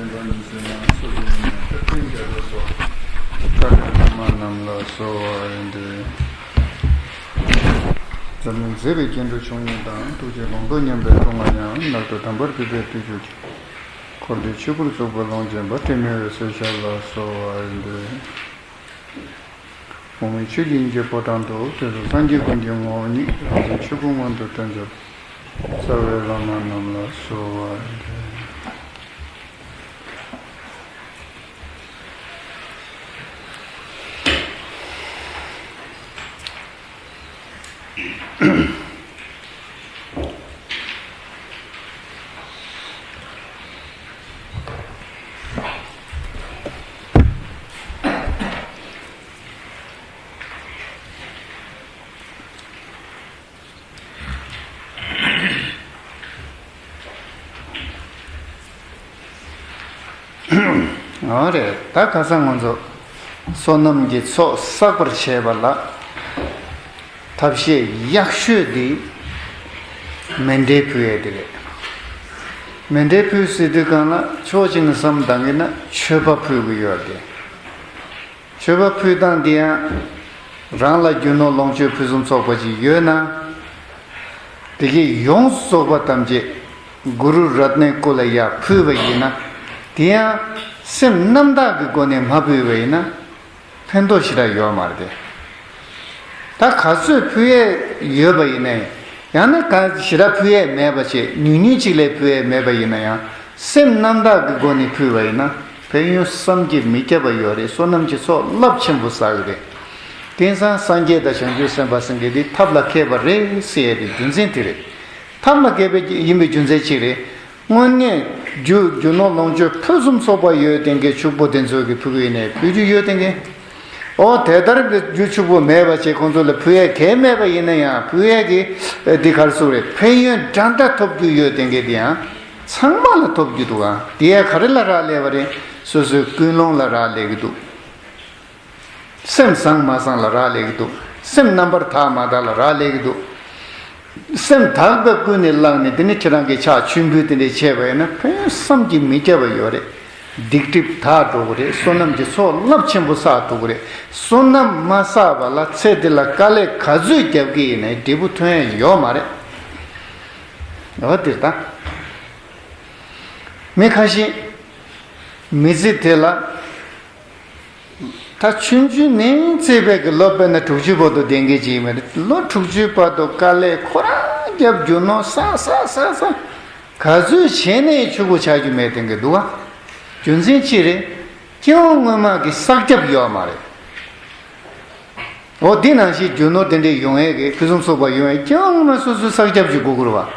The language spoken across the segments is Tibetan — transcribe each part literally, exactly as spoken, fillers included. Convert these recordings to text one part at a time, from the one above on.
ཉི་ཟེར་ན་སོ་སོའི་ཉམས་ཐག་རྟེན་བརྒྱ་རེ་སོགས་བཀའ་དྲིན་བླ་མ་རྣམས་ལ་གསོལ་བ་ཡིན་ཏེ། འཛམ་གླིང་མཛེས་པའི་སྐྱེ་འགྲོ་མཆོག་ཉིད་དང་། ཐུགས་རྗེས་ལོངས་སྤྱོད་མཉམ་པའི་ཐུབ་དབང་ཡང་། རྣལ་དུ་དམ་པར་གུས་པས་བསྟོད་བཅུག་གི། འཁོར་འདས་ཆོས་སྐུར་རྫོགས་པའི་ལོངས་སྤྱོད་པ། དྲི་མེད་འོད་གསལ་ཤར་ལ་གསོལ་བ་ཡིན་ཏེ། འོག་མིན་ཆོས་ཀྱི་དབྱིངས་ཀྱི་ཕོ་བྲང་དུ། དུས་གསུམ་སངས་རྒྱས་ཀུན་གྱི་ངོ་བོ་ཉིད། རང་བྱུང་ཆོས་སྐུ་མངོན་དུ་སྟོན་མཛད་པ། རྩ་བའི་བླ་མ་རྣམས་ལ་གསོལ་བ་འདེབས། འོ་རེད། ད་ཁ་སང་ང་ཚོ་བསོད་ནམས་ཀྱི་ཚོགས་བསགས་པར་བྱས་པ་ལ་ཐབས་ཤེས་ཡག་ཤོས་དེ་མཎྜལ་ཕུལ་ཡས་དེ་རེད། མཎྜལ་ཕུལ་ཟེར་དུས་སྒང་ལ་ཕྱོགས་གཅིག་ནས་བསམ་བཏང་གི་ན་མཆོད་པ་ཕུལ་གི་ཡོད་རེད། མཆོད་པ་ཕུལ་སྟངས་འདི་ཡང་རང་ལ་རྒྱུ་ནོར་ལོངས་སྤྱོད་ཕུན་སུམ་ཚོགས་པ་ཅིག་ཡོད་ན། དེ་གའི་ཡོངས་སུ་རྫོགས་པ་ཐམས་ཅད་གུ་རུ་རཏྣའི་སྐུ་ལ་ཡར་ཕུལ་བ་ཡིན་ན། དེ་ཡང་སེམས་རྣམ་དག་གི་སྒོ་ནས་མ་ཕུལ་བ་ཡིན་ན། ཕན་ཐོགས་ཞེ་དྲག་ཡོད་མ་རེད་དེ། ད་ག་ཚོད་ཕུལ་ཡས་ཡོད་པ་ཡིན་ན་ཡང་། ཡང་ན་ག་ཞེ་དྲག་ཕུལ་ཡས་མེད་པ་བྱས། ཉུང་ཉུང་ཅིག་ལས་ཕུལ་ཡས་མེད་པ་ཡིན་ན་ཡང་། སེམས་རྣམ་དག་གི་སྒོ་ནས་ཕུལ་བ་ཡིན་ན། ཕན་ཡོན་བསམ་གྱིས་མི་ཁྱབ་པ་ཡོད་རེད། བསོད་ནམས་ཀྱི་ཚོགས་རླབས་ཆེན་པོ་བསགས་ཀྱི་རེད། དེང་སང་སངས་རྒྱས་དང་བྱང་ཆུབ་སེམས་དཔའ་ཟེར་མཁན་དེ་ཐབས་ལ་མཁས་པ་རེད་ཟེར་ཡས་དེ་རྒྱུ་མཚན་དེ་རེད། ཐབས་ལ་མཁས་པ་ཡིན་པའི་རྒྱུ་མཚན་ཅི་རེད། དངོས་གནས་རྒྱུ་རྒྱུ་ནོར་ལོངས་སྤྱོད་ཕུན་སུམ་ཚོགས་པ་ཡོད་དེ་འགའི་ཕྱུག་པོ་དེ་ཚོ་གི་ཕུལ་གི་ཡིན་ནའི་ཕུལ་རྒྱུ་ཡོད་དེ་འགའི། ཨོ་དེ་ལྟར་གྱི་རྒྱུ་ཕྱུག་པོ་མེད་པ་བྱས་ཁོང་ཚོ་ལ་ཕུལ་ཡས་གལ་མེད་པ་ཡིན་ན་ཡང་། ཕུལ་ཡས་ཀྱི་འདི་ག་རེ་ཟེར་དགོས་རེད། ཕན་ཡོན་འདྲ་འདྲ་ཐོབ་རྒྱུ་ཡོད་དེ་འགའི་དེ་ཡང་ཚང་མ་ལ་ཐོབ་རྒྱུ་འདུག་ག་དེ་ཡང་ག་རེ་ལ་རག་ལས་པ་རེད། སོ་སོའི་ཀུན་སློང་ལ་རག་ལས་ཀྱི་འདུག་སེམས་བཟང་མ་བཟང་ལ་རག་ལས་ཀྱི་འདུག་སེམས་རྣམ་པར་དག་མ་དག་ལ་རག་ལས་ཀྱི་འདུག་སེམས་དག་པའི་ཀུན་ནས་བསླངས་ནས། དེ་ནས་ཁྱེད་རང་གིས་ཕྱག་མཆོད་འབུལ་དེ་འདྲ་བྱས་པ་ཡིན་ན། ཕན་ཡོན་བསམ་གྱིས་མི་ཁྱབ་པ་ཡོད་རེད། སྡིག་སྒྲིབ་དག་འགྲོ་གི་རེད། བསོད་ནམས་ཀྱི་ཚོགས་རླབས་ཆེན་པོ་བསགས་ཐུབ་ཀྱི་རེད། བསོད་ནམས་མ་བསགས་པ་ལ་ཚེ་འདི་ལ་དཀའ་ལས་ག་ཚོད་རྒྱབ་ཀྱི་ཡིན་ནའི་འབྲས་བུ་ཐོན་ཡ་ཡོད་མ་རེད། འོ་དེ་ད་མི་ཁ་ཤས་མི་ཚེ་དེ་ལ། ད་ཆུང་ཆུང་ནས་བརྩིས་པའི་གི་ལོ་དཔེར་ན་དྲུག་ཅུ་བར་དུ་ལྡན་མཁན་ཅིག་ཡིན་པ་རེད། ལོ་དྲུག་ཅུའི་བར་དུ་དཀའ་ལས་ཁོ་རང་རྒྱབ། རྒྱུ་ནོར་བསགས་བསགས་བསགས་བསགས། ག་ཚོད་བྱས་ནས་ཕྱུག་པོ་ཆགས་རྒྱུ་མེད་དེ་འགའི་འདུག་ག་རྒྱུ་མཚན་ཅི་རེད། སྐྱེ་བ་སྔོན་མ་གི་བསགས་རྒྱབ་ཡོད་མ་རེད། འོ་དེ་ནང་བཞིན་རྒྱུ་ནོར་དེ་འདྲའི་ཡོང་ཡས་ཀྱི་ཕུན་སུམ་ཚོགས་པ་ཡོང་ཡས་སྐྱེ་བ་སྔོན་མ་སོ་སོའི་བསགས་རྒྱབ་ཀྱི་དགོས་ཀྱི་རེད་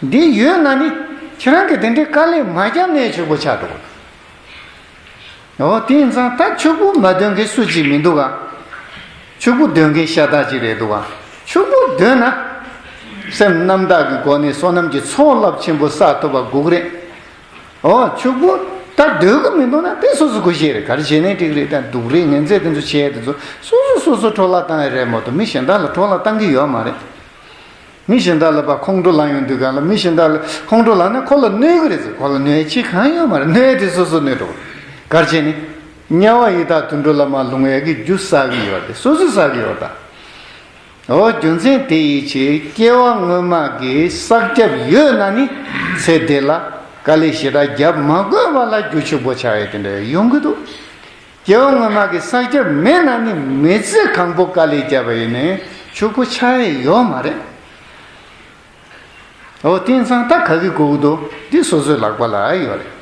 བ། འདི་ཡོད་ན་ནི་ཁྱེད་རང་གིས་དེ་འདྲའི་དཀའ་ལས་མ་བརྒྱབ་ནས་ཕྱུག་པོ་ཆགས་འགྲོ་གི་རེད། འོ་དེ་ཡིན་ཙང་ད་ཕྱུག་པོ་མ་འདོད་མཁན་སུ་གཅིག་མི་འདུག་ག་ཕྱུག་པོ་འདོད་མཁན་ཤ་སྟག་ཅིག་རེད་འདུག་ག་ཕྱུག་པོ་འདོད་ན་སེམས་རྣམ་དག་གི་སྒོ་ནས་བསོད་ནམས་ཀྱི་ཚོགས་རླབས་ཆེན་པོ་བསགས་ཐུབ་པ་དགོས་ཀྱི་རེད། འོ་ཕྱུག་པོ་ད་འདོད་ཀྱི་མི་འདུག་ན་དེ་སོ་སོ་གོ་ཤེས་རེད། ག་རེ་བྱས་ནའི་འགྲིག་རེད། ད་སྡུག་རུས་ངན་ཚད་དེ་ཚོ་བྱས་དེ་ཚོ་སོ་སོ་སོ་སོ་འཕྲོ་བརླག་བཏང་ཡ་རེད་མ་གཏོགས་མི་གཞན་དག་ལ་འཕྲོ་བརླག་བཏང་གི་ཡོད་མ་རེད། མི་གཞན་དག་ལ་ཕར་ཁོང་ཁྲོ་ལངས་ཡོང་དུས་སྒང་ལ། མི་གཞན་དག་ལ་ཁོང་ཁྲོ་ལངས་ན་ཁོ་ལ་གནོད་ཀྱི་རེད་ཟེར། ཁོ་ལ་གནོད་ཡ་ཅི་གང་ཡོད་མ་རེད། གནོད་ཡ་དེ་སོ་སོ་གནོད་འགྲོ་གི་རེད། ག་རེ་བྱས་ནས། དམྱལ་བ་ཡི་དྭགས་དུད་འགྲོ་ལ་མར་ལྷུང་ཡ་གི་རྒྱུ་བསགས་ཀྱི་ཡོད་རེད། སོ་སོས་བསགས་ཀྱི་ཡོད་རེད་ད། འོ་རྒྱུ་མཚན་དེ་ཡི་ཕྱིར་སྐྱེ་བ་སྔོན་མ་གི་བསགས་རྒྱབ་ཡོད་ན་ནི་ཚེ་འདི་ལ་དཀའ་ལས་ཞེ་དྲག་རྒྱབ་མ་དགོས་པ་ལ་རྒྱུ་ཕྱུག་པོ་ཆགས་ཡ་དེ་འདྲ་ཡོང་གི་འདུག་སྐྱེ་བ་སྔོན་མ་གི་བསགས་རྒྱབ་མེད་ན་ནི་མི་ཚེ་གང་པོ་དཀའ་ལས་བརྒྱབ་པ་ཡིན་ནའི་ཕྱུག་པོ་ཆགས་ཡས་ཡོད་མ་རེད། འོ་དེང་སང་ད་ག་གི་དགོས་ཀྱི་འདུག་འདི་སོ་སོའི་ལག་པ་ལ་ཡོད་རེད།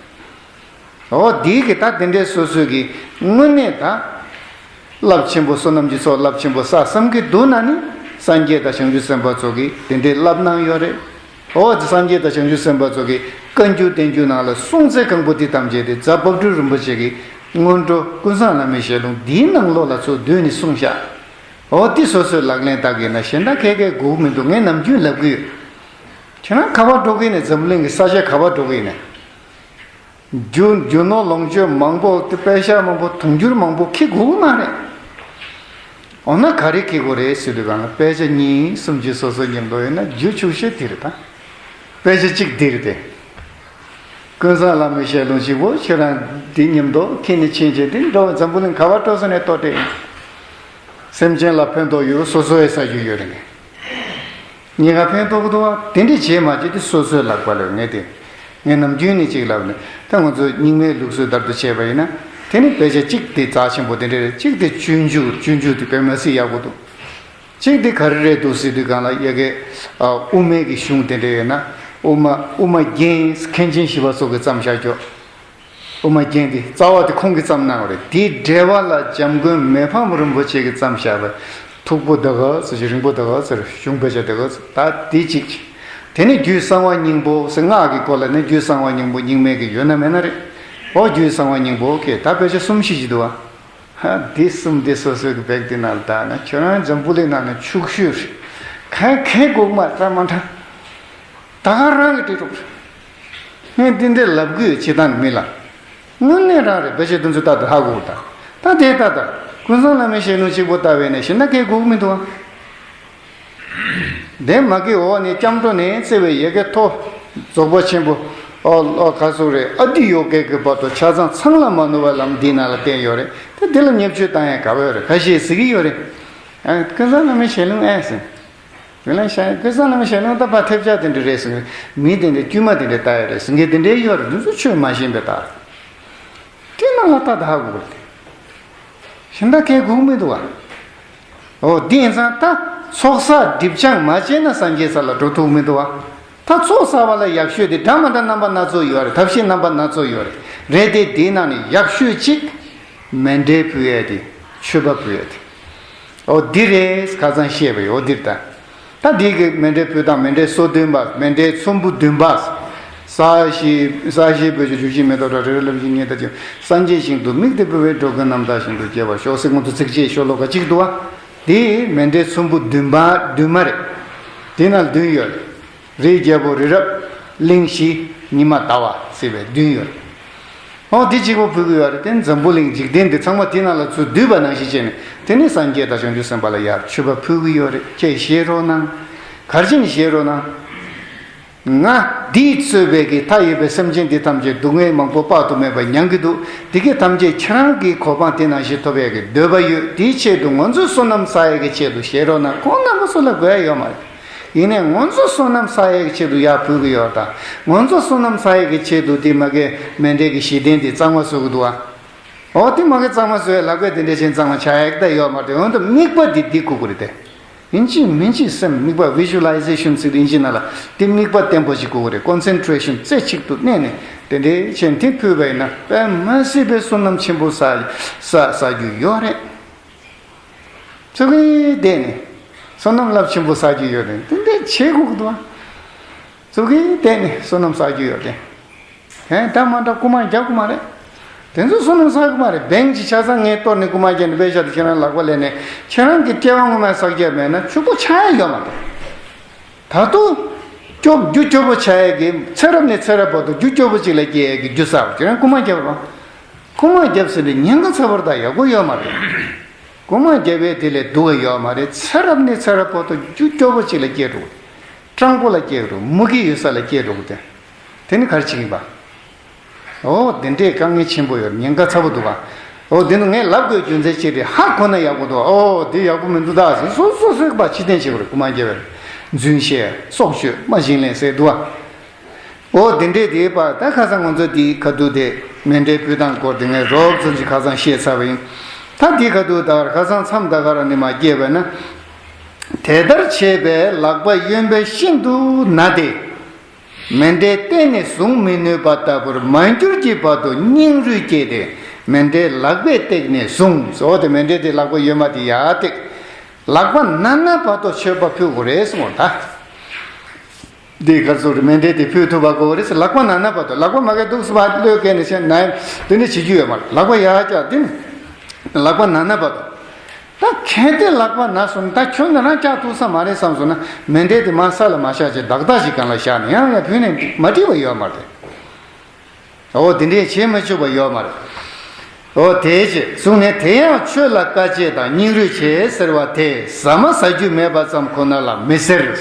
འོ་འདི་གི་ད་དེ་འདྲའི་སོ་སོའི་གི་དངོས་གནས་ད་རླབས་ཆེན་པོ་བསོད་ནམས་ཀྱི་ཚོགས་རླབས་ཆེན་པོ་བསགས་བསམ་གྱི་འདུག་ན་ནི། སངས་རྒྱས་དང་བྱང་ཆུབ་སེམས་དཔའ་ཚོ་གིས་དེ་འདྲའི་བསླབ་གནང་ཡོད་རེད། འོ་དེ་སངས་རྒྱས་དང་བྱང་ཆུབ་སེམས་དཔའ་ཚོ་གི་བཀའ་འགྱུར་བསྟན་འགྱུར་ནང་ལ་གསུངས་ཚད་གང་པོ་འདི་ཐམས་ཅད་དེ་རྫ་དཔལ་སྤྲུལ་རིན་པོ་ཆེ་གི་སྔོན་འགྲོ་ཀུན་བཟང་བླ་མའི་ཞལ་ལུང་འདིའི་ནང་ལོགས་ལ་ཚུར་བསྡུས་ནས་གསུངས་ཤག་འོ་དེ་སོ་སོའི་ལག་ལེན་བསྟར་གྱི་ན་གཞན་དག་གས་གས་དགོས་མི་འདུག་ངས་ནམ་རྒྱུན་ལབ་ཀྱི་ཡོད། ཁྱེད་རང་ག་པར་འགྲོ་གི་ནས། འཛམ་གླིང་གི་ས་ཆ་ག་པར་འགྲོ་གི་ནས། རྒྱུ་རྒྱུ་ནོར་ལོངས་སྤྱོད་མང་པོ་དེ། པད་ཤག་མང་པོ། དུང་ཕྱུར་མང་པོ་འཁྱེར་དགོས་ཀྱི་མ་རེད། འོ་ན་ག་རེ་འཁྱེར་དགོས་རེད་ཟེར་དུས་སྒང་ལ། པད་ཤག་གཉིས་གསུམ་ཅིག་སོ་སོ་མཉམ་དུ་ཡོད་ན་རྒྱུ་ཕྱུག་ཤོས་དེ་རེད་ད། པད་ཤག་གཅིག་འདི་རེད་དེ། ཀུན་བཟང་བླ་མའི་ཞལ་ལུང་གཅིག་པོ་ཁྱེད་རང་འདི་ཉིན་ཐོ་ཁྱེར་ནས་ཕྱིན་བྱས་འདི་འགྲོ་བ་འཛམ་བུ་གླིང་ག་བ་འགྲོ་ས་ནས་ལྟོ་སྤྲད་ཡིན། སེམས་ཅན་ལ་ཕན་ཐོགས་ཡོད། སོ་སོའི་ཟ་རྒྱུ་ཡོད་རེད། ངས་ཉེན་ཁ་ཕན་ཐོགས་ཀྱི་འདུག་བ། དེ་འདྲ་བྱེད་མ་བྱེད་དེ་སོ་སོའི་ལག་པ་ལ་ངས་དེ། ངས་ནམ་རྒྱུན་ནས་ཅིག་ལབ་ནས་ད་ང་ཚོ་རྙིང་མའི་ལུགས་སྲོལ་ལྟར་དུ་བྱས་པ་ཡིན་ན། དེ་ནི་དཔེ་ཆ་གཅིག་དེ་རྩ་ཆེན་པོ་དེ་འདྲ་རེད། གཅིག་དེ་སྤྱོད་འཇུག་སྤྱོད་འཇུག་དེ་དཔེ་མ་སྲིད་ཡག་པོ་འདུག་གཅིག་དེ་ག་རེ་རེད་འདུག་ཟེར་དུས་སྒང་ལ་ཡ་གི་ཨ་དབུ་མའི་གི་གཞུང་དེ་འདྲ་ཡོད་ན། དབུ་མ་དབུ་མ་རྒྱན་མཁན་ཆེན་ཞི་བ་འཚོ་གིས་བརྩམས་བཞག་ཀྱོག་དབུ་མ་རྒྱན་དེ་རྩ་བ་དེ་ཁོང་གིས་བརྩམས་གནང་བ་རེད། དེའི་འགྲེལ་པ་ལ་འཇམ་མགོན་མི་ཕམ་རིན་པོ་ཆེ་གིས་བརྩམས་བཞག་པའི་མཐུག་པོ་དེ་ག་ཟེར་ཞིག་རིང་པོ་དེ་ག་ཟེར་གཞུང་དཔེ་ཆ་དེ་ག་ཟེར་ད་དེ་གཅིག་དེ་ནི་རྒྱུད་གསང་བ་སྙིང་པོ་ཟེར། སྔགས་ཀྱི་སྐོར་ལ་ནི་རྒྱུད་གསང་བ་སྙིང་པོ་རྙིང་མའི་གི་ཡོད་ན་མེད་ན་རེད། འོ་རྒྱུད་གསང་བ་སྙིང་པོ་ཁེ་ད་དཔེ་ཆ་གསུམ་བཞི་ཅིག་འདུག་བ། ཧ། འདི་གསུམ་འདི་སོ་སོའི་གི་བེག་འདི་ནང་ལ་བཏགས་ན་ཁྱོད་རང་འཛམ་བུ་གླིང་ནང་ནས་ཕྱུག་ཤོས་རེད། གང་གང་དགོས་མ་ར་མ་འདྲ། ད་ག་རང་གི་སྤྲད་རོགས་རེད། ངས་འདི་འདྲ་ལབ་གི་ཡོད་སྤྱིར་བཏང་མི་ལ། དངོས་གནས་རང་རེད། དཔེ་ཆ་དེ་ཚོ་ལྟ་དུས་ཧ་གོ་གི། ད་ད་དེ་ལྟ་ད་ཀུན་བཟང་བླ་མའི་ཞལ་ལུང་གཅིག་པོ་ལྟ་བས་ནས་གཞན་དག་གས་དགོས་ཀྱི་མི་འདུག་ཨ། དེ་མ་གི་འོག་ནས་སྐྱབས་འགྲོ་ནས་བརྩེ་བའི་ཡ་གི་ཐོ། རྫོགས་པ་ཆེན་པོ། ཨོ་ཨོ་ག་སོགས་རེད། ཨ་ཏི་ཡོ་གའི་གི་བར་དུ་ཆ་ཚང་ཚང་ལ་མ་ནོར་བའི་ལམ་འདི་ནང་ལ་བསྟན་ཡོད་རེད། དེ་འདི་ལ་བརྙས་བཅོས་བཏང་ཡ་ག་བ་ཡོད་རེད། ཁ་ཤས་ཟེར་གི་ཡོད་རེད། ཨ་ཀུན་བཟང་བླ་མའི་ཞལ་ལུང་ཨེ་ཟེར། དེ་ལ་ཤ་ཀུན་བཟང་བླ་མའི་ཞལ་ལུང་ད་ཕར་ཐེབས་ཆག་དེ་འདྲ་རེད་ཟེར། མི་དེ་འདྲ་དཀྱུས་མ་དེ་འདྲ་ལྟ་ཡ་རེད་ཟེར་མཁན་དེ་འདྲ་ཡོད་རེད། འདི་ཚོ་ཆོས་མ་ཤེས་པའི་རྟགས་རེད། དེ་ནང་ལ་ལྟ་ད་ཧ་གོ་གི་རེད། གཞན་དག་གས་གོ་གི་མི་འདུག་བ། འོ་དེ་ཡིན་ཙང་ད་ཚོགས་བསགས་སྒྲིབ་སྦྱང་མ་བྱས་ན་སངས་རྒྱས་ས་ལ་འགྲོ་ཐུབ་མི་འདུག་བ། ད་ཚོགས་བསགས་པ་ལ་ཡག་ཤོས་དེ་འདྲ་མ་འདྲ་རྣམ་པ་སྣ་ཚོགས་ཡོད་རེད། ཐབས་ཤེས་རྣམ་པ་སྣ་ཚོགས་ཡོད་རེད། རེད་དེ་དེའི་ནང་ནས་ཡག་ཤོས་གཅིག་མཎྜལ་ཕུལ་ཡས་དེ། མཆོད་པ་ཕུལ་ཡས་དེ། འོ་འདི་རེད། ཁ་སང་བཤད་པ་ཡོད་འདིར་ད། ད་འདི་གི་མཎྜལ་ཕུལ་སྟངས། མཎྜལ་སོ་བདུན་པ། མཎྜལ་ཚོམ་བུ་བདུན་པ། ས་གཞི་ས་གཞི་བོད་ཀྱི་བཅུ་གཅིག་མེ་ཏོག་བཀྲ་རི་རབ་ལམ་གྱི་ཉི་ཟླ་ཀྱི་སངས་རྒྱས་ཞིང་དུ་དམིགས་ཏེ་འབུལ་བའི་འགྲོ་ཀུན་རྣམ་དག་ཞིང་དུ་སྐྱེ་བར་ཤོག་ཟེར་ང་ཚོ་ཚིགས་བཅད་ཤོ་ལོ་ཀ་གཅིག་འདུག་བ། དེ་མཎྜལ་ཚོམ་བུ་བདུན་པ་བདུན་མ་རེད། དེ་ན་བདུན་ཡོད་རེད། རིའི་རྒྱལ་པོ་རི་རབ། གླིང་བཞི། ཉི་མ་ཟླ་བ་ཟེར་བའི་བདུན་ཡོད་རེད། འོ་དེ་གཅིག་པོ་ཕུལ་གི་ཡོད་རེད། དེ་འཛམ་བུ་གླིང་འཇིག་རྟེན་འདི་ཚང་མ་དེ་ནང་ལ་ཚུར་བསྡུས་པ་ནང་བཞིན་བྱས་ནས་དེ་ནས་སངས་རྒྱས་དང་བྱང་ཆུབ་སེམས་དཔའ་ལ་ཡར་མཆོད་པ་ཕུལ་གི་ཡོད་རེད། ཁྱེད་ཤེས་རོགས་གནང་། ག་རེ་བྱས་ནས་ཤེས་རོགས་གནང་། ང་འདིས་གཙོས་པའི་གི་མཐའ་ཡས་པའི་སེམས་ཅན་འདི་ཐམས་ཅད་སྡུག་བསྔལ་མང་པོ་དཔག་ཏུ་མེད་པ་མྱང་གི་འདུག་དེ་གི་ཐམས་ཅད་ཁྱེད་རང་གི་གོ་འཕང་དེ་ནང་བཞིན་ཐོབ་ཡས་ཀྱི་འདོད་པ་ཡོད། དེའི་ཆེད་དུ་ང་ཚོས་བསོད་ནམས་བསགས་ཡས་ཀྱི་ཆེད་དུ་ཤེས་རོགས་གནང་། ཁོང་རྣམ་པ་ཚོ་ལ་དགོས་ཡ་ཡོད་མ་རེད། ཡིན་ནའི་ང་ཚོ་བསོད་ནམས་བསགས་ཡས་ཀྱི་ཆེད་དུ་ཡར་ཕུལ་གྱི་ཡོད་ད། ང་ཚོ་བསོད་ནམས་བསགས་ཡས་ཀྱི་ཆེད་དུ་དེ་མ་གི་མཎྜལ་གྱི་གཞི་རྟེན་དེ་གཙང་མ་བཟོ་གི་འདུག་ཨ། འོ་དེ་མ་གི་གཙང་མ་བཟོ་ཡས་ལག་པས་དེ་འདྲ་བྱས་གཙང་མ་ཆགས་ཡས་ཀྱི་ད་ཡོད་མ་རེད། འོན་ཏེ་དམིགས་པ་དེ་འདི་དགོས་ཀྱི་རེད་དེ། ཡིན་གཅིག་མིན་གཅིག་སེམས་དམིགས་པ་ཝི་ཞུ་ལའི་ཟེ་ཤན་ཟེར་ཡིན་གཅིག་ན་ལ་དེ་དམིགས་པ་བརྟན་པོ་ཞིག་དགོས་ཀྱི་རེད། ཀོན་སེན་ཊྲེ་ཤན་རྩེ་གཅིག་ཏུ་གནས་ནས་དེ་འདྲ་བྱས་དེ་ཕུལ་བ་ཡིན་ན་དཔེ་མ་སྲིད་པའི་བསོད་ནམས་ཆེན་པོ་བསགས་བསགས་བསགས་རྒྱུ་ཡོད་རེད། ཚུལ་གྱིས་བསྡད་ནས་བསོད་ནམས་རླབས་ཆེན་པོ་བསགས་རྒྱུ་ཡོད་རེད། དེ་འདྲ་བྱེད་དགོས་ཀྱི་འདུག་ཨ། ཚུལ་གྱིས་བསྡད་ནས་བསོད་ནམས་བསགས་རྒྱུ་ཡོད་རེད། ཧན་ད་མ་འདྲ་རྐུ་མ་རྒྱག་གི་མ་རེད། དེ་ཚོ་བསོད་ནམས་བསགས་གི་མ་རེད། བེང་གི་ཆ་ཚང་ངས་གཏོར་ནས་རྐུ་མ་རྒྱག་ནས་པེ་ཤ་དེ་ཁྱེད་རང་ལག་པ་ལེན་ནས་ཁྱེད་རང་གི་སྐྱེ་བ་སྔོན་མའི་བསགས་རྒྱུ་མེད་ན་ཕྱུག་པོ་ཆགས་ཡ་ཡོད་མ་རེད། ད་དུང་སྐྱོབ་རྒྱུ་སྐྱོ་པོ་ཆགས་ཡ་གི་ཚེ་རབས་ནས་ཚེ་རབས་བར་དུ་རྒྱུ་སྐྱོ་པོ་གཅིག་ལ་སྐྱེ་ཡ་གི་རྒྱུ་བསགས་པ་ཁྱེད་རང་རྐུ་མ་རྒྱབ་རོགས། རྐུ་མ་རྒྱབ་ཟེར་ནས་ཉེན་ཁ་ཚ་བར་ད་ཡག་པོ་ཡོད་མ་རེད། རྐུ་མ་རྒྱབ་པའི་དེ་ལས་སྡུག་ག་ཡོད་མ་རེད། ཚེ་རབས་ནས་ཚེ་རབས་བར་དུ་རྒྱུ་སྐྱོ་པོ་གཅིག་ལ་སྐྱེ་འགྲོ། སྤྲང་པོ་ལ་སྐྱེ་འགྲོ། མུ་གེ་ཡོད་ས་ལ་སྐྱེ་འགྲོ་གི་དེ། དེ་ནི་ག་རེ་བྱེད་ཀྱིན་པ། འོ་དེ་འདྲའི་དཀའ་ངལ་ཆེན་པོ་ཡོད། ཉེན་ཁ་ཚ་པོ་འདུག་ག་འོ་དེ་ནི་ངས་ལབ་དགོས་རྒྱུ་མཚན་ཅི་རེད། ཧ་གོ་ན་ཡག་པོ་འདུག་འོ་དེ་ཡག་པོ་མི་འདུག་ད་ཟེར་སོ་སོ་སོའི་པ་ཕྱི་བསྟན་བྱེད་དགོས་རེད། རྐུ་མ་རྒྱབ་པའི་རྫུན་བཤད་སྲོག་གཅོད་རྨ་ཞིང་ལེན་ཟེར་འདུག་ག་འོ་དེ་འདྲས་དེའི་བར་ད་ཁ་སང་ང་ཚོ་དེའི་ཁ་ཐུག་དེ་མཎྜལ་ཕུལ་སྟངས་སྐོར་དེ་ངས་རོབ་ཙམ་ཞིག་ཁ་སང་བཤད་ཚར་བ་ཡིན། ད་དེའི་ཁ་ཐུག་ད་གར་ཁ་སང་མཚམས་ད་ག་རང་ནས་མར་སྐྱེས་པ་ན། དེ་ལྟར་བྱས་པས་ལག་པ་གཡོན་པས་ཤིན་ཏུ་ན་སྟེ། མཎྜལ་གཏད་ནས་བཟུང་མི་ནུས་པ་ལྟ་བུར་མར་གྱུར་གྱི་བར་དུ་སྙིང་རུས་སྐྱེས་ཏེ་མཎྜལ་ལག་པས་བཏེགས་ནས་བཟུང་། འོ་དེ་མཎྜལ་དེ་ལག་པ་གཡོན་མ་དེ་ཡར་བཏེགས། ལག་པ་ན་ན་བར་དུ་མཆོད་པ་ཕུལ་དགོས་རེད་གསུངས་པ་ད། འདི་གར་སོགས་རེ་མཎྜལ་དེ་ཕུལ་ཐུབ་པ་དགོས་རེད་ཟེར། ལག་པ་ན་ན་བར་དུ། ལག་པ་མ་གས་འདུག་སེ་བ་གློད་གས་ནས་བཤད་ན་དེ་འདྲ་བྱེད་རྒྱུ་ཡོད་མ་རེད། ལག་པ་ཡར་བཀྱག་དེ་ནི་ལག་པ་ན་ན་བར་དུ། ད་གལ་ཏེ་ལག་པ་ན་སོང་ན་ད་ཁྱོད་ནི་རང་བཀྱག་ཐུབ་ས་མ་རེད་བསམ་སོང་ན་མཎྜལ་དེ་མར་ས་ལ་མ་བཞག་ཅིག་བདག་བདག་ཞིག་སྒང་ལ་བཞག་ནས་ཡང་ཡང་ཕུལ་ནས་མ་འགྲིག་པ་ཡོད་མ་རེད། འོ་དེ་འདྲས་བྱེད་མི་ཆོག་པ་ཡོད་མ་རེད། འོ་དེའི་ཕྱིར་གསུངས་ནས། དེ་ཡང་ཆོས་ལ་དཀའ་སྤྱད་དང་སྙིང་རུས་ཆེ་ཟེར་བ་དེ་ཟ་མ་ཟ་རྒྱུ་མེད་པ་ཙམ་ཁོ་ན་ལ་མི་ཟེར།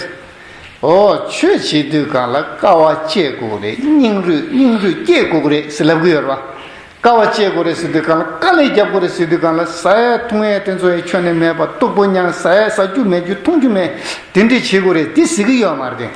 ཨོ་ཆོས་བྱེད་དུས་སྒང་ལ་དཀའ་བ་སྤྱད་དགོས་རེད། སྙིང་རུས་སྙིང་རུས་སྐྱེད་དགོས་རེད་ཟེར་ལབ་གི་ཡོད་རེད་བ། དཀའ་བ་སྤྱད་དགོས་རེད་ཟེར་དུས་སྒང་ལ་དཀའ་ལས་རྒྱབ་དགོས་རེད་ཟེར་དུས་སྒང་ལ་ཟ་ཡ་འཐུང་ཡ་དེ་ཚོ་ཡི་ཁྱོན་ནས་མེད་པ། སྟུག་པོ་མྱངས། ཟ་ཡ་ཟ་རྒྱུ་མེད་རྒྱུ་འཐུང་རྒྱུ་མེད། དེ་འདྲས་བྱེད་དགོས་རེད། དེ་ཟེར་གི་ཡོད་མ་རེད་དེ།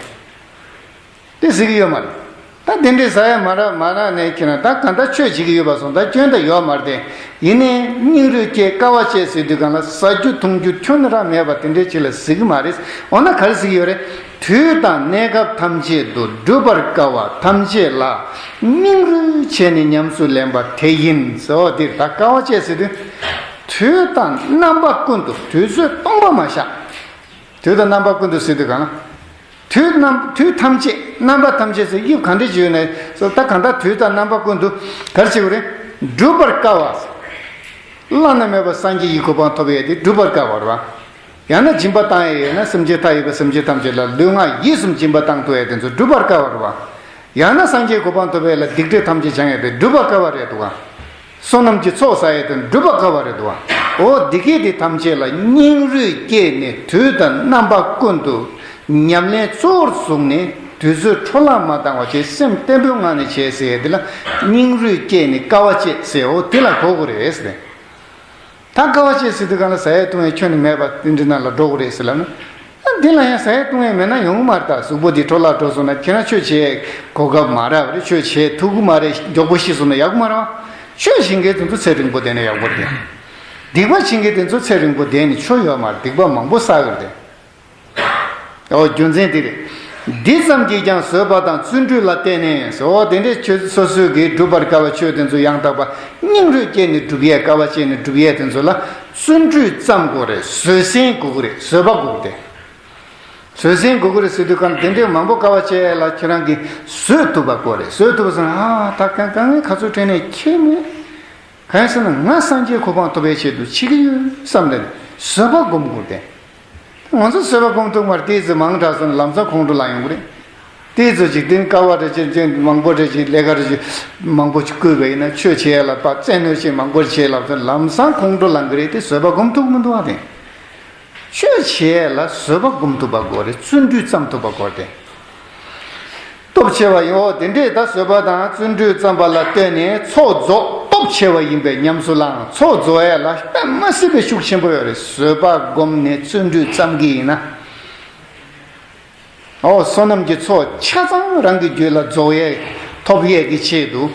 དེ་ཟེར་གི་ཡོད་མ་རེད། ད་དེ་འདྲས་ཟ་ཡ་མ་རག་མ་རག་ནས་ཁྱེད་རང་ད་གང་ལྟར་ཆོས་བྱེད་ཀྱི་ཡོད་པ་སོང་། ད་སྐྱོན་ད་ཡོད་མ་རེད་དེ། ཡིན་ནའི་སྙིང་རུས་སྐྱེད། དཀའ་བ་སྤྱད་ཟེར་དུས་སྒང་ལ་ཟ་རྒྱུ་འཐུང་རྒྱུ་ཁྱོན་ནས་རག་མེད་པ་དེ་འདྲས་ཅིག་ལ་ཟེར་གི་མ་རེད། འོ་ན་ག་རེ་ཟེར་གི་ཡོད་རེད། དུས་དང་གནས་སྐབས་ཐམས་ཅད་དུ་སྒྲུབ་པར་དཀའ་བ་ཐམས་ཅད་ལ་སྙིང་རུས་བྱས་ནས་ཉམས་སུ་ལེན་པ་དེ་ཡིན་ཟེར། འོ་དེ་ད་དཀའ་བ་སྤྱད་ཟེར་དུས་དུས་དང་རྣམ་པ་ཀུན་ཏུ། དུས་ཚོད་སྟོང་པ་མ་བཞག། དུས་དང་རྣམ་པ་ཀུན་ཏུ་ཟེར་དུས་སྒང་ལ། དུས་རྣམ་དུས་ཐམས་ཅད། རྣམ་པ་ཐམས་ཅད་ཟེར་དབྱིབས་ག་འདྲ་ཅིག་ཡོད་ནའི་སོ། ད་གང་ལྟར་དུས་དང་རྣམ་པ་ཀུན་ཏུ་ག་རེ་བྱེད་དགོས་རེད། སྒྲུབ་པར་དཀའ་བ། བླ་ན་མེད་པ་སངས་རྒྱས་ཀྱི་གོ་འཕང་ཐོབ་ཡས་དེ་སྒྲུབ་པར་དཀའ་བ་རེད་བ། ཡང་ན་སྦྱིན་པ་བཏང་ཡས་ཡོད་ན་སེམས་ཅན་མཐའ་ཡས་པའི་སེམས་ཅན་ཐམས་ཅད་ལ་ལུས་ངག་ཡིད་གསུམ་སྦྱིན་པ་བཏང་ཐུབ་ཡས་དེ་ཚོ་སྒྲུབ་པར་དཀའ་བ་རེད་བ། ཡང་ན་སངས་རྒྱས་གོ་འཕང་ཐོབ་ཡས་ལ་སྡིག་སྒྲིབ་ཐམས་ཅད་སྦྱང་ཡས་དེ་སྒྲུབ་པར་དཀའ་བ་རེད་འདུག་ག། བསོད་ནམས་ཀྱི་ཚོགས་བསགས་ཡས་དེ་སྒྲུབ་པར་དཀའ་བ་རེད་འདུག་ག། འོ་འདི་སྐད་དེ་ཐམས་ཅད་ལ་སྙིང་རུས་བསྐྱེད་ནས་དུས་དང་རྣམ་པ་ཀུན་ཏུ་ཉམས་ལེན་གཙོ་བོར་བཟུང་ནས་དུས་ཚོད་འཕྲོ་བརླག་མ་བཏང་བ་བྱས། སེམས་བརྟན་པོའི་ངང་ནས་བྱས་ཟེར་ཡས་འདི་ལ་སྙིང་རུས་བསྐྱེད་ནས་དཀའ་བ་སྤྱད་ཟེར། འོ་དེ་ལ་གོ་དགོས་རེད་ཟེར། ད་དཀའ་བ་སྤྱད་ཟེར་དུས་སྒང་ལ་ཟ་ཡས་འཐུང་ཡས་ཁྱོན་ནས་མེད་པ་དེ་འདྲ་ནང་ལ་འགྲོ་དགོས་རེད་ཟེར་ལབ་ན། ཨ་འདི་ལ་ཡང་ཟ་ཡས་འཐུང་ཡས་མེད་ན་ཡོང་གི་མ་རེད། ད་གཟུགས་པོ་འདི་འཕྲོ་བརླག་འགྲོ་སོང་ན་ཁྱེད་རང་ཆོས་བྱེད་གོ་སྐབས་མ་རག་པ་རེད། ཆོས་བྱེད་ཐུབ་ཀྱི་མ་རེད། མགྱོགས་པོ་ཤི་སོང་ན་ཡག་པོ་མ་རེད་བ། ཆོས་བྱེད་མཁན་དེ་ཚོ་ཚེ་རིང་པོ་བསྡད་ན་ཡག་པོ་རེད། སྡིག་པ་བྱེད་མཁན་དེ་ཚོ་ཚེ་རིང་པོ་བསྡད་ནས་ཆོ་ཡོད་མ་རེད། སྡིག་པ་མང་པོ་བསགས་ཀྱི་རེད། ཨོ་རྒྱུ་མཚན་དེ་རེད། འདི་ཙམ་གྱིས་ཀྱང་བཟོད་པ་དང་བརྩོན་འགྲུས་ལ་བརྟེན་ནས་ཟེར། ཨོ་དེ་འདྲའི་ཆོས་སོ་སོའི་གི་སྒྲུབ་པར་དཀའ་བ་ཆོས་དེ་ཚོ་ཡང་དག་པ་སྙིང་རུས་བསྐྱེད་ནས་སྒྲུབ་ཡས། དཀའ་བ་སྤྱད་ནས་སྒྲུབ་ཡས་དེ་ཚོ་ལ་བརྩོན་འགྲུས་ཙམ་དགོས་རེད། བཟོད་བསྲན་དགོས་ཀྱི་རེད། བཟོད་པ་དགོས་ཀྱི་རེད། བཟོད་བསྲན་དགོས་ཀྱི་རེད་ཟེར་དུས་གང་དེ་འདྲའི་མང་པོ་དཀའ་བ་སྤྱད་ཡས་ལ་ཁྱེད་རང་གིས་བཟོད་ཐུབ་པ་དགོས་རེད། བཟོད་ཐུབ་པ་ཟེར་ན་ཨ་ད་གང་གང་ངས་ཁ་ཚུར་ཁྲེལ་ནས་ཁྱེད་མེད། གང་ཡིན་ཟེར་ན་ང་སངས་རྒྱས་གོ་འཕང་ཐོབ་པའི་ཆེད་དུ་བྱེད་ཀྱི་ཡོད་བསམ་ནས་བཟོད་པ་སྒོམ་དགོས་ཏེ། ང་ཚོ་བཟོད་པ་སྒོམ་ཐུབ་མ་རེད། དེ་ཚོ་མང་དྲགས་སོང་ན་ལམ་སང་ཁོང་ཁྲོ་ལངས་ཡོང་གི་རེད། དེ་ཚོ་འཇིག་རྟེན་དཀའ་བ་རེ་ཅན་ཅན་མང་པོ་རེ་ཅིག་ལས་ཀ་རེ་ཅིག་མང་པོ་ཅིག་བསྐུལ་བ་ཡིན་ན། ཆོས་བྱེད་ཡ་ལ་ཕར་བཙན་གནོན་བྱེད་མང་པོ་བྱེད་ལབ་ཚེ་ལམ་སང་ཁོང་ཁྲོ་ལངས་གི་རེད་དེ། བཟོད་པ་སྒོམ་ཐུབ་མི་འདུག་ཨ་དེ། ཆོས་བྱེད་ཡ་ལ་བཟོད་པ་སྒོམ་ཐུབ་པ་དགོས་རེད། བརྩོན་འགྲུས་བརྩམ་ཐུབ་པ་དགོས་རེད་དེ། སྟོབས་ཆེ་བ་ཡིན། འོ་དེ་འདྲས་ད་བཟོད་པ་དང་བརྩོན་འགྲུས་བརྩམས་པ་ལ་བརྟེན་ནས་ཚོགས་རྫོགས། སྟོབས་ཆེ་བ་ཡིན་པས་ཉམས་སུ་བླང་། ཚོགས་རྫོགས་ཡ་ལ་དཔེ་མ་སྲིད་པའི་ཤུགས་ཆེན་པོ་ཡོད་རེད། བཟོད་པ་བསྒོམས་ནས་བརྩོན་འགྲུས་བརྩམས་ཀྱི་ཡིན་ན། འོ་བསོད་ནམས་ཀྱི་ཚོགས་ཆ་ཚང་རང་གི་རྒྱུད་ལ་རྫོགས་ཡས་ཐོབ་ཡས་ཀྱི་ཆེད་དུ།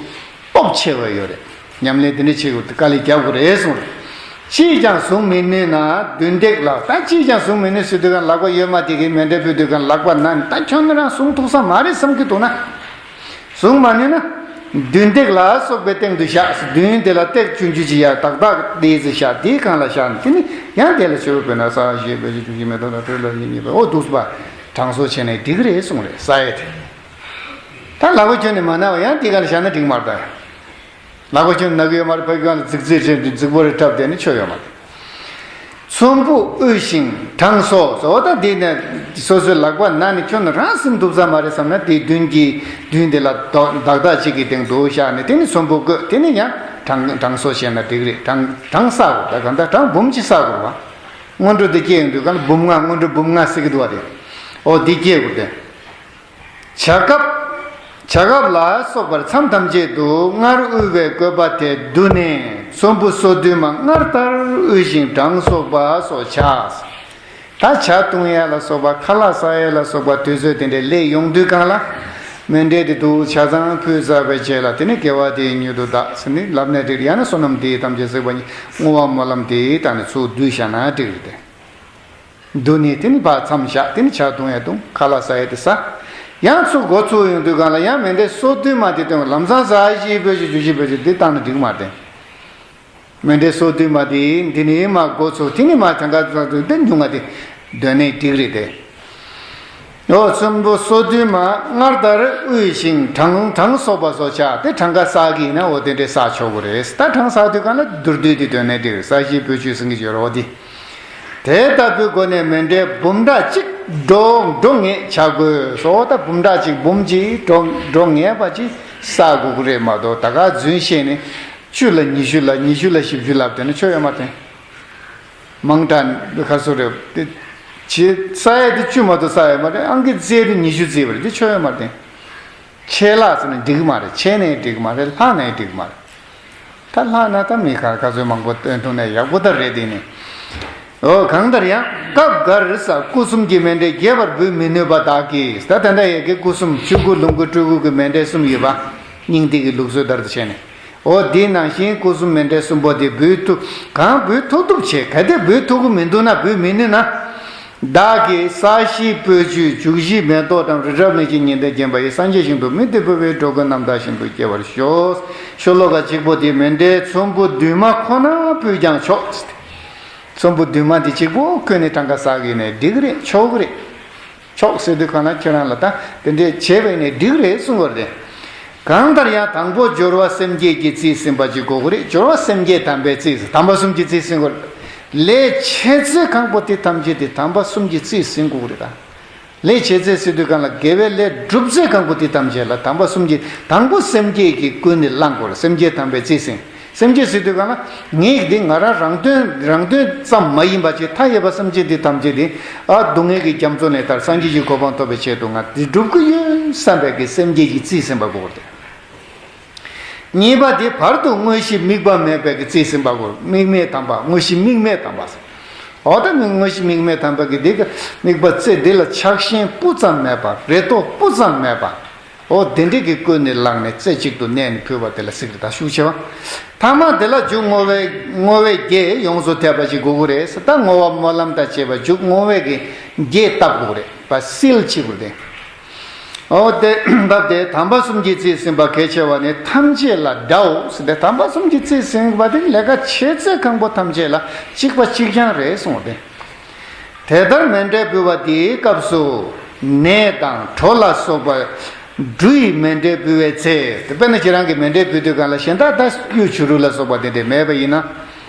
སྟོབས་ཆེ་བ་ཡོད་རེད། ཉམས་ལེན་དེ་འདྲ་བྱེད་དགོས། དཀའ་ལས་རྒྱག་དགོས་རེད་གསུངས་རེད། ཅིས་ཀྱང་བཟུང་མི་ནུས་ན་མདུན་སྟེགས་ལ། ད་ཅིས་ཀྱང་བཟུང་མི་ནུས་ཟེར་དུས་གང་ལག་པ་གཡོན་མ་དེ་གིས་མཎྜལ་ཕུལ་དུས་གང་ལག་པ་ན་ནི་ད་ཁྱོན་ནས་རང་བཟུང་ཐུབ་ས་མ་རེད་བསམ་གྱི་འདུག་ན། བཟུང་མ་ནུས་ན། མདུན་སྟེགས་ལ་སོགས་པའི་སྟེང་དུ་བཞག། མདུན་དེ་ལ་སྟེགས་ཆུང་ཆུང་ཅིག་ཡར་ཏག་ཏག་དེའི་ཚེ་བཞག། དེའི་སྒང་ལ་བཞག་ནས་དེ་ནི་ཡང་དེ་ལ་མཆོད་པ་ཕུལ་ན་ས་གཞི་བེ་ཞིག་ཆུ་བཞི་མེ་ཏོག་དང་སྤོས་ལ་ཡིན་ཉེས་པ་འོ་འདུག་པ་གྲངས་གསོག་བྱས་ནས་འགྲིག་གི་རེད་གསུངས་རེད། ས་ཡ་དེ། ད་ལག་པ་ཁྱོན་ནས་མ་ན་བ་ཡང་དེ་ག་ལ་བཞག་ན་འགྲིག་མ་རེད་ད། ལག་པ་ཁྱོན་ན་གི་ཡོད་མ་རེད། ཕ་གི་གང་ལ་རྫིག་རྫིག་རེད། རྫིག་པོ་རེད་འཁྲབ་བསྡད་ནས་ཆོ་ཡོད་མ་རེད། ཚོམ་བུ་དབུས་ཤིང་གྲངས་གསོག་ཟེར། འོ་ད་འདི་ནས་སོ་སོའི་ལག་པ་ན་ནི་ཁྱོན་ནས་རང་ཟིན་ཐུབ་ས་མ་རེད་བསམ་ན། དེའི་མདུན་གྱི་མདུན་དེ་ལ་རྡོ་བདག་བདག་གཅིག་གི་སྟེང་དུ་བཞག་ནས་དེ་ནི་ཚོམ་བུ་བཀོད། དེ་ནི་ཡང་གྲངས་གྲངས་གསོག་བྱས་ན་འགྲིག་རེད། གྲངས་གྲངས་བསག་དགོས། ད་གང་ལྟར་གྲངས་འབུམ་གཅིག་བསག་དགོས་པ། སྔོན་འགྲོ་དེ་སྐྱེ་ཡོང་དུས་གང་ལ་འབུམ་ལྔ། སྔོན་འགྲོ་འབུམ་ལྔ་ཟེར་གི་འདུག་བ་དེ། འོ་འདི་སྐྱེ་དགོས་ཏེ། བྱ་སྐབས། བྱ་སྐབས་ལ་སོགས་པར་མཚམས་ཐམས་ཅད་དུ་སྔར་དབུལ་བའི་བཀོད་པ་དེ་བསྡུ་ནས་ཚོམ་བུ་སོ་བདུན་མ་སྔར་ལྟར་དབུལ་ཞིང་གྲངས་གསོག་པ་སོགས་བྱ། ད་ཇ་བཏུང་ཡས་ལ་སོགས་པ། ཁ་ལག་ཟ་ཡས་ལ་སོགས་པ་དུས་ཚོད་དེ་འདྲའི་སླེབས་ཡོང་དུས་གང་ལ། མཎྜལ་དེ་འདུག་ཆ་ཚང་ཕུལ་ཚར་བའི་རྗེས་ལ་དེ་ནི་དགེ་བ་དེའི་མྱུར་དུ་བདག་ཟེར་ནས་ལབ་ནས་འགྲིག། ཡང་ན་བསོད་ནམས་དེའི་ཐམས་ཅད་གཟིགས་པ་ཉིད་བསྔོ་བ་སྨོན་ལམ་དེའི་སྟེང་ནས་ཚུར་བསྡུས་བཞག་ན་འགྲིག་རེད་དེ། བསྡུ་ནས་དེ་ནི་ཕར་མཚམས་བཞག། དེ་ནི་ཇ་བཏུང་ཡས་བཏུང་། ཁ་ལག་ཟ་ཡས་དེ་ཟ། ཡང་ཚུར་འགོ་ཚུགས་ཡོང་དུས་གང་ལ་ཡང་མཎྜལ་སོ་བདུན་མ་དེ་བཏོན། ལམ་སང་ཟ་བཞི་བོད་ཀྱི་བཅུ་བཞི་བོད་ཀྱི་འདི་བཏང་ན་འགྲིག་མ་རེད། མཎྜལ་སོ་བདུན་མ་དེ་འདི་ནི་མར་འགོ་ཚུགས། དེ་ནི་མར་ཐང་ག་ཚོ་དེ་ཉུང་ང་དེ་འདོན་ནས་འགྲིག་རེད་དེ། འོ་ཚོམ་བུ་སོ་བདུན་མ་སྔར་ལྟར་དབུལ་ཞིང་གྲངས་གྲངས་གསོག་པ་སོགས་བྱ། དེ་གྲངས་ཀ་བསགས་ཀྱི་ཡིན་ན་འོ་དེ་འདྲས་བསགས་ཆོག་གི་རེད། ད་གྲངས་བསགས་དུས་གང་ལ་བསྡུར་དུས་དེ་འདོན་ནས་འགྲིག་རེད། ས་གཞི་བོད་ཆུ་སྲིན་གྱི་སྦྱོར་བ་འདི། དེ་ལྟ་བུའི་སྒོ་ནས་མཎྜལ་འབུམ་ཕྲག་གཅིག་འགྲོ་འགྲོ་ངེས་བྱ་དགོས་སོ། ད་འབུམ་ཕྲག་གཅིག་འབུམ་གཅིག་འགྲོ་འགྲོ་ངེས་པ་ཅིག་བསགས་དགོས་ཀྱི་རེད་མ་གཏོགས། ད་ག་རྫུན་བཤད་ནས་བཅུ་ལ་ཉི་ཤུ་ལ་ཉི་ཤུ་ལ་བཞི་བཅུ་ལབ་དེ་ནི་ཆོ་ཡོད་མ་རེད། མང་དྲགས་ཁ་སོ་རེད་དེ། ཆེ་ས་ཡ་དེ་བཅུ་མ་གཏོགས་ས་ཡ་མ་རེད། ཨང་ཀི་རྩིས་དེ་ཉི་ཤུ་རྩིས་པ་རེད། དེ་ཆོ་ཡོད་མ་རེད། དེ་ཆད་ལྷག་ཟེར་ན་འགྲིག་གི་མ་རེད། ཆད་ནས་འགྲིག་གི་མ་རེད། ལྷག་ནས་འགྲིག་གི་མ་རེད། ད་ལྷག་ན་ད་མི་ག་ག་ཚོད་མང་པོ་བཏོན་ཐུབ་ན་ཡག་པོ་ད་རེད། དེ་ནི། འོ་གང་ལྟར་ཡང་སྐབས་འགར་ས་སྐུ་གསུམ་གྱི་མཎྜལ་རྒྱས་པར་འབུལ་མི་ནུས་པ་དག་གིས། ད་ད་ལྟ་ཡ་གི་སྐུ་གསུམ་ཆོས་སྐུ་ལོངས་སྐུ་སྤྲུལ་སྐུ་གི་མཎྜལ་གསུམ་ཡོད་པ། སྙིང་ཐིག་གི་ལུགས་སྲོལ་ལྟར་དུ་བྱས་ནས། འོ་དེ་ནང་བཞིན་སྐུ་གསུམ་མཎྜལ་གསུམ་པོ་དེ་འབུལ་ཐུབ། གང་འབུལ་ཐུབ་ཐུབ་བྱས། གལ་ཏེ་འབུལ་ཐུབ་ཀྱི་མི་འདུག་ན། འབུལ་མི་ནུས་ན། བདག་གིས་ས་གཞི་སྤོས་ཆུས་བྱུགས་ཤིང་མེ་ཏོག་བཀྲམ། རི་རབ་གླིང་བཞི་ཉི་ཟླས་བརྒྱན་པ་ཡི། སངས་རྒྱས་ཞིང་དུ་མི་འདོད་པའི་འགྲོ་ཀུན་རྣམ་དག་ཞིང་དུ་སྐྱེ་བར་ཤོག། ཤོ་ལོ་ཀ་གཅིག་པོ་དེ་མཎྜལ་ཚོམ་བུ་བདུན་མ་ཁོ་ན་ཕུལ་ཀྱང་ཆོག། ཚོམ་བུ་བདུན་མ་དེ་གཅིག་པོ་ཁོ་ནས་གྲངས་ཀ་བསགས་ཡིན་ནས་འགྲིག་གི་རེད། ཆོག་གི་རེད། ཆོག་ཟེར་དུས་གང་ལ་ཁྱེད་རང་ལ་ད་དེ་འདྲས་བྱས་པ་ཡིན་ནས་འགྲིག་རེད་གསུང་བར་དེ། གང་ལྟར་ཡང་དང་པོ་སྦྱོར་བ་སེམས་བསྐྱེད་ཀྱི་རྩིས་ཟིན་པ་ཅིག་དགོས་ཀྱི་རེད། སྦྱོར་བ་སེམས་བསྐྱེད་དམ་པའི་རྩིས་ཟིན། དམ་པ་གསུམ་གྱི་རྩིས་ཟིན་དགོས་རེད། ལས་བྱེད་ཚེ་གང་པོ་དེ་ཐམས་ཅད་དེ་དམ་པ་གསུམ་གྱི་རྩིས་ཟིན་དགོས་ཀྱི་རེད་ད། ལས་བྱེད་ཚེ་ཟེར་དུས་གང་ལ་དགེ་བའི་ལས་སྒྲུབ་ཚེ་གང་པོ་དེ་ཐམས་ཅད་ལ་དམ་པ་གསུམ་གྱི་དང་པོ་སེམས་བསྐྱེད་ཀྱིས་ཀུན་ནས་བསླང་དགོས་རེད། སེམས་བསྐྱེད་དམ་པའི་རྩིས་ཟིན། སེམས་བསྐྱེད་ཟེར་དུས་གང་ལ་ངས་འདི་ང་རང་རང་དོན་རང་དོན་ཙམ་མ་ཡིན་པ་ཅིག་མཐའ་ཡས་པ་སེམས་བསྐྱེད་འདི་ཐམས་ཅད་འདི་ཨ་སྡུག་བསྔལ་གྱི་རྒྱ་མཚོ་ནས་ཐར། སངས་རྒྱས་ཀྱི་གོ་འཕང་ཐོབ་པའི་ཆེད་དུ་ང་འདི་སྒྲུབ་ཀྱི་ཡོད་བསམ་པའི་གི་སེམས་བསྐྱེད་ཀྱི་རྩིས་ཟིན་པ་དགོས་ཏེ། གཉིས་པ་དེ་བར་དུ་དངོས་གཞི་དམིགས་པ་མེད་པའི་གི་རྩིས་ཟིན་པ་དགོས། དམིགས་མེད་དམ་པ། དངོས་གཞི་དམིགས་མེད་དམ་པ་ཟེར། འོ་ད་ནི་དངོས་གཞི་དམིགས་མེད་དམ་པ་གི་འདི་གི་དམིགས་པ་རྩེ་འདི་ལ་ཆགས་ཞེན་སྤུ་ཙམ་མེད་པ། རེ་དོགས་སྤུ་ཙམ་མེད་པ། འོ་དེ་འདྲའི་གི་ཀུན་ནས་བསླངས་ནས་རྩེ་གཅིག་ཏུ་གནས་ནས་ཕུལ་བ་དེ་ལ་ཟེར་གི་ད་ཤུགས་ཆེ་བ། ཐ་མ་དེ་ལ་མཇུག་བསྔོ་བའི་བསྔོ་བའི་རྒྱས་ཡོངས་སུ་ཐེབས་པ་ཞིག་དགོས་ཀྱི་རེད་ཟེར། ད་བསྔོ་བ་སྨོན་ལམ་དང་བཅས་པ་མཇུག་བསྔོ་བའི་གི་རྒྱས་བཏབ་དགོས་ཀྱི་རེད་པ། སིལ་བྱེད་དགོས་ཏེ། འོ་དེ་འབབ་སྟེ་དམ་པ་གསུམ་གྱི་རྩིས་ཟིན་པ་གལ་ཆེ་བ་ནི་ཐམས་ཅད་ལ་འདྲའོ་ཟེར་ཏེ། དམ་པ་གསུམ་གྱི་རྩིས་ཟིན་པ་དེ་ལས་ཀ་བྱེད་ཚེ་གང་པོ་ཐམས་ཅད་ལ་གཅིག་པ་གཅིག་རྐྱང་རེད་གསུངས་ཏེ། དེ་ལྟར་མཎྜལ་འབུལ་བ་དེའི་སྐབས་སུ་ནས་དང་གྲོ་ལ་སོགས་པ་འབྲུ་ཡི་མཎྜལ་འབུལ་བའི་ཚེ། དེ་དཔེར་ན་ཁྱེད་རང་གིས་མཎྜལ་འབུལ་དུས་གང་ལ་གཞན་དག་ད་གཡུ་བྱུ་རུ་ལ་སོགས་པ་དེ་འདྲས་མེད་པ་ཡིན་ན།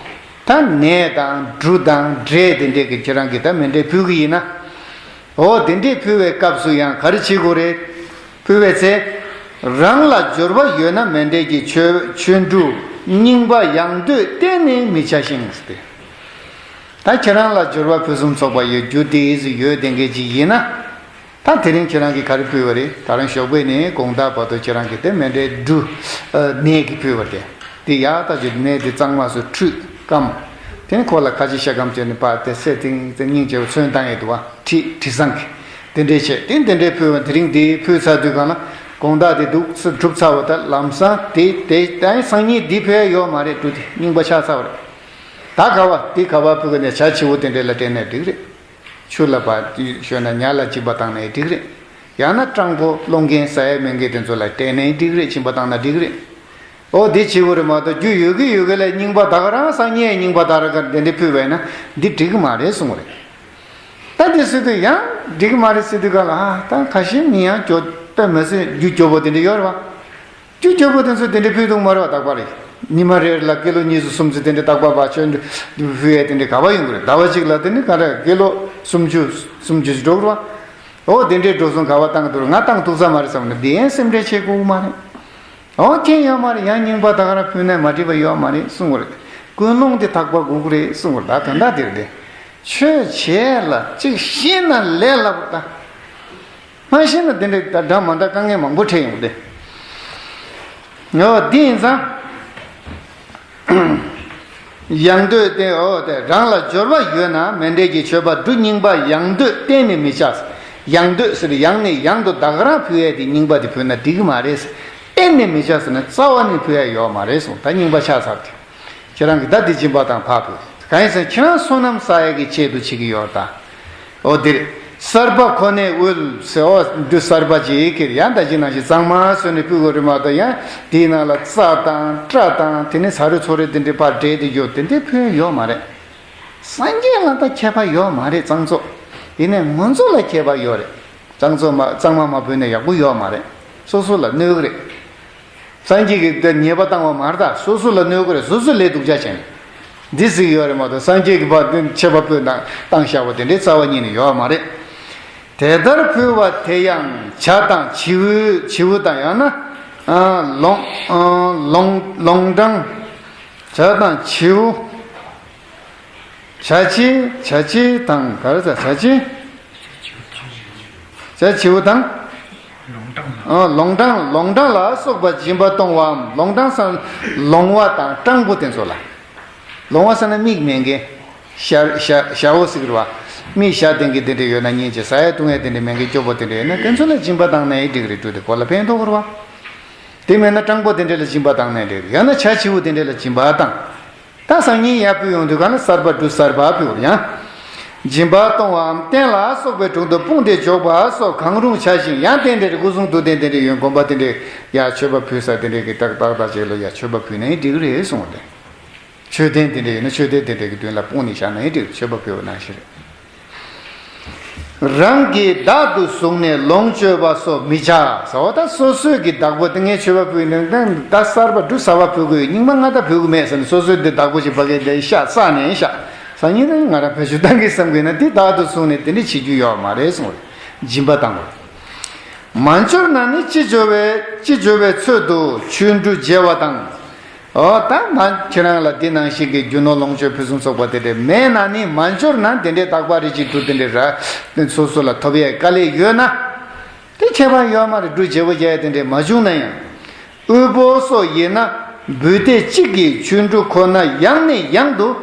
ད་ནས་དང་འབྲུ་དང་འབྲས་དེ་འདྲས་ཀྱི་ཁྱེད་རང་གིས་ད་མཎྜལ་འབུལ་གི་ཡིན་ན། འོ་དེ་འདྲས་ཕུལ་བའི་སྐབས་སུ་ཡང་ག་རེ་བྱེད་དགོས་རེད། ཕུལ་བའི་ཚེ། རང་ལ་འབྱོར་བ་ཡོད་ན་མཎྜལ་གྱི་མཆོད་མཆོད་འབྲུ་རྙིང་པ་ཡང་འདོད་གཏན་ནས་མི་བྱ་ཞིང་ཟེར་ཏེ། ད་ཁྱེད་རང་ལ་འབྱོར་བ་ཕུན་སུམ་ཚོགས་པ་ཡོད་རྒྱུ་དེ་ཡིས་ཡོད་དེ་འགའི་ཅིག་ཡིན་ན། ད་དེ་རིང་ཁྱེད་རང་གིས་ག་རེ་ཕུལ་བ་རེད། ད་རང་ཞོགས་པ་ནས་དགོང་དག་བར་དུ་ཁྱེད་རང་གིས་དེ་མཎྜལ་འབྲུ་ནས་ཀྱི་ཕུལ་བ་རེད། དེ་ཡག་ད་ཅིག་ནས་དེ་གཙང་མ་སུ་ཁྲུས་སྐམ། དེ་ནས་ཁོ་ལ་ཁ་ཆེ་ཤ་སྐམ་བྱས་ནས་པ་དེ་སེ་ཏིང་ཏིང་སྙིང་རྗེ་བོ་ཚོན་བཏང་ཡས་འདུག་བ། དྲི་དྲི་བཟང་གི། དེ་འདྲས་བྱས་དེ་དེ་འདྲས་ཕུལ་བ། དེ་རིང་དེ་ཕུལ་ཚར་དུས་གང་ལ་དགོང་དག་དེ་འདུག་སེ་གྲུབ་ཚར་བ། ད་ལམ་སང་དེ་དེ་ད་སང་ཉིན་འདི་ཕུལ་ཡས་ཡོད་མ་རེད། འབྲུ་དེ་རྙིང་པ་ཆགས་ཚར་བ་རེད། ད་ག་བ་དེ་ག་བ་ཕུལ་གི་ནས་བྱ་བྱིའུ་དེ་འདྲས་ལ་སྤྲད་ནས་འགྲིག་རེད། ཆུ་ལ་བ་ཞོན་ན་ཉ་ལ་སྦྱིན་པ་བཏང་ནས་འགྲིག་རེད། ཡང་ན་སྤྲང་པོ་སློང་མཁན་ཟ་ཡས་མེད་མཁན་དེ་ཚོ་ལ་སྤྲད་ནས་འགྲིག་རེད། སྦྱིན་པ་བཏང་ན་འགྲིག་རེད། ཨོ་དེ་བྱེད་དགོས་རེད་མ་གཏོགས་རྒྱུ་ཡོད་གི་ཡོད་གི་ལས་རྙིང་པ་ད་ག་རང་སང་ཉིན་རྙིང་པ་ད་ར་ག་དེ་འདྲ་ཕུལ་བས་ན་འདི་འགྲིག་གི་མ་རེད་གསུངས་རེད། ད་དེ་ཟེར་དུས་ཡང་འགྲིག་གི་མ་རེད་ཟེར་དུས་ག་ལ་ཨ་ད་ཁ་ཤས་མི་ཡང་སྐྱོ་དཔེ་མ་ཟེར་རྒྱུ་སྐྱོ་པོ་དེ་འདྲ་ཡོད་རེད་བ། རྒྱུ་སྐྱོ་པོ་དེ་ཚོ་དེ་འདྲ་ཕུལ་འདུག་མ་རེད་བ། རྟག་པར་རེད། ཉི་མ་རེ་རེ་ལ་ཀི་ལོ་གཉིས་སུ་གསུམ་ཚོ་དེ་འདྲ་རྟག་པར་བ་ཆོས་འདུ་ཕུལ་ཡས་དེ་འདྲ་ག་བ་ཡོང་གི་རེད། ཟླ་བ་གཅིག་ལ་དེ་ནི་ག་འདྲ་ཀི་ལོ་སུམ་ཅུ་སུམ་ཅུ་འགྲོ་གི་རེད་བ། ཨོ་དེ་འདྲའི་འགྲོ་སོང་ག་བ་བཏང་འདུག་ང་བཏང་ཐུབ་ས་མ་རེད་བསམ་ནས་དེ་ཡང་སེམས་ཁྲལ་བྱེད་དགོས་མ་རེད། ཨོ་ཁྱེད་ཡོད་མ་རེད། ཡང་རྙིང་པ་ད་ག་རང་ཕུལ་ནས་མ་འགྲིག་པ་ཡོད་མ་རེད་གསུང་གི་རེད། ཀུན་སློང་དེ་དག་པ་དགོས་ཀྱི་རེད་གསུང་གི་རེད། ད་དོན་དག་དེ་རེད་དེ། ཆོས་བྱས་ལ་གཅིག་ཤེས་ན་ལས་སླ་པོ་ད། མ་ཤེས་ན་དེ་འདྲའི་ད་འདྲ་མ་འདྲ་དཀའ་ངལ་མང་པོ་འཕྲད་ཡོང་གི་རེད། ཨོ་དེ་ཡིན་ཙང་། ཡང་འདོད་དེ་ཨོ་དེ་རང་ལ་འབྱོར་བ་ཡོད་ན་མཎྜལ་གྱི་མཆོད་པ་འབྲུ་རྙིང་པ་ཡང་འདོད་གཏན་ནས་མི་བྱ། ཡང་འདོད་ཟེར་ཡང་ནས་ཡང་དུ་ད་ག་རང་ཕུལ་ཡས་དེ་རྙིང་པ་དེ་ཕུལ་ན་འགྲིག་གི་མ་རེད། གཏན་ནས་མི་བྱ་ཟེར་ན་རྩ་བ་ནས་ཕུལ་ཡས་ཡོད་མ་རེད་གསུངས། ད་རྙིང་པ་ཆགས་ཚར་དེ། ཁྱེད་རང་གིས་ད་འདི་སྦྱིན་པ་དང་ཕར་ཕུལ། གང་ཡིན་ཟེར་ན་ཁྱེད་རང་བསོད་ནམས་བསགས་ཡས་ཀྱི་ཆེད་དུ་བྱེད་ཀྱི་ཡོད་ད། ཨོ་འདིར། གསར་པ་ཁོ་ནའི་དབུལ་ཟེར། ཨོ་འདི་གསར་པ་ཅིག་གིར་ཡང་ད་ཅི་ནང་བཞིན་གཙང་མ་བཟོས་ནས་ཕུལ་དགོས་རེད་མ་གཏོགས་ཡང་དེའི་ནང་ལ་རྩྭ་དང་སྐྲ་དང་དེ་ནས་ཚ་རུ་ཚོ་རུ་དེ་འདྲའི་ཕར་འདྲེས་ཏེ་ཡོད་དེ་འདྲའི་ཕུལ་ཡོད་མ་རེད། སངས་རྒྱས་ལ་ད་ཁྱད་པར་ཡོད་མ་རེད། གཙང་བཙོག་དེ་ནས་ང་ཚོ་ལ་ཁྱད་པར་ཡོད་རེད། གཙང་བཙོག་མ་གཙང་མ་མ་ཕུལ་ནས་ཡག་པོ་ཡོད་མ་རེད། སོ་སོ་ལ་གནོད་གི་རེད། སངས་རྒྱས་ཀྱིས་དེ་ཉེས་པ་བཏང་བ་མ་རེད་ད། སོ་སོ་ལ་གནོད་ཀྱི་རེད། སོ་སོ་ལས་སྡུག་ཅག་བྱས་ནས་འདི་ཟིག་ཡོད་རེད་མ་གཏོགས་སངས་རྒྱས་ཀྱིས་ཕར་དེ་ཆད་པ་ཕུལ་དང་བཏང་བཞག་པ་དེ་འདྲའི་རྩ་བ་ཉིད་ནས་ཡོད་མ་རེད། དེ་ལྟར་ཕུལ་བ་དེ་ཡང་བྱ་དང་བྱིའུ་བྱིའུ་དང་ཡང་ན་ཨ་ལོང་ཨ་ལོང་ལོང་འདྲེན། བྱ་དང་བྱིའུ། བྱ་ཕྱི་བྱ་ཕྱི་དང་ག་རེ་ཟ་བྱ་ཕྱི། ཟས་བྱིའུ་དང་། ལོང་སྤྲང་། ཨ། ལོང་སྤྲང་། ལོང་སྤྲང་ལ་སོགས་པ་སྦྱིན་པ་གཏོང་བའམ། ལོང་སྤྲང་ཟེར་ན་ལོང་བ་དང་སྤྲང་པོ་དེ་ཚོ་ལ། ལོང་བ་ཟེར་ན་མིག་མེད་མཁན། ཞར་ཞར་ཞར་བོ་ཟེར་གི་རེད་བ། མིག་ཞར་ལྡན་གྱི་དེ་འདྲ་ཡོད་ན་ཉན་བྱེད། ཟ་ཡ་བཏུང་ཡ་དེ་འདྲ་མེད་མཁན་སྐྱོ་པོ་དེ་འདྲ་ཡོད་ན་དེ་ཚོ་ལ་སྦྱིན་པ་བཏང་ན་ཡང་འགྲིག་རེད། འབྲུ་དེ་ཁོ་ལ་ཕན་ཐོགས་རེད་བ། དེ་མེད་ན་སྤྲང་པོ་དེ་འདྲ་ལ་སྦྱིན་པ་བཏང་ན་ཡང་འགྲིག་རེད། ཡང་ན་བྱ་བྱིའུ་དེ་འདྲ་ལ་སྦྱིན་པ་བཏང་། ད་སང་ཉིན་ཡར་ཕུལ་ཡོང་དུས་གང་ལ་གསར་པ་འབྲུ་གསར་པ་ཕུལ་བར་ཡང་། སྦྱིན་པ་གཏོང་བའམ་རྟེན་ལ་སོགས་པའི་དྲུང་དུ་སྤུངས་ཏེ་འཇོག་པ་སོགས་གང་རུང་བྱ་ཞིང་། ཡང་རྟེན་འབྲེལ་སྐུ་གསུང་ཐུགས་རྟེན་དེ་འདྲ་ཡོད། དགོན་པ་དེ་འདྲ་ཡར་མཆོད་པ་ཕུལ་ས་དེ་འདྲ་གི་ཏག་ཏག་ཏག་ཅིག་ལ་ཡར་མཆོད་པ་ཕུལ་ན་ཡང་འགྲིག་རེད་གསུངས་ཏེ། མཆོད་རྟེན་དེ་འདྲ་ཡོད་ན་མཆོད་རྟེན་དེ་འདྲ་གི་མདུན་ལ་སྤུངས་ནས་བཞག་ན་ཡང་འགྲིག་མཆོད་པ་ཕུལ་བ་ནང་བཞིན་རེད། རང་གིས་བདག་ཏུ་བཟུང་ནས་ལོངས་སྤྱོད་པ་སོགས་མི་བྱ་ཟེར་བ། ད་སོ་སོས་ཀྱི་བདག་པོ་དེ་ངས་མཆོད་པ་ཕུལ་ནས་ད་གསར་པ་འབྲུ་གསར་པ་ཕུལ་དགོས་ཡོད། རྙིང་པ་སྔ་དར་ཕུལ་དགོས་མེད་ཟེར་ནས་སོ་སོས་དེ་བདག་པོ་ཞིག་ཕ་གིར་དེ་ཤ་བསགས་ནས་ཤ་སང་ཉིན་ནས་ང་རང་བེད་སྤྱོད་བཏང་གི་བསམ་གི་ན་དེ་བདག་ཏུ་བཟུང་ནས་དེ་འདྲ་བྱེད་རྒྱུ་ཡོད་མ་རེད་གསུངས་རེད། སྦྱིན་པ་བཏང་བ། མ་འབྱོར་ན་ནི་ཅི་འབྱོར་བའི་ཅི་འབྱོར་བའི་ཚོད་དུ་ཆོས་འབྲུ་བརྗེ་བ་དང་། ཨོ་ད་མ་ཁྱེད་རང་ལ་འདི་ནང་བཞིན་གྱི་རྒྱུ་ནོར་ལོངས་སྤྱོད་ཕུན་སུམ་ཚོགས་པ་དེ་འདྲ་མེད་ན་ནི། མ་འབྱོར་ན་དེ་འདྲའི་རྟག་པ་རེ་གཅིག་ཏུ་དེ་འདྲའི་ར་སོ་སོ་ལ་ཐོབ་ཡས་དཀའ་ལས་ཡོད་ན། དེ་ཁྱད་པར་ཡོད་མ་རེད། འབྲུ་བརྗེ་པོ་རྒྱག་ཡས་དེ་འདྲའི་མ་བྱུང་ན་ཡང་། དབུལ་པོ་སོགས་ཡིན་ན་འབུལ་སྡེ་གཅིག་གི་ཆོས་འབྲུ་ཁོ་ན་ཡང་ནས་ཡང་དུ་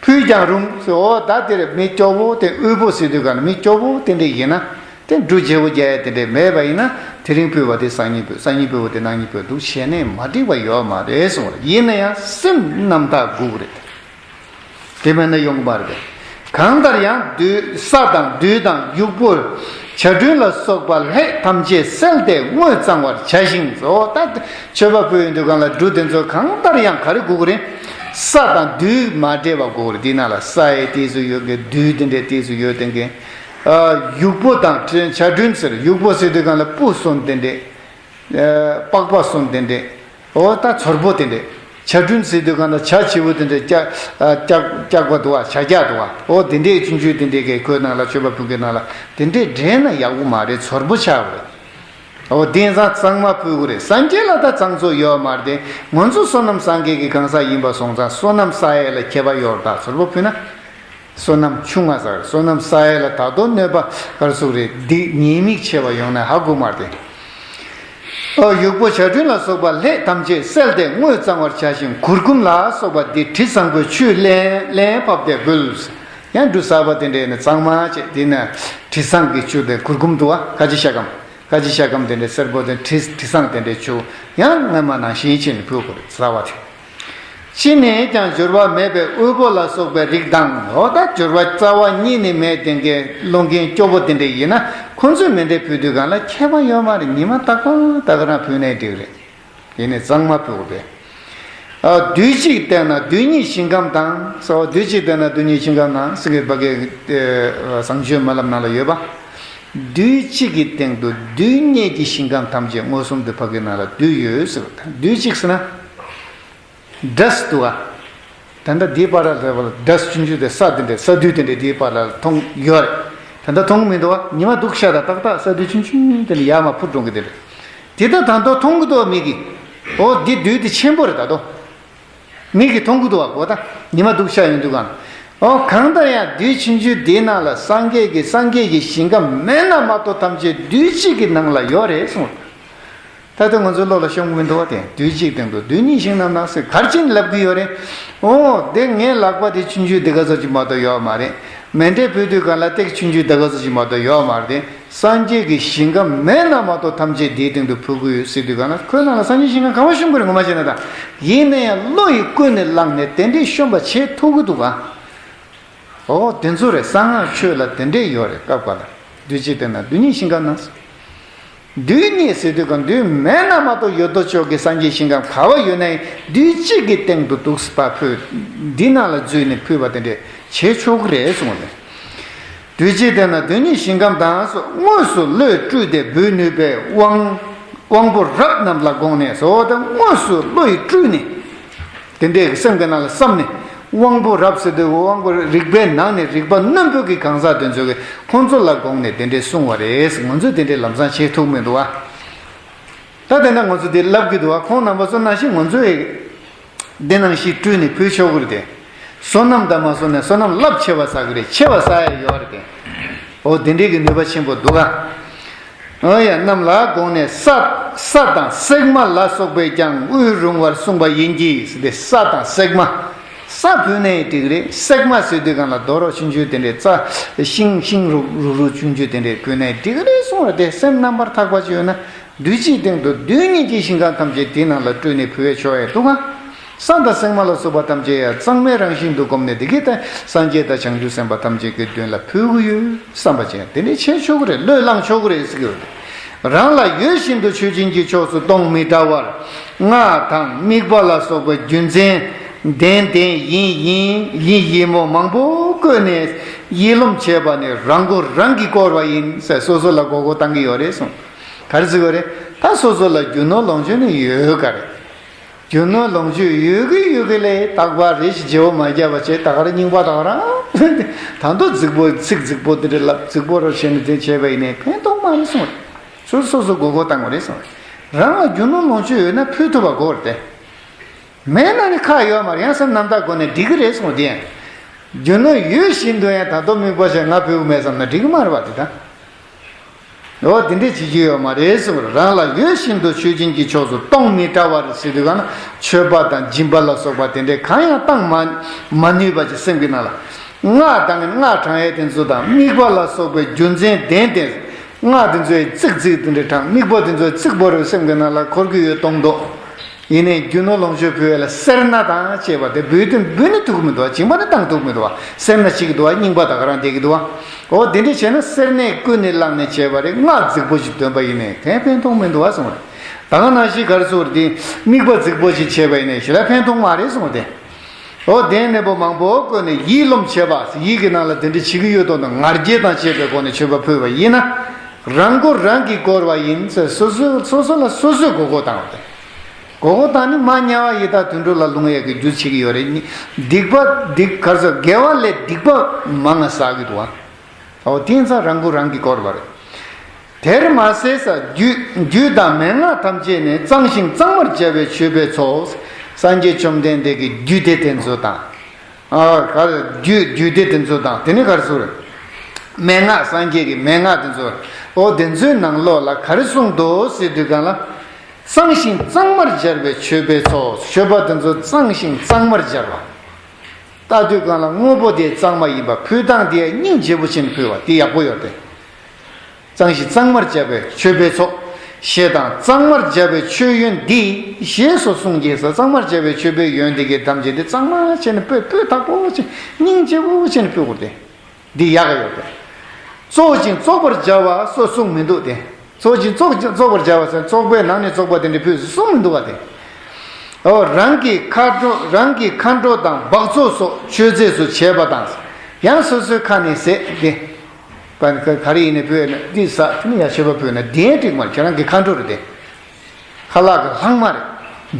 ཕུལ་ཀྱང་རུང་ཟེར། ཨོ་ད་དེར་མི་སྐྱོ་བོ་དེ་དབུལ་པོ་ཟེར་དུས་ག་ལ་མི་སྐྱོ་བོ་དེ་འདྲ་ཡིན་ན་དེ་འབྲུ་བརྗེ་པོ་རྒྱག་ཡ་དེ་འདྲ་མེད་པ་ཡིན་ན་དེ་རིང་ཕུལ་བ་དེ་སང་ཉིན་ཕུལ། སང་ཉིན་ཕུལ་བ་དེ་གནངས་ཉིན་ཕུལ་འདུག་བྱས་ནས་མ་འགྲིག་པ་ཡོད་མ་རེད་གསུངས་པ་རེད། ཡིན་ན་ཡང་སེམས་རྣམ་དག་དགོས་ཀྱི་རེད། དེ་མེད་ན་ཡོང་གི་མ་རེད། གང་ལྟར་ཡང་བདུད་ས་དང་བདུད་དང་ཡུག་པོ་བྱ་སྦྲུལ་ལ་སོགས་པ་ལྷས་ཐམས་ཅད་བསལ་ཏེ་དངོས་གཙང་བར་བྱ་ཞིང་ཟེར། ད་མཆོད་པ་ཕུལ་ཡོང་དུས་གང་ལ་འབྲུ་དེ་ཚོ་གང་ལྟར་ཡང་ག་རེ་དགོས་ཀྱི་རེད། ས་དང་བདུད་མ་འདྲེས་པ་དགོས་ཀྱི་རེད། དེའི་ནང་ལ་ས་ཡི་ཏོག་ཙམ་ཡོད་མཁན། བདུད་དེ་འདྲའི་ཏོག་ཙམ་ཡོད་མཁན། ཨ། ཡུག་པོ་དང་བྱ་སྦྲུལ་ཟེར། ཡུག་པོ་ཟེར་དུས་གང་ལ་སྤུ་གསུམ་དེ་འདྲས། ཨ། པགས་པ་གསུམ་དེ་འདྲས། འོ་ད་ཚོར་པོ་དེ་འདྲས། བྱ་སྦྲུལ་ཟེར་དུས་གང་ལ་བྱ་བྱིའུ་དེ་འདྲས། སྐྱག་ཨ། སྐྱག་སྐྱག་པ་འདུག་བ། བྱ་སྐྱག་འདུག་བ། འོ་དེ་འདྲས་ཆུང་ཆུང་དེ་འདྲས་ཀྱི་ཁོའི་ནང་ལ་མཆོད་པ་ཕུལ་མཁན་ནང་ལ་དེ་འདྲས་འདྲེས་ན་ཡག་པོ་མ་རེད། ཚོར་པོ་ཆགས་པ་རེད། འོ་དེང་སང་གཙང་མ་ཕུལ་དགོས་རེད། སངས་རྒྱས་ལ་ད་གཙང་བཙོག་ཡོད་མ་རེད་དེ། ང་ཚོ་བསོད་ནམས་བསགས་མཁན་གྱི་གང་ཟག་ཡིན་པ་སོང་ཙང་བསོད་ནམས་བསགས་ཡས་ལ་ཁྱད་པར་ཡོད་རེད། ད་ཚོར་པོ་ཕུལ་ན། བསོད་ནམས་ཆུང་ང་ཟེར། བསོད་ནམས་བསགས་ཡས་ལ་ད་དུང་གནོད་པ་ག་རེ་ཟེར་རེད། སྡིག་ཉེས་དམིགས་ཆེ་བ་ཡོང་ན་ཧ་གོ་མ་རེད་དེ། ཨ། ཡུག་པོ་བྱ་སྦྲུལ་ལ་སོགས་པ་ལྷས་ཐམས་ཅད་བསལ་ཏེ་དངོས་གཙང་བར་བྱ་ཞིང་། གུར་གུམ་ལ་སོགས་པ་འདི་དྲི་བཟང་པོའི་ཆུས་རླན་རླན་ཕབ་སྟེ་འབུལ། ཡང་འབྲུ་གསར་པ་དེ་འདྲས་ནི་གཙང་མ་བྱས། དེ་ནི་དྲི་བཟང་གི་ཆུ་དེ་གུར་གུམ་འདུག་བ། ཁ་ཆེ་ཤ་སྐམ། ཁ་ཆེ་ཤ་སྐམ་དེ་འདྲས་སེར་པོ་དེ་དྲི་དྲི་བཟང་དེ་འདྲས་ཆུ་ཡང་སྔ་མ་ནང་བཞིན་བྱས་ནས་ཕུལ་དགོས་རེད། གསར་པ་དེ། ཅི་ནས་ཀྱང་འབྱོར་བ་མེད་པའི་དབུལ་པོ་ལ་སོགས་པའི་རིགས་དང་། འོ་ད་འབྱོར་བ་རྩ་བ་ཉིད་ནས་མེད་དེ་འགའི་སློང་མཁན་སྐྱོ་པོ་དེ་འདྲས་ཡིན་ན་ཁོང་ཚོས་མཎྜལ་ཕུལ་དུས་གང་ལ་ཁྱད་པར་ཡོད་མ་རེད། ཉི་མ་རྟག་པར་ད་ག་རང་ཕུལ་ནའི་འགྲིག་རེད། དེ་ནས་གཙང་མ་ཕུལ་དགོས་པས། ཨ། དུས་གཅིག་བསྟེན་ན་དུས་གཉིས་ཞིང་ཁམས་དང་ཟེར་བ། དུས་གཅིག་བསྟེན་ན་དུས་གཉིས་ཞིང་ཁམས་དང་ཟེར་གི་ཕ་གི་བཟང་སྤྱོད་སྨོན་ལམ་ནང་ལ་ཡོད་པ། དུས་གཅིག་གི་སྟེང་དུ་དུས་གཉིས་ཀྱི་ཞིང་ཁམས་ཐམས་ཅད་མངོན་སུམ་དུ་ཕ་གི་ནང་ལ་འདུས་ཡོད་ཟེར་བ། དུས་གཅིག་ཟེར་ན། འབྲས་འདུག་བ། ད་ལྟ་འདིའི་བར་ལ་འབྲས་ཆུང་ཆུང་དེ་ས་དེ་འདྲས་ས་རྡུལ་དེ་འདྲས་འདིའི་བར་ལ་མཐོང་ཡོད་རེད། ད་ལྟ་མཐོང་མི་འདུག་བ། ཉི་མ་སྡུག་ཤ་ད་ཏག་ཏག་ས་རྡུལ་ཆུང་ཆུང་དེ་ལ་ཡར་མར་འཕུར་འགྲོ་གི་དེ་རེད། དེ་ལྟར་ད་དུང་མཐོང་གི་འདུག་བ་མིག་གིས། འོ་འདི་རྡུལ་དེ་ཆེན་པོ་རེད་ད་དུང་། མིག་གིས་མཐོང་གི་འདུག་བ་གོ་ད། ཉི་མ་སྡུག་ཤ་ཡོང་དུས་གང་། འོ་གང་ལྟར་ཡང་རྡུལ་ཆུང་ཆུང་འདིའི་ནང་ལ་སངས་རྒྱས་ཀྱི་སངས་རྒྱས་ཀྱི་ཞིང་ཁམས་མེད་ན་མ་གཏོགས་ཐམས་ཅད་རྡུལ་གཅིག་གི་ནང་ལ་ཡོད་རེད་གསུངས། ད་ལྟ་ང་ཚོའི་བློ་ལ་ཤོང་གི་མི་འདུག་བ། དེ་དུས་གཅིག་སྟེང་དུ་དུས་གཉིས་ཤིང་རྣམས་ན་ཟེར་ག་རེ་བྱས་ནས་ལབ་གི་ཡོད་རེད། འོ་དེ་ངའི་ལག་པ་དེ་ཆུང་ཆུང་དེ་ག་ཚོད་ཅིག་མ་གཏོགས་ཡོད་མ་རེད། མཎྜལ་ཕུལ་དུས་གང་ལ་སྟེགས་ཆུང་ཆུང་དེ་ག་ཚོད་ཅིག་མ་གཏོགས་ཡོད་མ་རེད་དེ། སངས་རྒྱས་ཀྱི་ཞིང་ཁམས་མེད་ན་མ་གཏོགས་ཐམས་ཅད་དེའི་སྟེང་དུ་ཕུལ་གི་ཡོད་ཟེར་དུས་གང་ལ་ཁོའི་ནང་ལ་སངས་རྒྱས་ཞིང་ཁམས་ག་པར་ཤོང་གི་རེད་ངོ་མ་བྱས་ན་ད། ཡིན་ན་ཡང་བློ་ཡིས་ཀུན་ནས་བསླངས་ནས་དེ་འདྲའི་ཤོང་པ་བྱེད་ཐུབ་ཀྱི་འདུག་ག། འོ་དེ་ཚོ་རེད། གསང་སྔགས་ཆོས་ལ་དེ་འདྲས་ཡོད་རེད། སྐབས་འགའ་ལ་དུས་གཅིག་བསྟེན་ན་དུས་གཉིས་ཞིང་ཁམས་ན། དུས་གཉིས་ཟེར་དུས་གང་དུས་མེད་ན་མ་གཏོགས་ཡོད་དོ་ཅོག་གི་སངས་རྒྱས་ཞིང་ཁམས་ག་བ་ཡོད་ན་ཡང་དུས་གཅིག་གི་སྟེང་དུ་འདུག་སེ་ཕར་ཕུལ། འདི་ནང་ལ་འཛུལ་ནས་ཕུལ་བ་དེ་འདྲས་བྱེད་ཆོག་གི་རེད་གསུངས་པ་རེད། དུས་གཅིག་བསྟེན་ན་དུས་གཉིས་ཞིང་ཁམས་དང་སོགས་དངོས་སུ་བློས་སྤྲུལ་ཏེ་འབུལ་ནུས་པའི་དབང་དབང་པོ་རབ་རྣམས་ལ་དགོངས་ནས་སོ། དེ་དངོས་སུ་བློ་ཡིས་སྤྲུལ་ནས། དེ་འདྲའི་སེམས་ཀྱི་ནང་ལ་བསམ་ནས། དབང་པོ་རབ་ཟེར་དུས་དབང་པོ་རིག་པའི་ནང་ནས་རིག་པ་རྣོན་པོ་གི་གང་ཟག་དེ་ཚོ་གིས་ཁོང་ཚོ་ལ་དགོངས་ནས་དེ་འདྲའི་གསུངས་པ་རེད། ང་ཚོས་དེ་འདྲའི་ལམ་སང་བྱེད་ཐུབ་མི་འདུག་བ། ད་དེ་འདྲ་ང་ཚོ་འདི་ལབ་ཀྱི་འདུག་བ། ཁོང་རྣམ་པ་ཚོ་ནང་བཞིན་ང་ཚོས་འདི་ནང་བཞིན་སྤྲུལ་ནས་ཕུལ་ཆོག་གི་རེད་དེ། བསོད་ནམས་དང་མ་བསོད་ནམས། བསོད་ནམས་རླབས་ཆེ་བ་བསགས་ཀྱི་རེད། ཆེ་བ་བསགས་ཡ་ཡོད་རེད་དེ། འོ་དེ་འདྲའི་གི་ནུས་པ་ཆེན་པོ་འདུག་ག། འོ་ཡ། གནམ་ལ་དགོངས་ནས་ས། ས་དང་གསེག་མ་ལ་སོགས་པས་ཀྱང་དབུལ་རུང་བར་གསུངས་པ་ཡིན་གྱི་ཟེར་ཏེ། ས་དང་གསེག་མ། ས་ཕུལ་ནའི་འགྲིག་རེད། གསེག་མ་ཟེར་དུས་གང་ལ་རྡོ་རོག་ཆུང་ཆུང་དེ་འདྲའི་རྩྭ་ཤིང་ཤིང་རུག་རུག་རུག་ཆུང་ཆུང་དེ་འདྲའི་ཕུལ་ནའི་འགྲིག་རེད་གསུངས་རེད་དེ། སེམས་རྣམ་པར་ཐག་པ་ཅིག་ཡོད་ན། དུས་གཅིག་སྟེང་དུ་རྡུལ་སྙེད་ཀྱི་ཞིང་ཁམས་ཐམས་ཅད་དེའི་ནང་ལ་སྤྲུལ་ནས་ཕུལ་བའི་ཆོག་ཡ་འདུག་ག། ས་དང་གསེག་མ་ལ་སོགས་པ་ཐམས་ཅད་ཡང་གཙང་མའི་རང་བཞིན་དུ་བསྒོམས་ནས། དེ་གའི་ད་སངས་རྒྱས་དང་བྱང་ཆུབ་སེམས་དཔའ་ཐམས་ཅད་ཀྱི་མདུན་ལ་ཕུལ་དགོས་ཡོད་བསམ་པ་ཅན་དེ་འདྲའི་བྱེད་ཆོག་གི་རེད། བློས་བསླང་ཆོག་གི་རེད་ཟེར་གྱི་ཡོད་རེད། རང་ལ་ཡོད་བཞིན་དུ་མཆོད་སྦྱིན་གྱི་ཕྱོགས་སུ་གཏོང་མི་བྲལ་བར། སྔགས་དང་དམིགས་པ་ལ་སོགས་པའི་རྒྱུ་མཚན་ལྡན་ལྡན་ཡིན་ཡིན་ཡིན་ཡིན་མོ་མང་པོ་བཀོད་ནས་ཡིད་རློམ་བྱེད་པ་ནི་རང་མགོ་རང་གིས་བསྐོར་བ་ཡིན་ཟེར། སོ་སོ་ལ་མགོ་སྐོར་བཏང་གི་ཡོད་རེད་གསུངས། ག་རེ་ཟེར་གྱི་ཡོད་རེད། ད་སོ་སོ་ལ་རྒྱུ་ནོར་ལོངས་སྤྱོད་ནི་ཡོད་ག་རེད། རྒྱུ་ནོར་ལོངས་སྤྱོད་ཡོད་གི་ཡོད་གི་ལས། རྟག་པར་རེ་ཞིག་བརྗེ་བོ་མ་བརྒྱབ་པ་བྱས། ད་ག་རེ་རྙིང་པ་ད་ག་རང་། ད་དུང་རྫིག་པོ་ཚིག་རྫིག་པོ་དེ་འདྲ་ལབ། རྫིག་པོ་རོ་བྱས་ནས་དེ་བྱས་པ་ཡིན་ནའི་ཕན་ཐོགས་མ་རེད་གསུངས་རེད། སོ་སོ་སོ་མགོ་སྐོར་བཏང་དགོས་རེད་གསུངས་རེད། རང་ལ་རྒྱུ་ནོར་ལོངས་སྤྱོད་ཡོད་ན་ཕུལ་ཐུབ་པ་དགོས་རེད་དེ། མེད་ན་ནི་ཁག་ཡོད་མ་རེད། ཡང་སེམས་རྣམ་དག་སྒོ་ནས་འགྲིག་གི་རེད་གསུངས་རེད་དེ། ཡང་རྒྱུ་ནོར་ཡོད་བཞིན་དུ་ཡང་ད་དུང་དམིགས་པ་བྱས་ང་ཕུལ་གི་མེད་བསམ་ན་འགྲིག་གི་མ་རེད་པ་དེ་ད། འོ་དེ་འདྲས་བྱེད་རྒྱུ་ཡོད་མ་རེད་གསུངས། རང་ལ་ཡོད་བཞིན་དུ་མཆོད་སྦྱིན་གྱི་ཕྱོགས་སུ་གཏོང་མི་བྲལ་བར་ཟེར་དུས་གང་ན། མཆོད་པ་དང་སྦྱིན་པ་ལ་སོགས་པ་དེ་འདྲས་གང་ཡང་བཏང་མ་མ་ནུས་པ་ཅིག་སེམས་ཀྱི་ནང་ལ། སྔགས་དང་སྔགས་བགྲང་ཡས་དེ་ཚོ་དང་དམིགས་པ་ལ་སོགས་པའི་རྒྱུ་མཚན་ལྡན་ཏེ། སྔགས་དེ་ཚོའི་ཚིག་ཚིག་དེ་འདྲས་བགྲང་། དམིགས་པ་དེ་ཚོའི་ཚིག་བོར་བའི་སེམས་ཀྱི་ནང་ལ་འཁོར་གྱི་ཡོད་མདོག་མདོག་ཡིན་ནའི་རྒྱུ་ནོར་ལོངས་སྤྱོད་ཕུལ་བ་ལ་སེར་སྣ་དང་བཅས་པ་དེ་འབུལ་དུས་འབུལ་ནི་ཐུབ་ཀྱི་མི་འདུག་བ། སྦྱིན་པ་ནི་བཏང་ཐུབ་ཀྱི་མི་འདུག་བ། སེར་སྣ་བྱེད་ཀྱི་འདུག་བ། རྙིང་པ་ད་ག་རང་བསྡད་ཀྱི་འདུག་བ། འོ་དེ་འདྲས་བྱས་ན་སེར་སྣས་ཀུན་ནས་བསླངས་ནས་བྱས་པ་རེད། སྔགས་རྫིག་པོ་ཞིག་འདོན་པ་ཡིན་ནའི་གང་ཕན་ཐོགས་མི་འདུག་བ་གསུངས་རེད། ད་ག་ནང་བཞིན་ག་རེ་ཟེར་དེ། དམིགས་པ་རྫིག་པོ་ཞིག་བྱས་པ་ཡིན་ནའི་ཞེ་དྲག་ཕན་ཐོགས་མ་རེད་གསུངས་ཏེ། འོ་དེ་ནས་པོ་མང་པོ་བཀོད་ནས་ཡིད་རློམ་བྱེད་པ། ཡིད་ཀྱི་ནང་ལ་དེ་འདྲས་བྱེད་ཀྱི་ཡོད་མདོག་མདོག་ངར་སྐད་དང་བཅས་པའི་སྒོ་ནས་མཆོད་པ་ཕུལ་བ་ཡིན་ན། རང་མགོ་རང་གིས་བསྐོར་བ་ཡིན་ཟེར། སོ་སོ་སོ་སོ་ལ་སོ་སོས་མགོ་སྐོར་བཏང་བ་དེ། མགོ་སྐོར་བཏང་ནི་མ་དམྱལ་བ་ཡི་དྭགས་དུད་འགྲོ་ལ་ལྷུང་ཡས་ཀྱི་རྒྱུ་བྱེད་ཀྱི་ཡོད་རེད། སྡིག་པ་སྡིག་ག་རེ་ཟེར། དགེ་བ་ལས་སྡིག་པ་མང་ང་བསགས་ཀྱི་འདུག་བ། འོ་དེ་ཙང་རང་མགོ་རང་གིས་བསྐོར་བ་རེད། དེར་མ་ཟད་ས་རྒྱུད་རྒྱུད་དང་མན་ངག་ཐམས་ཅད་ནི། གཙང་ཞིང་གཙང་མར་སྦྱར་བའི་མཆོད་པའི་ཚོགས། སངས་རྒྱས་བཅོམ་ལྡན་འདས་ཀྱི་རྒྱུད་སྡེ་དེ་ཚོ་དང་། ཨ་ག་རེ། རྒྱུད་རྒྱུད་སྡེ་དེ་ཚོ་དང་། དེ་ནི་ག་རེ་ཟེར། མན་ངག་སངས་རྒྱས་ཀྱི་མན་ངག་དེ་ཚོ། འོ་དེ་ཚོའི་ནང་ལོགས་ལ་ག་རེ་གསུངས་འདུག་ཟེར་དུས་གང་ལ། གཙང་ཞིང་གཙང་མར་སྦྱར་བའི་མཆོད་པའི་ཚོགས། མཆོད་པ་དེ་ཚོ་གཙང་ཞིང་གཙང་མར་སྦྱར་བ། ལྟ་དུས་གང་ལ་དངོས་པོ་དེ་གཙང་མ་ཡིན་པ། ཕུལ་སྟངས་དེ་སྙིང་རྗེ་པོ་བྱས་ནས་ཕུལ་བ་དེ་ཡག་པོ་ཡོད་དེ། གཙང་ཞིང་གཙང་མར་སྦྱར་བའི་མཆོད་པའི་ཚོགས། ཞེས་དང་། གཙང་མར་སྦྱར་བའི་མཆོད་ཡོན་འདི། ཞེས་སོགས་གསུངས་ཀྱི་ས། གཙང་མར་སྦྱར་བའི་མཆོད་པའི་ཡོན་འདི་གའི་ཐམས་ཅད་འདི་གཙང་མ་བྱས་ནས་སྤོས། སྤོས་དག་པོ་བྱས། སྙིང་རྗེ་པོ་བྱས་ནས་སྤོས་དགོས་ཏེ། འདི་ཡག་ཡོད་དེ། བཙོག་ཅིང་བཙོག་པར་སྦྱར་བ་སོགས་གསུངས་མི་འདུག་སྟེ། བཙོག་ཅིང་བཙོག་བཙོག་པར་སྦྱར་བ་ཟེར། བཙོག་པའི་ནང་ནས་བཙོག་པ་དེ་འདྲ་ཕུལ་གསུངས་མི་འདུག་བ་སྟེ། འོ་རང་གི་ཁ་དྲོ། རང་གི་མཁའ་འགྲོ་དང་འབག་བཙོག་སོགས་མཆོད་རྫས་སུ་བྱས་པ་དང་། ཡང་སོ་སོའི་ཁ་ནས་ཟས་ཏེ། པ་ག་ག་རེ་ཡིན་ནའི་ཕུལ་ན་འདི་ཟ། དེ་ནི་ཡང་མཆོད་པ་ཕུལ་ན་འདི་ཡང་འགྲིག་མ་རེད། ཁྱེད་རང་གི་མཁའ་འགྲོ་རེད་དེ། ཁ་ལག་གི་ལྷག་མ་རེད།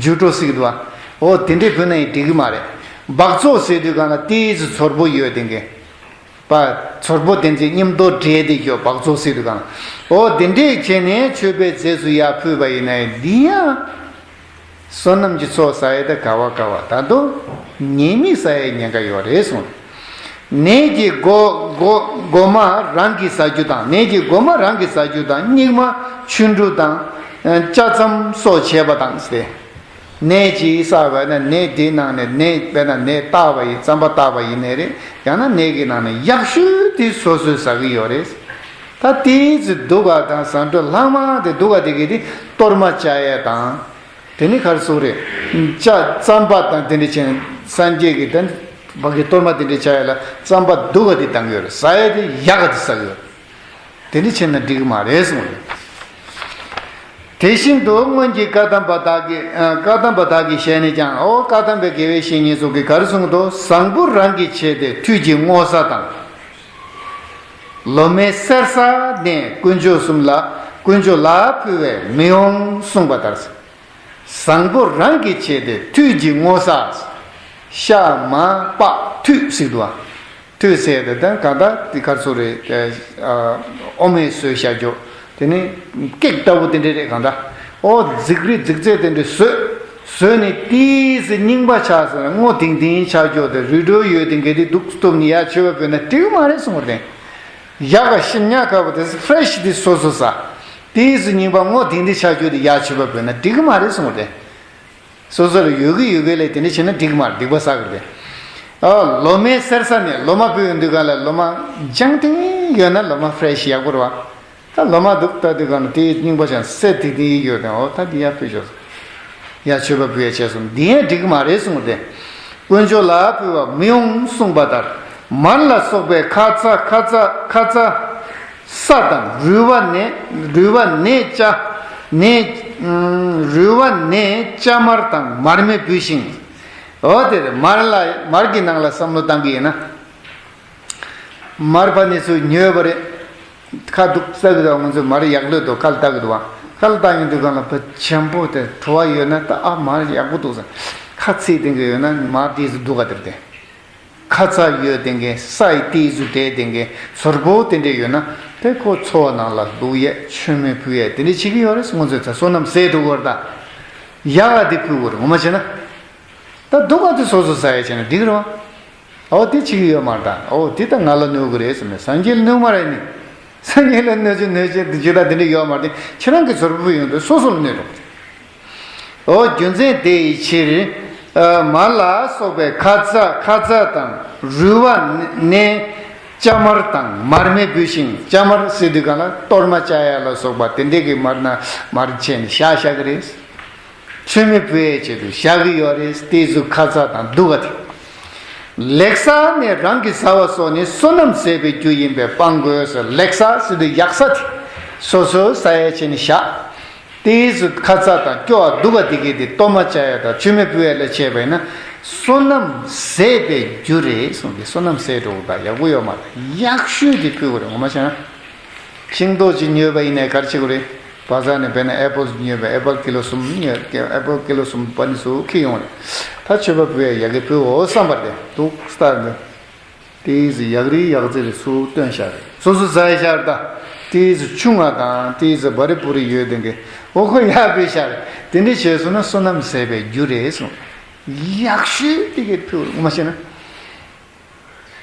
འཇུ་འགྲོ་སྲིད་འདུག་བ། འོ་དེ་འདྲས་ཕུལ་ན་ཡང་འགྲིག་གི་མ་རེད། འབག་བཙོག་ཟེར་དུས་གང་ལ་ཏིས་ཚོར་པོ་ཡོད་དེ་གས། པ་ཚོར་པོ་དེ་ཚོའི་མཉམ་དུ་འདྲེས་ཏེ་ཡོད། འབག་བཙོག་ཟེར་དུས་གང་ལ། འོ་དེ་འདྲས་བྱས་ནས་མཆོད་པའི་རྫས་སུ་ཡར་ཕུལ་བ་ཡིན་ན་ཡང་འདི་ཡང་། བསོད་ནམས་ཀྱི་ཚོགས་བསགས་ཡས་དེ་ག་བ་ག་བ། ད་དུང་ཉེས་དམིགས་བསགས་ཡས་ཉེན་ཁ་ཡོད་རེད་གསུངས། ནད་ཀྱི་མགོ་མགོ་མགོ་མ་རང་གིས་ཟ་རྒྱུ་དང་། ནད་ཀྱི་མགོ་མ་རང་གིས་ཟ་རྒྱུ་དང་། སྙིགས་མ་ཆུ་འབྲུ་དང་། ཨ་ལྕགས་ཙམ་སོགས་བྱས་པ་དང་ཟེར། ནད་ཅིག་བསགས་པ་ན་ནད་དེའི་ནང་ནས་ནད། དཔེར་ན་ནད་བཏགས་པ་ཡིན། རྩམ་པ་བཏགས་པ་ཡིན་ནའི་རེད། ཡང་ན་ནད་ཀྱི་ནང་ནས་ཡག་ཤོས་དེ་སོ་སོས་ཟ་གི་ཡོད་རེད། ད་ཏིས་སྡུག་ག་དང་ཟ་འཕྲུག་ལྷག་མ་དེ་སྡུག་ག་དེ་གི་དེ་གཏོར་མ་བཅའ་ཡས་དང་། དེ་ནི་ག་རེ་ཟེར་རེད། ལྕགས་རྩམ་པ་དང་དེ་འདྲ་བྱས་ནས་སངས་རྒྱས་ཀྱི་དེ་ཕ་གི་གཏོར་མ་དེ་འདྲ་བཅའ་ཡས་ལ་རྩམ་པ་སྡུག་ག་དེ་བཏང་གི་ཡོད་རེད། ཟ་ཡས་དེ་ཡག་ག་དེ་ཟ་གི་ཡོད་རེད། དེ་འདྲ་བྱས་ན་འགྲིག་གི་མ་རེད་གསུངས་རེད། དེ་བཞིན་དུ་སྔོན་གྱི་བཀའ་གདམས་པ་དག་གིས། ཨ་བཀའ་གདམས་པ་དག་གི་ཞལ་ནས་ཀྱང་། འོ་བཀའ་གདམས་པའི་དགེ་བའི་བཤེས་གཉེན་ཚོ་གིས་ག་རེ་གསུངས་འདུག་བཟང་པོ་རང་གིས་བྱས་ཏེ་ཐུགས་ཀྱིས་བསྔོ་ས་དང་། ལོ་མའི་སེར་ས་ནས་དཀོན་མཆོག་གསུམ་ལ། དཀོན་མཆོག་ལ་ཕུལ་བས་མི་འོང་གསུངས་པ་ལྟར། བཟང་པོ་རང་གིས་བྱས་ཏེ་ཐུགས་ཀྱིས་བསྔོ་ས། ཤ་མ་པགས་ཐུད་ཟེར་འདུག་བ། ཐུད་ཟེར་དེ་ད་གང་ལྟར་དེ་ག་རེ་ཟེར་རེད། ཨ་འོ་མས་བཟོས་བཞག་རྒྱུ། དེ་ནི་ཀེག་ལྟ་བུ་དེ་འདྲ་རེད། གང་ལྟར་འོ་རྫིག་རི་རྫིག་རྫས་དེ་འདྲ་བཟོས། བཟོས་ནས་ཏིས་རྙིང་པ་ཆགས་ཟེར་ན་སྔོ་ཐིང་ཐིང་ཆགས་རྒྱུ་དེ། རུལ་འགྲོ་ཡོད་དེ་འགས་དེ་བདུག་བཏུབ་ནས་ཡར་མཆོད་པ་ཕུལ་ན་འགྲིག་གི་མ་རེད་གསུངས་པ་རེད། ཡག་ག་ཤི་ཉག་ག་བོ་དེ་ཕྲེ་ཤི་དེ་སོ་སོ་ཟ། དེའི་སུ་རྙིང་པ་སྔོ་དེང་དེ་ཆ་རྒྱུ་དེ་ཡག་ཆོས་པ་བོས་ན་འགྲིག་གི་མ་རེད་གསུངས་ཏེ། སོ་སོ་ལ་ཡོད་གི་ཡོད་གི་ལས་དེ་འདྲ་བྱས་ན་འགྲིག་གི་མ་རེད། སྡིག་པ་བསགས་གི་རེད། ཨ་ལོ་མའི་གསེར་ས་ནས་ལོ་མ་བུད་ཡོང་དུས་ག་ལ་ལོ་མ་ལྗང་ཐིང་ཡོད་ན་ལོ་མ་ཕྲེ་ཤི་ཡག་པོ་རེད་བ། ད་ལོ་མ་སྡུག་ལྟ་དུས་གང་ལ་དེའི་རྙིང་པ་ཅང་སེ་ཐིག་ཐིག་ཡོད་དང་འོ་ད་འདི་ཡར་ཕུལ་ཆོག་ཡ་མཆོད་པ་ཕུལ་ཡ་བྱས་སོང་འདི་ཡང་འགྲིག་གི་མ་རེད་གསུངས་ཏེ། དཀོན་མཆོག་ལ་ཕུལ་བ་མི་འོང་གསུངས་པ་ལྟར། མར་ལ་སོགས་པའི་ཁ་ཚ་ཁ་ཚ་ཁ་ཚ་ས་དང་རུལ་བ་ནས་རུལ་བ་ནས་ལྕགས་ནས་རུལ་བ་ནས་ལྕགས་མར་དང་མར་མེ་འབུལ་ཞིང་། འོ་དེར་མར་ལ་མར་གྱི་ནང་ལ་བསམ་བློ་བཏང་གི་ཡིན་ན། མར་ཕ་ནི་ཚོས་ཉོས་པ་རེད། ཁ་ཐུག་ས་གི་དང་ང་ཚོས་མར་ཡག་ལོས་དོ་ཁ་ལ་བཏགས་གི་འདུག་བ། ཁ་ལ་བཏགས་ཡོང་དུས་གང་ལ་བུ་ཆེན་པོ་དེ་བྲོ་བ་ཡོད་ན་ད་ཨ་མར་ཡག་པོ་འདུག་ཟེར། ཁ་ཚིག་དེ་གི་ཡོད་ན་མར་དེ་ཚོ་སྡུག་ག་དེར་དེ། ཁ་ཚ་ཡོད་དེ་གི་ས་ཡི་དེ་ཚོ་དེ་དེ་གི་ཚོར་པོ་དེ་འདྲ་ཡོད་ན་དེ་ཁོ་འཚོ་བ་ནང་ལ་སྡུག་ཡས་མཆོད་མེ་ཕུལ་ཡས་དེ་འདྲ་བྱེད་ཀྱི་ཡོད་རེད། ང་ཚོས་ད་བསོད་ནམས་ཟད་འགྲོ་གི་ཡོད་རེད་ད། ཡག་ག་དེ་ཕུལ་དགོས་རེད་ངོ་མ་བྱས་ན། ད་སྡུག་ག་དེ་སོ་སོ་ཟ་ཡས་བྱས་ན་འགྲིག་རེད་བ། ཨོ་དེ་བྱེད་ཀྱི་ཡོད་མ་རེད་ད། ཨོ་དེ་ད་ང་ལ་གནོད་གི་རེད་ཟེར་ནས་སངས་རྒྱས་ལ་གནོད་མ་རེད་ནི། སངས་རྒྱས་ལ་གནོད་ཆེ་གནོད་ཆེ་དེ་ཇི་ལྟར་དེ་འདྲ་ཡོད་མ་རེད། ཁྱེད་རང་གི་ཚོར་བུ་ཡོང་དུས་སོ་སོ་ལ་གནོད་འགྲོ་གི་རེད། ཨོ་རྒྱུ་མཚན་དེ་ཡི་ཕྱིར། མར་ལ་སོགས་པའི་ཁ་ཚ་ཁ་ཚ་དང་རུལ་བ་ནས་ལྕགས་མར་དང་མར་མེ་འབུལ་ཞིང་ལྕགས་མར་ཟེར་དུས་གང་ལ་གཏོར་མ་བཅའ་ཡ་ལ་སོགས་པ་དེ་འདྲས་ཀྱི་མར་ན་མར་ཆེན་བཞག་བཞག་གི་རེད། མཆོད་མེ་ཕུལ་ཡས་ཆེད་དུ་བཞག་གི་ཡོད་རེད། དེ་ཚོ་ཁ་ཚ་དང་སྡུག་ག་དེ། ལེགས་ས་ནས་རང་གིས་ཟ་བ་སོགས་ནི་བསོད་ནམས་ཟད་པའི་རྒྱུ་ཡིན་པས་སྤང་དགོས་ཟེར། ལེགས་ས་ཟེར་དུས་ཡག་ས་དེ་སོ་སོ་ཟ་ཡས་ཆེད་ནས་བཞག་དེ་ཚོ་ཁ་ཚ་དང་སྐྱོ་བ་སྡུག་ག་དེ་གི་དེ་གཏོར་མ་བཅའ་ཡས་དང་མཆོད་མེ་ཕུལ་ཡས་ལ་བྱས་པས་ན་བསོད་ནམས་ཟད་པའི་རྒྱུ་རེད་གསུངས་ཏེ། བསོད་ནམས་ཟད་འགྲོ་གི་ད་ཡག་པོ་ཡོད་མ་རེད། ཡག་ཤོས་དེ་ཕུལ་དགོས་རེད་ངོ་མ་བྱས་ན། ཤིང་ཏོག་ཅིག་ཉོས་པ་ཡིན་ནའི་ག་རེ་བྱེད་དགོས་རེད། བ་ཟ་ནས་བས་ན་ཨེ་པལ་ཉོས་པ་ཨེ་པལ་ཀི་ལོ་གསུམ་ཉོས་ཨེ་པལ་ཀི་ལོ་གསུམ་པ་ནི་སུ་ཁྱེར་ཡོང་རེད། ད་མཆོད་པ་ཕུལ་ཡ་ཡ་གི་ཕུལ་འོ་བསམ་པ་རེད་འདུག་སྟ་རེད། དེའི་ཟི་ཡག་རི་ཡག་རྩེ་རེ་སུ་སྟོན་ཤར་རེད། སོ་སོ་ཟ་ཡ་ཤར་ད། དེའི་ཟི་ཆུང་ང་དང་དེའི་ཟི་བ་རི་པུ་རི་ཡོད་དེ་གི་འོ་ཁོ་ཡག་རེད་ཤར་རེད། དེ་འདྲ་བྱས་སོང་ན་བསོད་ནམས་ཟད་པའི་རྒྱུ་རེད་གསུངས། ཡག་ཤོས་དེ་གི་ཕུལ་ངོ་མ་བཤད་ན།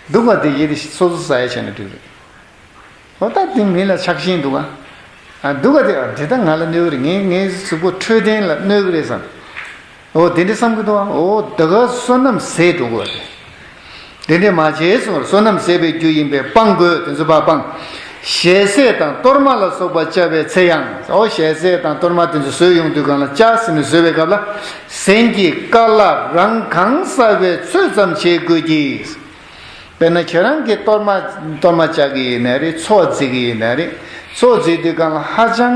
སྡུག་པ་དེ་ཡིད་སོ་སོ་ཟ་ཡ་བྱས་ན་འགྲིག་རེད། ཨོ་ད་དེ་མི་ལ་ཆགས་ཞེན་འདུག་ཨ། ཨ་སྡུག་པ་དེ་ཨ་དེ་ད་ང་ལ་གནོད་གི་རེད། ངའི་ངའི་གཟུགས་པོ་འཕྲོད་བསྟེན་ལ་གནོད་གི་རེད་བསམ། ཨོ་དེ་འདྲ་བསམ་གི་འདུག་ཨ། ཨོ་ད་ག་བསོད་ནམས་ཟད་འགྲོ་གི་རེད། དེ་འདྲ་མ་བྱས་སོང་བསོད་ནམས་ཟད་པའི་རྒྱུ་ཡིན་པས་སྤང་དགོས། དེ་ཚོ་ཕར་སྤང་། ཞལ་ཟས་དང་གཏོར་མ་ལ་སོགས་པ་བཅའ་བའི་ཚེ་ཡང་། ཨོ་ཞལ་ཟས་དང་གཏོར་མ་དེ་ཚོ་བཟོས་ཡོང་དུས་གང་ལ་བཅའ་ཟིན་ནས་བཟོས་པའི་སྐབས་ལ་ཟན་གྱི་དཀའ་སླ་རང་གང་ཟ་བའི་ཚོད་ཙམ་བྱེད་དགོས་ཀྱི། དཔེར་ན་ཁྱེད་རང་གིས་གཏོར་མ་གཏོར་མ་བཅའ་གི་ཡིན་ན་རེད། ཚོགས་བརྩི་གི་ཡིན་ན་རེད། ཚོགས་བརྩི་དུས་གང་ལ་ཧ་ཅང་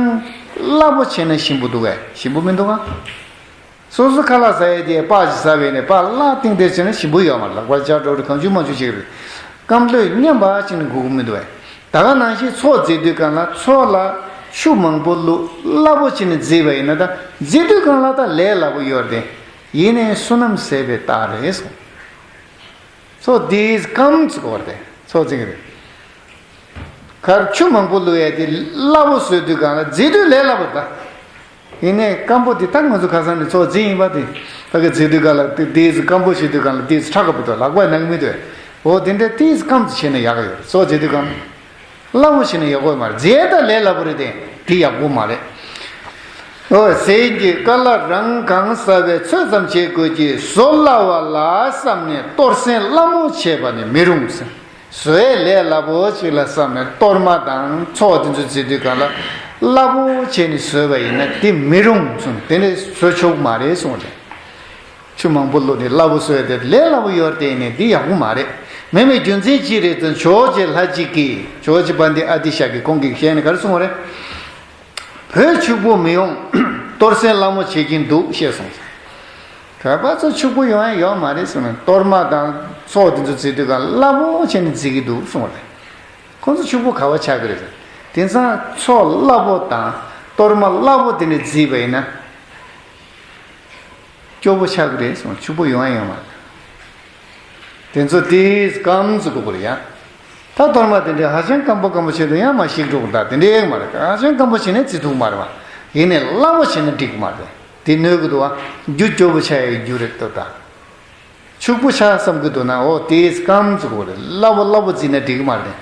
སླ་པོ་བྱས་ན་ཞིམ་པོ་འདུག་གས། ཞིམ་པོ་མི་འདུག་ག། སོ་སོ་ཁ་ལག་ཟ་ཡས་དེ་སྤགས་ཅིག་ཟ་བས་ནས་སྤགས་སླ་ཏིང་ཏིང་བྱས་ན་ཞིམ་པོ་ཡོད་མ་རེད། ལག་པ་ལྕགས་སྒྲོག་རེད། གང་བྱུང་མང་བྱུང་བྱེད་ཀྱི་རེད། སྐམ་ལོས་མཉམ་པ་ཅིག་ནི་དགོས་ཀྱི་མི་འདུག་གས། ད་ག་ནང་བཞིན་ཚོགས་བརྩི་དུས་གང་ལ་ཚོགས་ལ་ཆུ་མང་པོ་བླུགས་སླ་པོ་བྱས་ནས་བརྩིས་པ་ཡིན་ན་ད་བརྩི་དུས་གང་ལ་ད་ལས་སླ་པོ་ཡོད་རེད། ཡིན་ནའི་བསོད་ནམས་ཟད་པའི་རྟགས་རེད་གསུངས། ཚོགས་འདིའི་སྐམ་ཚིག་བར་ཏེ་ཚོགས་ཚིག་རེད། གར་ཆུ་མང་པོ་བླུགས་ཡས་དེ་སླ་པོ་བཟོས་དུས་གང་ལ་བརྫི་དུས་ལས་སླ་པོ་ད། ཡིན་ནའི་སྐམ་པོ་དེ་ད་ང་ཚོ་ཁ་སང་ནས་ཚོགས་བརྫི་ཡིན་པ་དེ་ཕ་གི་བརྫི་དུས་གང་ལ་དེ་དེའི་སྐམ་པོ་བྱེད་དུས་གང་ལ་དེའི་ཁྲག་ག་པོ་དོ་ལག་པ་ནང་མི་དོ། འོ་དེ་འདྲ་དེའི་སྐམ་དུ་བྱས་ན་ཡག་ག་ཡོད་རེད། ཚོགས་བརྫི་དུས་གང་ལ། སླ་པོ་བྱས་ན་ཡག་པོ་མ་རེད། རྫས་དང་ལས་སླ་པོ་རེད་དེ། དེ་ཡག་པོ་མ་རེད། ཨོ་ཟས་ཀྱི་དཀའ་སླ་རང་གང་ཟ་བའི་ཚོད་ཙམ་བྱེད་དགོས་ཀྱི། བཟོ་སླ་བ་ལ་བསམ་ནས་གཏོར་ཟན་སླ་མོ་བྱས་པ་ནི་མི་རུང་ཟེར། བཟོ་ཡས་ལས་སླ་པོ་ཅིག་ལ་བསམ་ནས་གཏོར་མ་དང་ཚོགས་དེ་ཚོ་བརྫི་དུས་གང་ལ་སླ་པོ་བྱས་ནས་བཟོས་པ་ཡིན་ན་དེ་མི་རུང་གསུངས། དེ་ནས་བཟོ་ཆོག་མ་རེད་གསུངས་ཏེ། ཆུ་མང་པོ་བླུགས་ནས་སླ་པོ་བཟོས་ཏེ་ལས་སླ་པོ་ཡོད་དེ་ནི་འདི་ཡག་པོ་མ་རེད། མེད་མེད་རྒྱུ་མཚན་ཅི་རེད་དུ་ཇོ་བོ་རྗེ་ལྷ་གཅིག་གིས་ཇོ་བོ་རྗེ་པཎྜི་ཏ་ཨ་ཏི་ཤ་གིས་ཁོང་གིས་བཤད་ནས་ག་རེ་གསུངས་པ་རེད། བོད་ཕྱུག་པོ་མི་ཡོང་། གཏོར་ཟན་སླ་མོ་བྱེད་ཀྱིན་འདུག་བཤད་སོང་། བོད་པ་ཚོ་ཕྱུག་པོ་ཡོང་ཡ་ཡོད་མ་རེད་གསུངས་ནས་གཏོར་མ་དང་ཚོགས་དེ་ཚོ་བརྫི་དུས་གང་སླ་པོ་བྱས་ནས་བརྫི་གི་འདུག་གསུངས་པ་རེད། ཁོང་ཚོ་ཕྱུག་པོ་ག་བ་ཆགས་ཀྱི་རེད་ཟེར། དེང་སང་ཚོགས་སླ་པོ་དང་གཏོར་མ་སླ་པོ་དེ་འདྲ་བརྫིས་པ་ཡིན་ན། སྐྱོ་པོ་ཆགས་ཀྱི་རེད་གསུངས། ཕྱུག་པོ་ཡོང་ཡ་ཡོད་མ་རེད། དེ་ཚོ་དེའི་སྐམ་ཚུགས་དགོས་པ་རེད་ཡ། ད་གཏོར་མ་དེ་འདྲའི་ཧ་ཅང་སྐམ་པོ་སྐམ་པོ་བྱས་དུས་ཡང་མ་ཞིག་འགྲོ་གི་འདུག་དེ་འདྲའི་ཡོད་མ་རེད། ཧ་ཅང་སྐམ་པོ་བྱས་ནས་བརྫི་ཐུབ་མ་རེད་བ། ཡིན་ནའི་སླ་པོ་བྱས་ན་འགྲིག་གི་མ་རེད། དེ་གནོད་གི་འདུག་བ། རྒྱུ་སྐྱོ་པོ་ཆགས་ཡའི་རྒྱུ་རེད་འདུག་ད། ཕྱུག་པོ་ཆགས་བསམ་གི་འདུག་ན་འོ་དེའི་སྐམ་ཚུགས་དགོས་རེད། སླ་པོ་སླ་པོ་བརྫིས་ན་འགྲིག་གི་མ་རེད།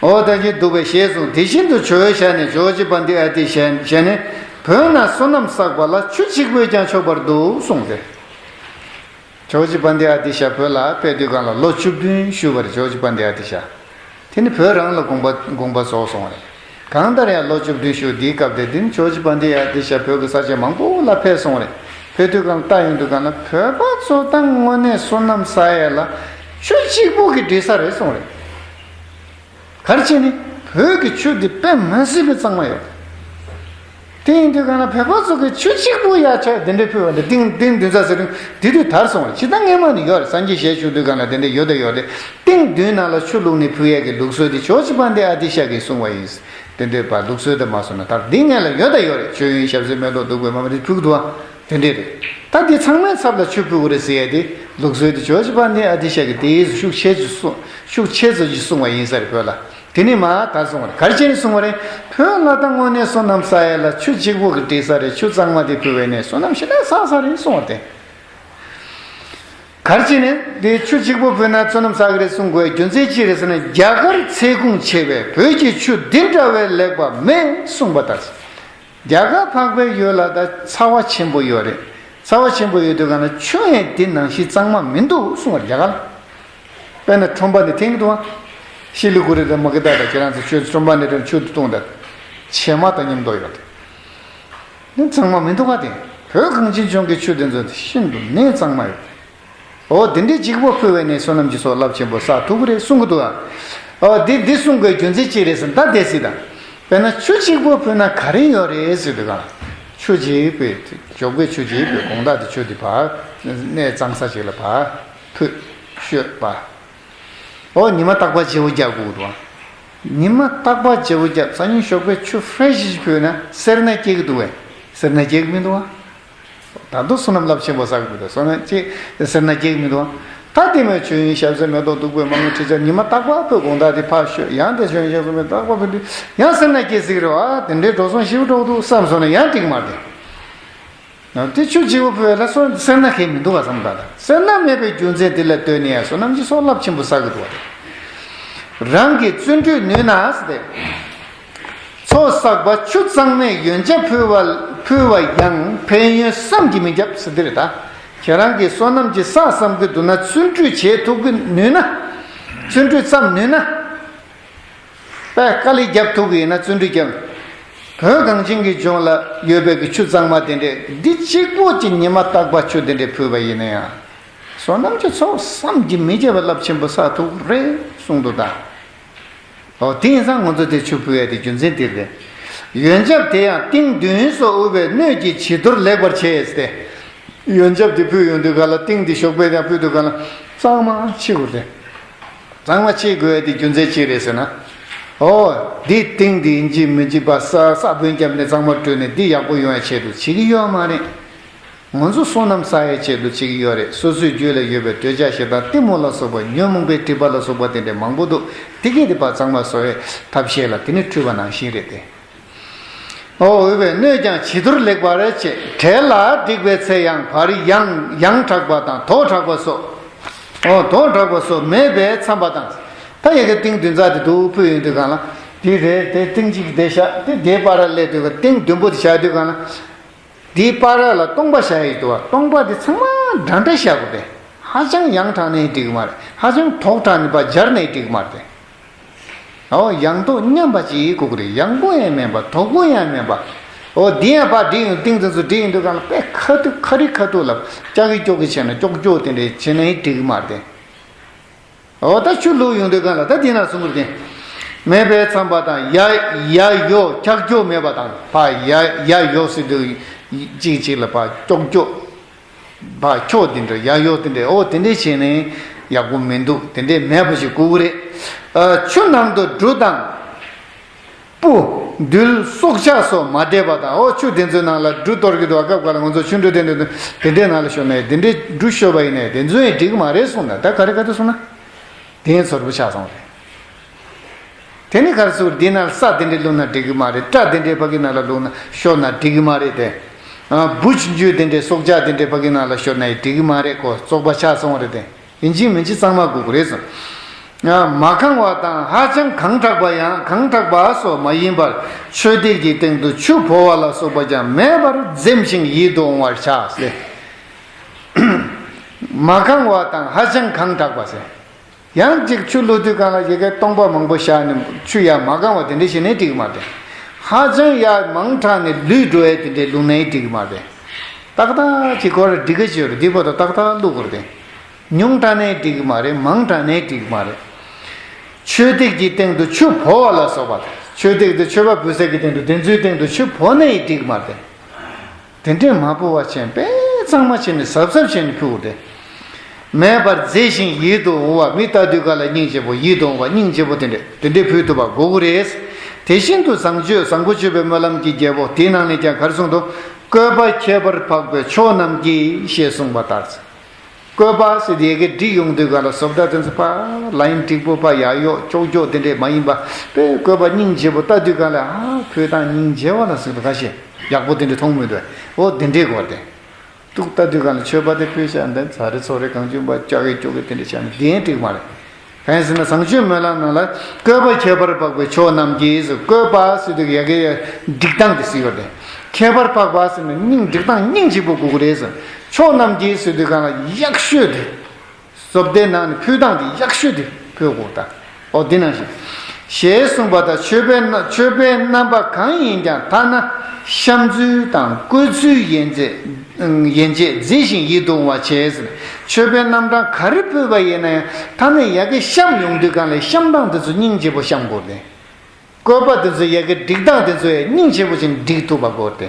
འོ་ད་ཅི་འདུག་པས་ཞེས་གསུངས། དེ་བཞིན་དུ་ཇོ་བོའི་ཞལ་ནས་ཇོ་བོ་རྗེ་དཔལ་ལྡན་ཨ་ཏི་ཤ་ཞལ་ནས། བོད་ན་བསོད་ནམས་བསགས་པ་ལ་ཆུ་གཅིག་པོས་ཀྱང་ཆོག་པར་འདུག་གསུངས་ཏེ། ཇོ་བོ་རྗེ་དཔལ་ལྡན་ཨ་ཏི་ཤ་བོད་ལ་ཕེབས་དུས་སྒང་ལ་ལོ་བཅུ་བདུན་བཞུགས་པ་རེད། ཇོ་བོ་རྗེ་དཔལ་ལྡན་ཨ་ཏི་ཤ། དེ་ནི་བོད་རང་ལ་དགོངས་པ་དགོངས་པ་རྫོགས་སོང་བ་རེད། གང་ལྟར་ཡང་ལོ་བཅུ་བདུན་བཞུགས་དེའི་སྐབས་དེ་དེ་ནི་ཇོ་བོ་རྗེ་དཔལ་ལྡན་ཨ་ཏི་ཤ་བོད་ཀྱི་ས་ཆ་མང་པོ་ལ་ཕེབས་སོང་བ་རེད། ཕེབས་དུས་སྒང་ལ་ལྟ་ཡོང་དུས་སྒང་ལ་བོད་པ་ཚོ་ད་དངོས་གནས་བསོད་ནམས་བསགས་ཡས་ལ་ཆུ་གཅིག་པོ་གི་འགྲིག་ས་རེད་གསུངས་རེད། ག་རེ་བྱས་ནས་བོད་ཀྱི་ཆུ་འདི་དཔེ་མ་སྲིད་པའི་གཙང་མ་ཡོད། དེ་ཡིན་དུས་གང་ལ་བོད་པ་ཚོ་གིས་ཆུ་གཅིག་པུ་ཡ་ཆ་དེ་འདྲའི་ཕུལ་བ་འདི་ཏིང་ཏིང་བདུན་ཚར་ཟེར་དུས་དེ་དུས་དར་སོང་བ་རེད། ཇི་ལྟར་སྔས་མ་ནས་ཡོད་རེད། སངས་རྒྱས་ཞལ་བཞུགས་དུས་གང་ལ་དེ་འདྲ་ཡོད་དང་ཡོད་རེད། ཏིང་བདུན་ནང་ལ་ཆུ་བླུགས་ནས་ཕུལ་ཡས་ཀྱི་ལུགས་སྲོལ་དེ་ཇོ་བོ་རྗེ་དཔལ་ལྡན་ཨ་ཏི་ཤ་གིས་གསུངས་པ་ཡིན། དེ་འདྲའི་བ་ལུགས་སྲོལ་དུ་མ་སོང་ན་ད་འདི་སྔོན་ལ་ཡོད་དང་ཡོད་རེད། མཆོད་ཡོན་ཞབས་བསིལ་མེ་ཏོག་བདུག་སྤོས་མར་མེ་དེ་ཕུལ་གི་འདུག་ཨ། དེ་འདྲས་རེད། ད་འདི་ཚང་མའི་ཚབ་ལ་ཆུ་ཕུལ་དགོས་རེད་ཟེར་ཡས་དེ་ལུགས་སྲོལ་དེ་ཇོ་བོ་རྗེ་དཔལ་ལྡན་ཨ་ཏི་ཤ་གིས་དེའི་ཤུགས་ཆེ་ཙམ་གསུངས་ཤུགས་ཆེ་ཙམ་ཞིག་གསུངས་པ་ཡིན་ས་རེད་བོད་ལ། དེ་ནི་མ་ད་གསུངས་པ་རེད། ག་རེ་བྱས་ནས་གསུངས་པ་རེད། བོད་ལ་ད་དངོས་གནས་བསོད་ནམས་བསགས་ཡས་ལ་ཆུ་གཅིག་པོ་གི་འགྲིག་ས་རེད། ཆུ་གཙང་མ་དེ་ཕུལ་བས་ནས་བསོད་ནམས་ཞེ་དྲག་བསགས་ས་རེད་གསུངས་པ་དེ། ག་རེ་བྱས་ནས་དེ་ཆུ་གཅིག་པོ་ཕུལ་ན་བསོད་ནམས་བསགས་ཀྱི་རེད་གསུང་དགོས་རྒྱུ་མཚན་ཅི་རེད་ཟེར་ན། རྒྱ་གར་ཚལ་གུང་ཆེ་བས་བོད་ཀྱི་ཆུ་འདི་འདྲ་བའི་ལེགས་པ་མེད་གསུངས་པ་ལྟར། རྒྱ་གར་འཕགས་པའི་ཡུལ་ལ་ད་ཚ་བ་ཆེན་པོ་ཡོད་རེད། ཚ་བ་ཆེན་པོ་ཡོད་དུས་གང་ན་ཆུ་ཡང་དེ་ནང་བཞིན་གཙང་མ་མི་འདུག་གསུངས་པ་རེད་རྒྱ་གར་ལ། དཔེར་ན་ཁྲོན་པ་ནི་ཐེངས་དུ་ཤི་ལི་གུ་རི་དང་མ་གི་ད་ད་ཁྱེད་རང་ཚོ་ཆུ་ཁྲོན་པ་ནི་དེ་ཆུ་དུ་བཏུང་ད་བྱེ་མ་དང་མཉམ་དུ་ཡོད་དེ། ནི་གཙང་མ་མི་འདུག་ག་དེ། བོད་གངས་ཅན་ལྗོངས་ཀྱི་ཆུ་དེ་ཚོ་ཤིན་ཏུ་ནས་གཙང་མ་ཡོད། འོ་དེ་འདྲའི་གཅིག་པོ་ཕུལ་བས་ནས་བསོད་ནམས་ཀྱི་ཚོགས་རླབས་ཆེན་པོ་བསགས་ཐུབ་ཀྱི་རེད་གསུང་གི་འདུག་ཨ། འོ་འདི་འདི་གསུང་དགོས་རྒྱུ་མཚན་ཅི་རེད་ཟེར་ན་ད་དེ་སྲིད་དང་། དཔེར་ན་ཆུ་གཅིག་པོ་ཕུལ་ན་ག་རེ་ཡོད་རེད་ཟེར་དུས་གང་། ཆུ་གཅིག་པོས་ཞོགས་པའི་ཆུ་གཅིག་པོས་དགོང་དག་དེ་ཆུ་དེ་ཕར་གནས་གཙང་ས་ཅིག་ལ་ཕར་ཕུད་ཤོད་པ། འོ་ཉི་མ་རྟག་པར་བརྗེ་བོ་རྒྱག་དགོས་འདུག་ཨ། ཉི་མ་རྟག་པར་བརྗེ་བོ་རྒྱག་སང་ཉིན་ཞོགས་པའི་ཆུ་ཧྥེ་རེ་ཤི་ཞིག་ཕུལ་ན་སེར་སྣ་སྐྱེ་གི་འདུག་བས། སེར་སྣ་སྐྱེ་གི་མི་འདུག་ཨ། ད་དུང་བསོད་ནམས་རླབས་ཆེན་པོ་བསགས་དགོས་དང་བསོད་ནམས་ཅི་སེར་སྣ་སྐྱེ་གི་མི་འདུག་ཨ། ད་དེ་མོའི་མཆོད་ཡོན་ཞབས་བསིལ་མེ་ཏོག་བདུག་སྤོས་མར་མེ་ཁྲི་ཆ་ཉི་མ་རྟག་པར་ཕུལ་དགོང་དག་དེ་ཕར་ཤོད་ཡང་དེ་མཆོད་ཡོན་ཞབས་བསིལ་མེ་ཏོག་རྟག་པར་ཕུལ་དུས་ཡང་སེར་སྣ་སྐྱེ་སྲིད་ཀྱི་རེད་བ། དེ་འདྲའི་འགྲོ་སོང་ཞེ་པོ་འགྲོ་གི་འདུག་བསམ་སོང་ན་ཡང་འགྲིག་མ་རེད། དེ་ཆུ་བྱིའུ་ཕུལ་བས་ལ་སོ་སེར་སྣ་ཁེལ་མི་འདུག་ག་བསམ་ད་ལ་སེར་སྣ་མེད་པའི་རྒྱུ་མཚན་དེ་ལ་ལྟོས་ནས་ཡང་བསོད་ནམས་ཀྱི་ཚོགས་རླབས་ཆེན་པོ་བསགས་ཀྱི་འདུག་བ། རང་གི་བརྩོན་འགྲུས་ནུས་ན་ཟེར་ཏེ། ཚོགས་བསགས་པ་ཆུ་གཙང་མས་ཡོན་ཆབ་ཕུལ་བ་ཕུལ་བ་ཡང་ཕན་ཡོན་བསམ་གྱིས་མི་ཁྱབ་ཟེར་དེ་རེད་ད། ཁྱེད་རང་གིས་བསོད་ནམས་ཀྱི་བསགས་བསམ་གྱི་འདུག་ན་བརྩོན་འགྲུས་བྱེད་ཐུབ་ཀྱི་ནུས་ན། བརྩོན་འགྲུས་བརྩམས་ནུས་ན། པས་དཀའ་ལས་རྒྱབ་ཐུབ་ཀྱི་ཡིན་ན་བརྩོན་འགྲུས་རྒྱབ། བོད་གངས་ཅན་གྱི་ལྗོངས་ལ་ཡོད་པའི་གི་ཆུ་གཙང་མ་དེ་འདྲས་འདི་གཅིག་པོ་གཅིག་ཉི་མ་རྟག་པར་ཆུ་དེ་འདྲས་ཕུལ་བ་ཡིན་ན་ཡང་། བསོད་ནམས་ཀྱི་ཚོགས་བསམ་གྱིས་མི་ཁྱབ་པ་རླབས་ཆེན་པོ་བསགས་ཐུབ་རེད་གསུངས་འདུག་ད། འོ་དེ་ཡིན་ཙང་ང་ཚོ་དེ་ཆུ་ཕུལ་ཡ་དེ་རྒྱུ་མཚན་དེ་རེད། ཡོན་ཆབ་དེ་ཡང་ཏིང་བདུན་སོགས་དབུལ་བའི་སྣོད་ཀྱི་བྱི་དོར་ལེགས་པར་བྱས་ཏེ། ཡོན་ཆབ་དེ་ཕུལ་ཡོང་དུས་ག་ལ་ཏིང་དེ་ཞོགས་པའི་ཡང་ཕུལ་དུས་ག་ལ་གཙང་མ་ཕྱི་དགོས་ཏེ། གཙང་མ་ཕྱེ་དགོས་ཡ་དེ་རྒྱུ་མཚན་ཅི་རེད་ཟེར་ན། ཨོ། འདི་ཏིང་འདི་ཡིན་གཅིག་མིན་གཅིག་པ་ས་ས་བོན་བརྒྱབ་ནས་གཙང་མ་བཀྲུས་ནས་འདི་ཡག་པོ་ཡོང་ཡ་ཆེད་དུ་བྱེད་ཀྱི་ཡོད་མ་རེད། ང་ཚོ་བསོད་ནམས་བསགས་ཡ་ཆེད་དུ་བྱེད་ཀྱི་ཡོད་རེད། སོ་སོའི་རྒྱུད་ལ་ཡོད་པའི་འདོད་ཆགས་ཞེ་སྡང་གཏི་མུག་ལ་སོགས་པ་ཉོན་མོངས་པའི་སྒྲིབ་པ་ལ་སོགས་པ་དེ་འདྲའི་མང་པོ་འདུག་དེ་གས་དེ་ཕར་གཙང་མ་བཟོ་བའི་ཐབས་ཤེས་ལ་དེ་ནི་འཁྲུལ་པ་ནང་བཞིན་རེད་དེ། ཨོ་འོས་པའི་སྣོད་ཀྱང་བྱི་དོར་ལེགས་པར་བྱེད། བྲེལ་ལ་བསྒྲིགས་པའི་ཚེ་ཡང་བར་ཡང་ཡང་དྲག་པ་དང་དོག་དྲག་པ་སོགས། ཨོ་དོག་དྲག་པ་སོགས་མེད་པས་འཚམས་པ་དང་། ད་ཡ་གི་ཏིང་བདུན་ཚར་དེ་འདུག་ཕུལ་ཡོང་དུས་གང་ལ། དེ་རེད་དེ་ཏིང་གཅིག་དེ་བཞག་དེ་དེ་པར་སླེབས་དུས་ག་ཏིང་བདུན་པོ་དེ་བཞག་དུས་གང་ལ། དེའི་པར་ལ་སྟོང་པ་བཞག་ཡོད་དུས་སྟོང་པ་དེ་ཚང་མ་འདྲ་འདྲ་བཞག་དགོས་ཏེ། ཧ་ཅང་ཡང་དྲགས་ནས་འགྲིག་གི་མ་རེད། ཧ་ཅང་དོག་དྲགས་ནས་པ་སྦྱར་ནས་འགྲིག་གི་མ་རེད་དེ། ཨོ་ཡང་དོག་མཉམ་པ་ཅིག་དགོས་ཀྱི་རེད། ཡང་པོ་ཡང་མིན་པ་དོག་པོ་ཡང་མིན་པ། ཨོ་འདི་ཡང་པ་འགྲིག་ཡོང་ཏིང་ཏིང་ཚོ་འགྲིག་ཡོང་དུས་གང་ལ་དཔེ་ཁ་ཐུག་ཁ་རི་ཁ་ཐུག་ལ་ཀྱག་ཀྱོག་གི་བྱས་ན་ཀྱོག་ཀྱོག་དེ་འདྲས་བྱས་ན་འགྲིག་གི་མ་རེད་དེ། ཨོ་ད་ཆུ་བླུགས་ཡོང་དུས་གང་ལ་ད་འདི་ན་གསུང་གི་རེད་དེ། མེད་པས་འཚམས་པ་དང་ཡ་ཡ་ཡོ་ཀྱག་ཀྱོག་མེད་པ་དང་ཕ་ཡ་ཡ་ཡོ་ཟེར་དུས་གཅིག་གཅིག་ལ་ཕ་ཀྱོག་ཀྱོག་ཕ་ཁྱོ་དེ་འདྲ་ཡ་ཡོ་དེ་འདྲ་ཨོ་དེ་འདྲས་བྱས་ནས་ཡག་པོ་མི་འདུག་དེ་འདྲས་མེད་པ་ཞིག་དགོས་ཀྱི་རེད། ཨ་ཆུ་ནང་དུ་འབྲུ་དང་། སྤུ། རྡུལ་སྲོག་ཆགས་སོགས་མ་འདྲེས་པ་དང་ཨོ་ཆུ་དེ་ཚོའི་ནང་ལ་འབྲུ་གཏོར་གྱི་འདུག་སྐབས་འགའ་ལ་ང་ཚོ་ཆུ་འབྲུ་དེ་འདྲ་འདུག་དེ་འདྲའི་ནང་ལ་ཤོར་ནས་དེ་འདྲའི་འབྲུ་ཤོར་བ་ཡིན་ནས་དེ་ཚོ་ཡང་འགྲིག་གི་མ་རེད་གསུངས་ན་ད་ག་རེ་ག་དུས་གསུངས་ན། དེ་ཚོར་པོ་ཆགས་སོང་རེད། དེ་ནི་ག་རེ་ཟེར་འདི་ན་ས་དེ་འདྲའི་བླུགས་ན་འགྲིག་གི་མ་རེད། སྐྲ་དེ་འདྲའི་ཕ་གི་ནང་ལ་བླུགས་ན་ཤོར་ན་འགྲིག་གི་མ་རེད་དེ། ཨ་བུ་ཆུང་ཆུང་དེ་འདྲའི་སྲོག་ཆགས་དེ་འདྲའི་ཕ་གི་ནང་ལ་ཤོར་ན་ཡང་འགྲིག་གི་མ་རེད་ཁོ་བཙོག་པ་ཆགས་སོང་བ་རེད་དེ། ཡིན་གཅིག་མིན་གཅིག་གཙང་མ་དགོས་ཀྱི་རེད་གསུངས། མ་གང་བ་དང་ཧ་ཅང་གང་དྲགས་པ་ཡང་གང་དྲགས་པ་སོགས་མ་ཡིན་པར་མཆོད་སྟེགས་ཀྱི་སྟེང་དུ་ཆུ་བོར་བ་ལ་སོགས་པ་ཀྱང་མེད་པར་འཛེམ་ཞིང་ཡིད་དུ་འོང་བར་བྱ་ཟེར། མ་གང་བ་དང་ཧ་ཅང་གང་དྲགས་པ་ཟེར། ཡང་ཅིག་ཆུ་བླུགས་དུས་གང་ལ་ཡ་གི་སྟོང་པ་མང་པོ་བཞག་ནས་ཆུ་ཡར་མ་གང་བ་དེ་འདྲ་བྱས་ནས་འགྲིག་མ་རེད། ཧ་ཅང་ཡར་མང་དྲགས་ནས་ལུད་འགྲོ་ཡས་དེ་འདྲ་བླུགས་ནའི་འགྲིག་མ་རེད། ཏག་ཏག་ཅིག་ཁོ་ར་འགྲིག་གི་ཡོད་རེད། འདི་བར་དུ་ཏག་ཏག་བླུགས་དགོས་རེད། ཉུང་དྲགས་ནའི་འགྲིག་གི་མ་རེད། མང་དྲགས་ནའི་འགྲིག་གི་མ་རེད། མཆོད་སྟེགས་ཀྱི་སྟེང་དུ་ཆུ་བོར་བ་ལ་སོགས་པ། མཆོད་སྟེགས་དེ་མཆོད་པ་འབུལ་ས་གི་སྟེང་དུ་དེ་ཚོའི་སྟེང་དུ་ཆུ་བོར་ནའི་འགྲིག་གི་མ་རེད། དེ་འདྲས་མ་བོར་བ་བྱས་པས་གཙང་མ་བྱས་ནས་གཟབ་གཟབ་བྱས་ནས་ཕུལ་དགོས་ཏེ། མེད་པར་མཛེས་ཤིང་ཡིད་དུ་འོང་བ། མི་ལྟ་དུས་ག་ལ་སྙིང་རྗེ་པོ་ཡིད་དུ་འོང་བ་སྙིང་རྗེ་པོ་དེ་འདྲས་དེ་འདྲས་ཕུལ་ཐུབ་པ་དགོས་ཀྱི་རེད། དེ་བཞིན་དུ་བཟང་སྤྱོད་བཟང་པོ་སྤྱོད་པའི་སྨོན་ལམ་གྱི་རྒྱལ་པོ་དེའི་ནང་ནས་ཀྱང་ག་རེ་གསུངས་འདུག་བཀོད་པ་ཁྱད་པར་འཕགས་པའི་མཆོག་རྣམས་ཀྱིས་ཞེས་གསུངས་པ་ལྟར། བཀོད་པ་ཟེར་དེ་ཡ་གི་བསྒྲིགས་ཡོང་དུས་ག་ལ་བཟོ་ལྟ་དེ་ཚོ་ཕར་ལ་ཡིན་བསྒྲིགས་པོ་ཕར་ཡར་གཡོག་ཅོག་ཅོག་དེ་འདྲས་མ་ཡིན་པ་དཔེ་བཀོད་པ་སྙིང་རྗེ་པོ་ལྟ་དུས་ག་ལ་ཨ་ཕུལ་སྟངས་སྙིང་རྗེ་བ་ལ་ཟེར་བ་ཁ་ཤས་ཡག་པོ་དེ་འདྲས་མཐོང་མི་འདུག་འོ་དེ་འདྲས་གོ་དེ། ཏུག་ལྟ་དུས་ག་ལ་མཆོད་པ་དེ་ཕུལ་བྱས་འདི་ཚ་རེ་ཚོ་རེ་གང་བྱུང་པ་ཅག་གི་ཅོག་གི་དེ་འདྲས་བྱས་ནས་དེ་ཡང་འགྲིག་མ་རེད། གང་ཡིན་ཟེར་ན་བཟང་སྤྱོད་སྨོན་ལམ་ནང་ལ་བཀོད་པ་ཁྱད་པར་འཕགས་པའི་མཆོག་རྣམས་ཀྱིས་ཟེར། བཀོད་པ་ཟེར་དུས་ཡ་གི་ཡ་སྒྲིག་སྟངས་དེ་ཟེར་ཡོད་དེ། ཁྱད་པར་འཕགས་པ་ཟེར་ན་སྙིང་སྒྲིག་སྟངས་སྙིང་རྗེ་པོ་དགོས་ཀྱི་རེད་ཟེར། མཆོག་རྣམས་ཀྱིས་ཟེར་དུས་གང་ལ་ཡག་ཤོས་དེ། བཟོ་ལྟའི་ནང་ནས་ཕུལ་སྟངས་དེ་ཡག་ཤོས་དེ་ཕུལ་དགོས་ད། ཨོ་དེ་ནང་བཞིན། ཞེས་གསུངས་པ་ལྟར་མཆོད་པའི་རྣམ་མཆོད་པའི་རྣམ་པ་གང་ཡིན་ཀྱང་ཐ་ན་བཤམས་ཚུལ་དང་བཀོད་ཚུལ་ཡན་ཆད་ཡན་ཆད་མཛེས་ཤིང་ཡིད་དུ་འོང་བ་བྱས་ཟེར། མཆོད་པའི་རྣམ་གྲངས་ག་རེ་ཕུལ་བ་ཡིན་ན་ཡང་ཐ་ན་ཡ་གི་བཤམས་ཡོང་དུས་གང་ལ་བཤམས་སྟངས་དེ་ཚོ་སྙིང་རྗེ་པོ་བཤམས་དགོས་ཏེ། བཀོད་པ་དེ་ཚོ་ཡ་གི་སྒྲིག་སྟངས་དེ་ཚོ་ཡང་སྙིང་རྗེ་པོ་ཅིག་སྒྲིག་ཐུབ་པ་དགོས་ཏེ།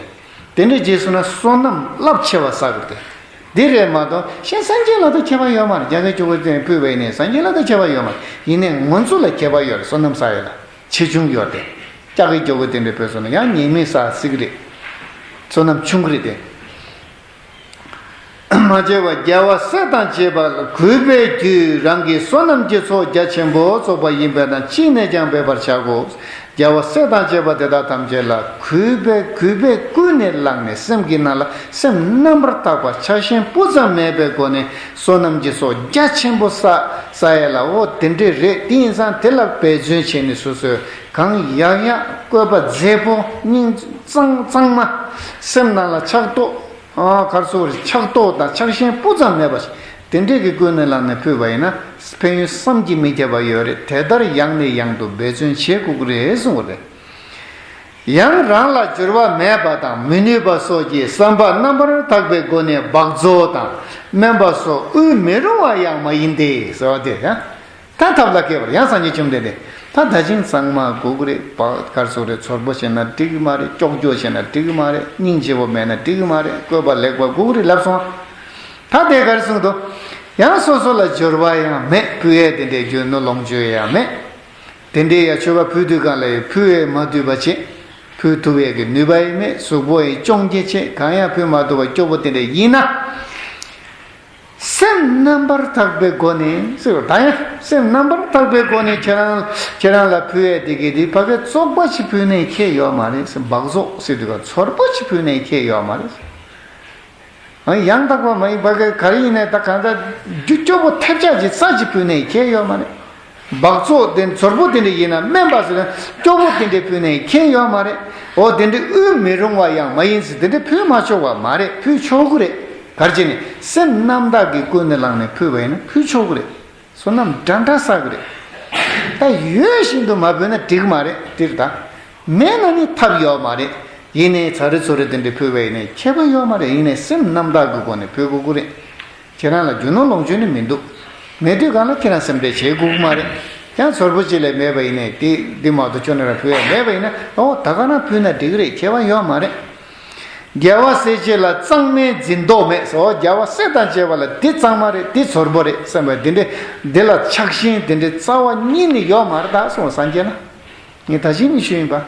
དེ་འདྲ་བྱས་སོང་ན་བསོད་ནམས་རླབས་ཆེ་བ་བསགས་དགོས་ཏེ། འདི་རེད་མ་གཏོགས་གཞན་སངས་རྒྱས་ལ་ད་ཁྱད་པར་ཡོད་མ་རེད། རྒྱ་གར་སྐྱོ་བོ་དེ་ཕུལ་བས་ནས་སངས་རྒྱས་ལ་ད་ཁྱད་པར་ཡོད་མ་རེད། ཡིན་ནའི་ང་ཚོ་ལ་ཁྱད་པར་ཡོད་རེད། བསོད་ནམས་བསགས་ཡོད་ལ་ཆེ་ཆུང་ཡོད་དེ། རྒྱ་གར་སྐྱོ་བོ་དེ་འདྲ་ཕུལ་སོང་ན་ཡང་ཉེས་དམིགས་བསགས་སྲིད་ཀྱི་རེད། བསོད་ནམས་ཆུང་གི་རེད་དེ། མ་བྱས་པ་རྒྱལ་བ་སྲས་དང་བཅས་པ་ལ་གུས་པས་རྒྱུད་རང་གི་བསོད་ནམས་ཀྱི་ཚོགས་རྒྱ་ཆེན་པོ་བསགས་པ་ཡིན་པས་ན་ཅི་ནས་ཀྱང་འབད་པར་བྱ་དགོས། རྒྱལ་བ་སྲས་དང་བཅས་པ་དེ་དག་ཐམས་ཅད་ལ་གུས་པས་གུས་པས་ཀུན་ནས་བསླངས་ནས་སེམས་ཀྱི་ནང་ལ་སེམས་རྣམ་པར་དག་པ་ཆགས་ཞེན་སྤུ་ཙམ་མེད་པའི་སྒོ་ནས་བསོད་ནམས་ཀྱི་ཚོགས་རྒྱ་ཆེན་པོ་བསགས་བསགས་ཡས་ལ། འོ་དེ་འདྲས་རེད། དེ་ཡིན་ཙང་དེ་ལ་འབད་བརྩོན་བྱས་ནས་སོ་སོས་གང་ཡག་ཡག་བཀོད་པ་མཛེས་པོ་སྙིང་གཙང་གཙང་མ་སེམས་ནང་ལ་ཕྲག་དོག་ཨ་གར་སོགས་རེད། ཕྲག་དོག་དང་ཆགས་ཞེན་སྤུ་ཙམ་མེད་པ་ཞིག་དེ་འདྲས་ཀྱི་ཀུན་ནས་བསླངས་ནས་ཕུལ་བ་ཡིན་ན་ཕན་ཡོན་བསམ་གྱིས་མི་ཁྱབ་པ་ཡོད་རེད། དེ་ལྟར་ཡང་ནས་ཡང་དུ་འབད་བརྩོན་བྱེད་དགོས་ཀྱི་རེད་གསུངས་པ་རེད། ཡང་རང་ལ་འབྱོར་བ་མེད་པ་དང་མི་ནུས་པ་སོགས་ཀྱི་བསམ་པ་རྣམ་པར་དག་པའི་སྒོ་ནས་འབག་བཙོག་དང་དམན་པ་སོགས་དབུལ་མི་རུང་བ་ཡང་མ་ཡིན་ཏེ་ཟེར་བ་དེ་ཡང་། ད་ཐབས་ལ་མཁས་པར་ཡང་སངས་རྒྱས་བཅོམ་ལྡན་འདས་ད་ད་ཅིང་གཙང་མ་དགོས་ཀྱི་རེད། བག་གར་སོགས་རེད། ཚོར་པོ་བྱས་ན་འགྲིག་གི་མ་རེད། ཀྱོག་ཀྱོག་བྱས་ན་འགྲིག་གི་མ་རེད། སྙིང་རྗེ་པོ་མེད་ན་འགྲིག་གི་མ་རེད། བཀོད་པ་ལེགས་པ་དགོས་ཀྱི་རེད་ལབ་སོང་། ད་དེ་གར་གསུངས་འདུག་ཡང་སོ་སོ་ལ་འབྱོར་བ་ཡང་མེད། ཕུལ་ཡས་དེ་འདྲའི་རྒྱུ་ནོར་ལོངས་སྤྱོད་ཡང་མེད། དེ་འདྲའི་ཡ་མཆོད་པ་ཕུལ་དུས་གང་ལ་ཡ་ཕུལ་ཡས་མ་འདུས་པ་བྱེད། ཕུལ་ཐུབ་ཡས་ཀྱི་ནུས་པ་ཡང་མེད། གཟུགས་པོ་ཡང་ཅོང་སྐྱེ་བྱེད། གང་ཡང་ཕུལ་མ་ཐུབ་པ་སྐྱོ་པོ་དེ་འདྲ་ཡིན་ན། སེམས་རྣམ་པར་དག་པའི་སྒོ་ནས་ཟེར་བ་ད་ཡང་སེམས་རྣམ་པར་དག་པའི་སྒོ་ནས་ཁྱེད་རང་ཁྱེད་རང་ལ་ཕུལ་ཡས་དེ་གི་དེ་ཕ་གི་བཙོག་པ་ཞིག་ཕུལ་ནས་ཁྱད་ཡོད་མ་རེད་ཟེར། འབག་བཙོག་ཟེར་དུས་ག་ཚོར་པོ་ཞིག་ཕུལ་ནས་ཁྱད་ཡོད་མ་རེད། ཡང་དག་པ་མ་ཡིན་པ་ག་རེ་ཡིན་ནའི་ད་གང་ལྟར་རྒྱུ་སྐྱོ་པོ་ཐེབས་ཆག་གི་རྩ་གཅིག་ཕུལ་ནའི་ཁྱད་ཡོད་མ་རེད། འབག་བཙོག་དེ་ཚོར་པོ་དེ་འདྲ་ཡིན་ན་དམན་པ་ཟེར་ན་སྐྱོ་པོ་དེ་འདྲ་ཕུལ་ནའི་ཁྱད་ཡོད་མ་རེད། འོ་དེ་འདྲ་དབུལ་མི་རུང་བ་ཡང་མ་ཡིན་ཟེར། དེ་འདྲ་ཕུལ་མ་ཆོག་པ་མ་རེད། ཕུལ་ཆོག་གི་རེད། ག་རེ་བྱས་ནས་སེམས་རྣམ་དག་གི་ཀུན་ནས་བསླངས་ནས་ཕུལ་བ་ཡིན་ན་ཕུལ་ཆོག་གི་རེད། བསོད་ནམས་འདྲ་འདྲ་བསགས་ཀྱི་རེད། ད་ཡོད་བཞིན་དུ་མ་ཕུལ་ན་འགྲིག་གི་མ་རེད། འདིར་ད་མེད་ན་ནི་ཐབས་ཡོད་མ་རེད། ཡིན་ནའི་ཚ་རེ་ཚོ་རེ་དེ་འདྲ་ཕུལ་བ་ཡིན་ནའི་ཁྱད་པར་ཡོད་མ་རེད། ཡིན་ནའི་སེམས་རྣམ་དག་གི་སྒོ་ནས་ཕུལ་དགོས་ཀྱི་རེད། ཁྱེད་རང་ལ་རྒྱུ་ནོར་ལོངས་སྤྱོད་ནི་མི་འདུག་མེད་དུས་གང་ལ་ཁྱེད་རང་སེམས་ཁྲལ་བྱེད་དགོས་ཀྱི་མ་རེད། ཡང་ཚོར་པོ་ཅིག་ལས་མེད་པ་ཡིན་ནའི་དེ་འདི་མ་གཏོགས་ཁྱོད་ནས་རང་ཕུལ་ཡ་མེད་པ་ཡིན་ན་འོ་ད་ག་རང་ཕུལ་ན་འགྲིག་གི་རེད། ཁྱད་པར་ཡོད་མ་རེད། རྒྱལ་བ་སྲས་བཅས་ལ་གཙང་མའི་འཛིན་རྟོག་མེད་ཟེར། འོ་རྒྱལ་བ་སྲས་དང་བཅས་པ་ལ་འདི་གཙང་མ་རེད། འདི་ཚོར་པོ་རེད་བསམ་པ་འདི་འདྲའི་འདི་ལ་ཆགས་ཞེན་དེ་འདྲའི་རྩ་བ་ཉིད་ནས་ཡོད་མ་རེད། ད་སོང་སངས་རྒྱས་ན་ངས་ད་གཞི་ནས་ཞུས་ཡིན་པ།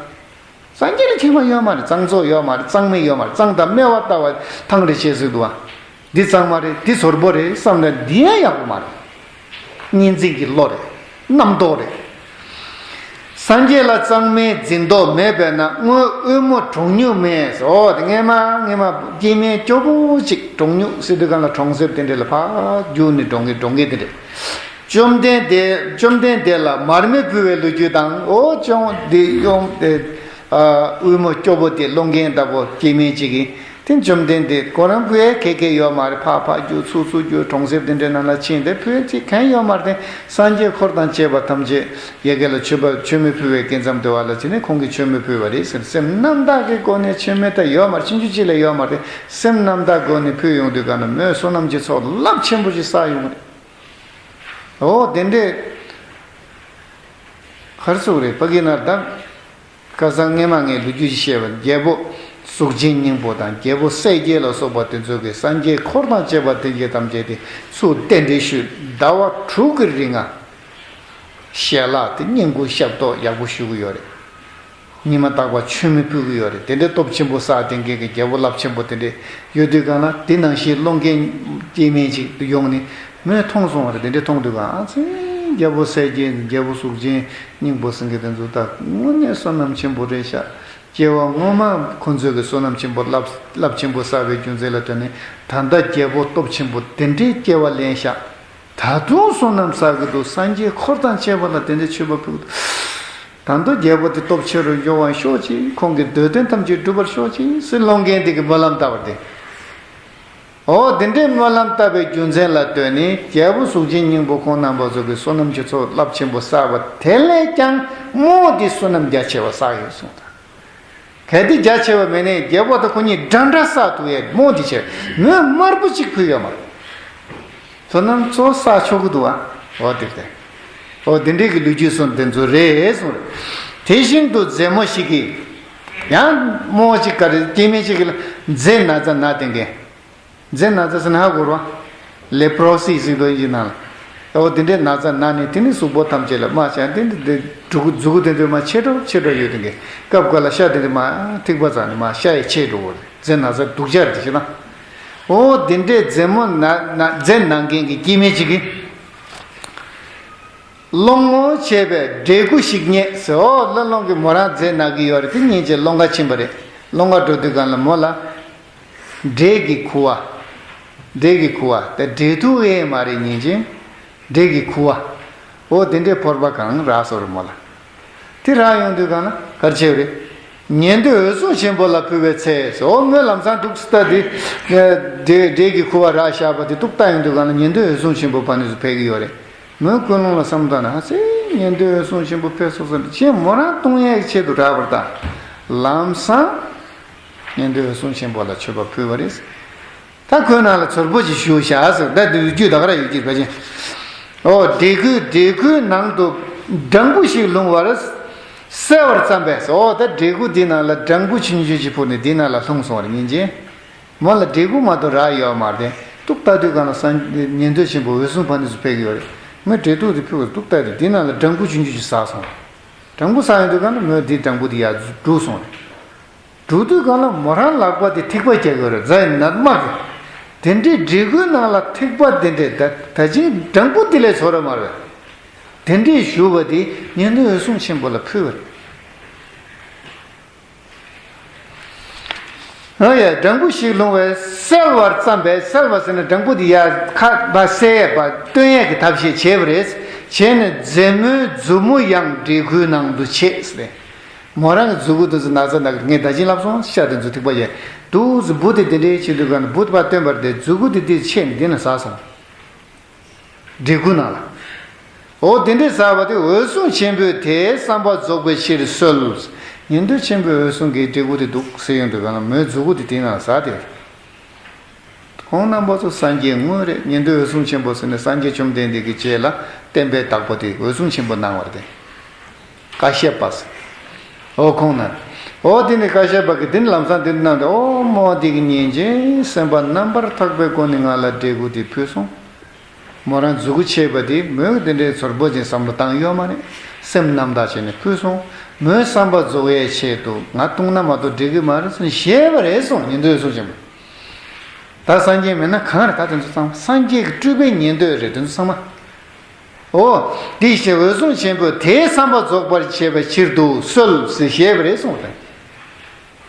སངས་རྒྱས་ལ་ཁྱད་པར་ཡོད་མ་རེད། གཙང་བཙོག་ཡོད་མ་རེད། གཙང་མ་ཡོད་མ་རེད། གཙང་དང་དམན་པ་ལྟ་བ་ཐང་རེ་བྱས་ཟིག་འདུག་བ། འདི་གཙང་མ་རེད། འདི་ཚོར་པོ་རེད་བསམ་ན་འདི་ཡང་ཡག་པོ་མ་རེད། གཉིས་འཛིན་གྱི་བློ་རེད། རྣམ་རྟོག་རེད། སངས་རྒྱས་ལ་གཙང་མའི་འཛིན་རྟོག་མེད་པས་ན་སྔོན་དབུལ་མོ་གྲོང་སྨྱུག་མས་ཟེར། འོ་དེ་སྔས་མ་སྔས་མ་སྐྱེ་དམན་སྐྱོ་པོ་ཅིག་གྲོང་སྨྱུག་ཟེར་དུས་གང་ལ་གྲོང་གསེབ་དེ་འདྲ་ལ་ཕར་རྒྱུགས་ནས་འགྲོ་མཁན་འགྲོ་མཁན་དེ་འདྲ། བཅོམ་ལྡན་འདས་བཅོམ་ལྡན་འདས་ལ་མར་མེ་ཕུལ་བའི་ལོ་རྒྱུས་དང་། འོ་ཅོང་འདི་ཡོང་སྟེ། ཨ་དབུལ་མོ་སྐྱོ་པོ་དེ་སློང་མཁན་ལྟ་བུ་སྐྱེ་དམན་ཅིག་གིས་དེ་བཅོམ་ལྡན་འདས་ཁོ་རང་ཕུལ་ཡས་ཁེ་ཁེ་ཡོད་མ་རེད། ཕ་ཕ་རྒྱུ་ཚུ་ཚུ་རྒྱུ་གྲོང་གསེབ་དེ་འདྲའི་ནང་ལ་ཕྱིན་ཏེ་ཕུལ་ཅིག་གང་ཡོད་མ་རེད། དེ་སངས་རྒྱས་འཁོར་དང་བཅས་པ་ཐམས་ཅད་ཡ་གི་ལ་མཆོད་པ་མཆོད་མེ་ཕུལ་བའི་སྐབས་མཚམས་དེ་བ་ལ་བྱས་ནས་ཁོང་གིས་མཆོད་མེ་ཕུལ་བ་རེད་ཟེར། སེམས་རྣམ་དག་གི་སྒོ་ནས་མཆོད་མེ་ད་ཡོད་མ་རེད། ཕྱིན་ཆད་ཅིག་ལས་ཡོད་མ་རེད། སེམས་རྣམ་དག་སྒོ་ནས་ཕུལ་ཡོང་དུས་ག་ན་མོས་བསོད་ནམས་ཀྱི་ཚོགས་རླབས་ཆེན་པོ་ཞིག་བསགས་ཡོང་རེད། འོ་དེ་འདྲས་གར་སོགས་རེད། ཕ་གི་ན་ད་ཁ་སང་སྔས་མ་ངས་ལོ་རྒྱུས་ཤིག་བཤད་པ། རྒྱལ་པོ་གཟུགས་ཅན་སྙིང་པོ་དང་རྒྱལ་པོ་སྲས་བརྒྱད་ལ་སོགས་པ་དེ་ཚོ་གིས་སངས་རྒྱས་འཁོར་དང་བཅས་པ་དེ་གྱད་ཐམས་ཅད་དེ་ཚུར་རྟེན་འབྲེལ་ཞུས། ཟླ་བ་དྲུག་གི་རིང་ང་ཞལ་ལག་དེ་བསྙེན་བཀུར་ཞབས་ཏོག་ཡག་པོ་ཞུ་གི་ཡོད་རེད། ཉི་མ་རྟག་པར་མཆོད་མེ་ཕུལ་གྱི་ཡོད་རེད། དེ་འདྲའི་སྟོབས་ཆེན་པོ་བསགས་ལྡན་མཁན་གྱི་རྒྱལ་པོ་རླབས་ཆེན་པོ་དེ་འདྲས་ཡོད་དུས་གང་ལ་དེ་ནང་བཞིན་སློང་མཁན་སྐྱེ་དམན་ཅིག་ཡོང་ནས་མོས་མཐོང་སོང་བ་རེད། དེ་འདྲས་མཐོང་དུས་གང་ཨ་ཙི། རྒྱལ་པོ་སྲས་བརྒྱད་རྒྱལ་པོ་གཟུགས་ཅན་སྙིང་པོ་ཟེར་མཁན་དེ་ཚོ་ད་དངོས་གནས་བསོད་ནམས་ཆེན་པོ་རེད་ཤག། སྐྱེ་བ་སྔོན་མ་ཁོ་ཚོས་ཀྱི་བསོད་ནམས་ཆེན་པོ་རླབས་རླབས་ཆེན་པོ་བསགས་པའི་རྒྱུ་མཚན་ལ་ལྟོས་ནས་ད་ལྟ་རྒྱལ་པོ་སྟོབས་ཆེན་པོ་དེ་འདྲའི་སྐྱེ་བ་ལེན་ཤག། ད་དུང་བསོད་ནམས་བསགས་ཀྱི་འདུག། སངས་རྒྱས་འཁོར་དང་བཅས་པ་ལ་དེ་འདྲའི་མཆོད་པ་ཕུལ་གྱི་འདུག། ད་དུང་རྒྱལ་པོ་དེ་སྟོབས་ཆེ་རུ་འགྱུར་བར་ཤོག་ཅིག། ཁོང་གི་འདོད་དོན་ཐམས་ཅད་འགྲུབ་པར་ཤོག་ཅིག་ཟེར་སློང་མཁན་དེ་གི་སྨོན་ལམ་བཏབ་པ་དེ། འོ་དེ་འདྲའི་སྨོན་ལམ་བཏབ་པའི་རྒྱུ་མཚན་ལ་ལྟོས་ནས་རྒྱལ་པོ་གཟུགས་ཅན་སྙིང་པོ་ཁོང་རྣམ་པ་ཚོ་གི་བསོད་ནམས་ཀྱི་ཚོགས་རླབས་ཆེན་པོ་བསགས་པ་དེ་ལས་ཀྱང་རྨོངས་དེ་བསོད་ནམས་རྒྱ་ཆེ་བ་བསགས་ཡོད་གསུངས་དང་། གལ་ཏེ་རྒྱ་ཆེ་བ་མེད་ནས་རྒྱལ་པོ་དང་ཁོ་གཉིས་འདྲ་འདྲ་བསགས་ཐུབ་ཡས་རྨོངས་དེ་ཆེ་མོས་དམར་པོ་གཅིག་ཕུལ་ཡོད་མ་རེད། བསོད་ནམས་གཙོ་བོ་བསགས་ཆོག་གི་འདུག་ཨ། འོ་དེ་རེད། འོ་དེ་འདྲའི་གི་ལོ་རྒྱུས་སོང་དེ་ཚོ་རེད་གསུངས་རེད། དེ་བཞིན་དུ་མཛེ་མོ་ཞིག་གིས་ཡང་རྨོངས་ཅིག་ག་རེ་སྐྱེ་དམན་ཅིག་གིས་ལ་མཛེ་ན་ཚ་ན་དེ་འགས། མཛེ་ན་ཚ་ཟེར་ན་ཧ་གོ་རོ། ལེ་པྲོ་སི་ཟེར་དོ་ཡིན་ནང་ལ། འོ་དེ་འདྲའི་ན་ཚ་ན་ནས་དེ་ནི་གཟུགས་པོ་ཐམས་ཅད་ལ་རྨ་བྱས་དེ་འདི་འདི་འབྲུ་གུ་མཛུ་གུ་དེ་འདྲ་མ་ཆེ་འགྲོ་ཆེ་འགྲོ་ཡོད་དེ་འགས། སྐབས་འགའ་ལ་ཤ་དེ་འདྲ་མ་ཐིགས་པ་ཙམ་ནས་མ་ཤ་ཡི་ཆེ་འགྲོ་བོ་རེད། མཛེ་ན་ཚ་སྡུག་ཅག་རེད་ཅེ་ན། འོ་དེ་འདྲའི་མཛེ་མོ་ན་ན་མཛེ་ན་མཁན་གྱི་སྐྱེ་དམན་ཅིག་གིས། སློང་མོ་བྱས་པའི་འབྲས་བུ་ཞིག་རྙེད་ཟེར། འོ་སློང་སློང་གི་མོ་རང་མཛེ་ན་གི་ཡོད་རེད། དེ་སྙིང་རྗེ་སློང་ག་ཕྱིན་པ་རེད། སློང་ག་འགྲོ་དུས་གང་ལ་མོ་ལ། འབྲས་ཀྱི་ཁུ་བ། འབྲས་ཀྱི་ཁུ་བ་དེ་འབྲས་ཐུག་ཨེ་མ་རེད་སྙིང་རྗེ། འབྲས་ཀྱི་ཁུ་བ། འོ་དེ་འདྲའི་ཕོར་པ་གང་རག་སོང་རེད་མོ་ལ། དེ་རག་ཡོང་དུས་གང་ལ་ག་རེ་བྱས་པ་རེད། ཉན་ཐོས་འོད་སྲུང་ཆེན་པོ་ལ་ཕུལ་བའི་ཚེ་ཟེར། འོ་མོས་ལམ་སང་འདུག་སེ་ད་དེ། འབྲས་འབྲས་ཀྱི་ཁུ་བ་རག་བཞག་པ་དེ་འདུག་ལྟ་ཡོང་དུས་གང་ལ་ཉན་ཐོས་འོད་སྲུང་ཆེན་པོ་ཕ་ནས་སུ་ཕེབས་ཀྱི་ཡོད་རེད། མོས་ཀུན་སློང་ལ་བསམ་བཏང་ན་ཨ་ཙི། ཉན་ཐོས་འོད་སྲུང་ཆེན་པོ་ཕེབས་སོང་ཟེར་ནས་ཁྱེད་མོ་རང་གཏོང་ཡས་ཀྱི་ཆེད་དུ་རག་པར་ད། ལམ་སང་ཉན་ཐོས་འོད་སྲུང་ཆེན་པོ་ལ་མཆོད་པ་ཕུལ་བ་རེད། ད་ཁོའི་ནང་ལ་ཚོར་པོ་ཅིག་ཞུགས་བཞག་ཟེར། ད་འདི་རྒྱུད་ད་ག་ར་ཡོད་ཀྱི་ཕལ་ཆེར། འོ་འབྲས་ཁུ་འབྲས་ཁུའི་ནང་དུ་སྦྲང་བུ་ཞིག་ལྷུང་བར་གསལ་བར་བརྩམས་པས། འོ་ད་འབྲས་ཁུ་འདི་ནང་ལ་སྦྲང་བུ་ཆུང་ཆུང་ཞིག་འཕུར་ནས་འདི་ནང་ལ་ལྷུང་སོང་བ་རེད་སྙིང་རྗེ། མོ་ལ་འབྲས་ཁུ་མ་གཏོགས་རག་ཡོད་མ་རེད། འདུག་ལྟ་དུས་གང་ལ་སངས་ཉན་ཐོས་ཆེན་པོ་འོད་སྲུང་ཕ་ནས་སུ་ཕེབས་ཀྱི་ཡོད་རེད། མོས་འབྲས་ཐུག་དེ་ཕུལ་བ་འདུག་ལྟ་དུས་འདི་ནང་ལ་སྦྲང་བུ་ཆུང་ཆུང་ཞིག་ཟགས་སོང་། སྦྲང་བུ་ཟགས་ཡོང་དུས་གང་ལ་མོས་འདིའི་སྦྲང་བུ་དེ་ཡར་བསྒྲུགས་སོང་རེད། བསྒྲུགས་དུས་གང་ལ་མོ་རང་ལག་པ་དེ་ཐིགས་པ་རྒྱག་གི་ཡོད་རེད། རྫ་ཡི་ནད་མ་གི། དེ་འདྲའི་འབྲས་ཁུའི་ནང་ལ་ཐིགས་པ་དེ་འདྲས་ད་ད་ཅིང་སྦྲང་བུ་དེ་ལས་ཚོར་བ་མ་རེད། དེ་འདྲས་ཞུ་བ་དེ་ཉན་ཐོས་འོད་སྲུང་ཆེན་པོ་ལ་ཕུལ་བ་རེད། འོ་ཡ། སྦྲང་བུ་ཞིག་ལྷུང་བས་བསལ་བར་བརྩམས་པས། བསལ་བ་ཟེར་ན་སྦྲང་བུ་དེ་ཡར་ཁ་བ་བསལ་ཡས་པ་བཏོན་ཡས་ཀྱི་ཐབས་ཤེས་བྱས་པ་རེད། བྱས་ནས་མཛེ་མོའི་མཛུབ་མོ་ཡང་འབྲས་ཁུའི་ནང་དུ་ཆས་ཟེར། མོ་རང་གི་མཛུ་གུ་དེ་ཚོ་ན་ཚ་ན་གི་ངས་ད་ཅི་ལབ་སོང་། ཤ་དེ་ཚོ་ཐིགས་པ་ཡས་འདུག་ཟེར། འབུ་དེ་དེ་འདྲའི་ཆེད་དུ་ག་ན་འབུ་དེ་ཕར་བཏོན་པར་དེ་མཛུ་གུ་དེ་དེ་ཆད་ནས་འདི་ན་ཟགས་སོང་། འབྲས་ཁུ་ནང་ལ། འོ་དེ་འདྲའི་ཟགས་པ་དེ་འོད་སྲུང་ཆེན་པོས་དེའི་བསམ་པ་རྫོགས་པའི་ཕྱིར་གསོལ། ཉན་ཐོས་ཆེན་པོའི་འོད་སྲུང་གིས་འབྲས་ཁུ་དེ་འདུག་ཟེར་ཡོང་དུས་ག་ན་མོའི་མཛུ་གུ་དེ་དེ་ནང་ཟགས་ཏེ། ཁོང་རྣམ་པ་ཚོ་སངས་རྒྱས་དངོས་རེད། ཉན་ཐོས་འོད་སྲུང་ཆེན་པོ་ཟེར་ནས་སངས་རྒྱས་བཅོམ་ལྡན་འདས་ཀྱི་རྗེས་ལ་བསྟན་པའི་བདག་པོ་དེ་འོད་སྲུང་ཆེན་པོ་གནང་བ་རེད་དེ། ཀ་ཤ་པ་ཟེར། འོ་ཁོང་ན། འོ་དེ་ནི་ཀ་ཤ་པ་གི་དེ་ནི་ལམ་སང་དེ་ནི་གནང་སྟེ། འོ་མོ་དེ་གི་ཉིན་རྗེས་སེམས་པ་རྣམ་པར་དག་པའི་སྒོ་ནས་ང་ལ་འབྲས་ཁུ་དེ་ཕུལ་སོང་། མོ་རང་མཛུ་གུ་ཆད་པ་དེ་མོས་དེ་འདྲའི་ཚོར་པོ་ཅན་བསམ་བློ་བཏང་ཡོད་མ་རེད། སེམས་རྣམ་དག་བྱས་ནས་ཕུལ་སོང་། མོའི་བསམ་པ་རྫོགས་ཡས་ཆེད་དུ་ང་བཏུང་ན་མ་གཏོགས་འགྲིག་གི་མ་རེད་ཟེར་ནས་བཞེས་པ་རེད་གསུངས། ཉན་ཐོས་འོད་སྲུང་ཆེན་པོ། ད་སངས་རྒྱས་མིན་ན་གང་རེད། ད་དེ་ཚོ་ཚང་མ་སངས་རྒྱས་ཀྱི་སྤྲུལ་པའི་ཉན་ཐོས་རེད་དེ་ཚོ་ཚང་མ། འོ། དེ་བཞིན་འོད་སྲུང་ཆེན་པོས་དེའི་བསམ་པ་རྫོགས་པར་བྱེད་པའི་ཕྱིར་དུ་གསོལ་ཟེར་བཞེས་པ་རེད་གསུངས་ཏེ།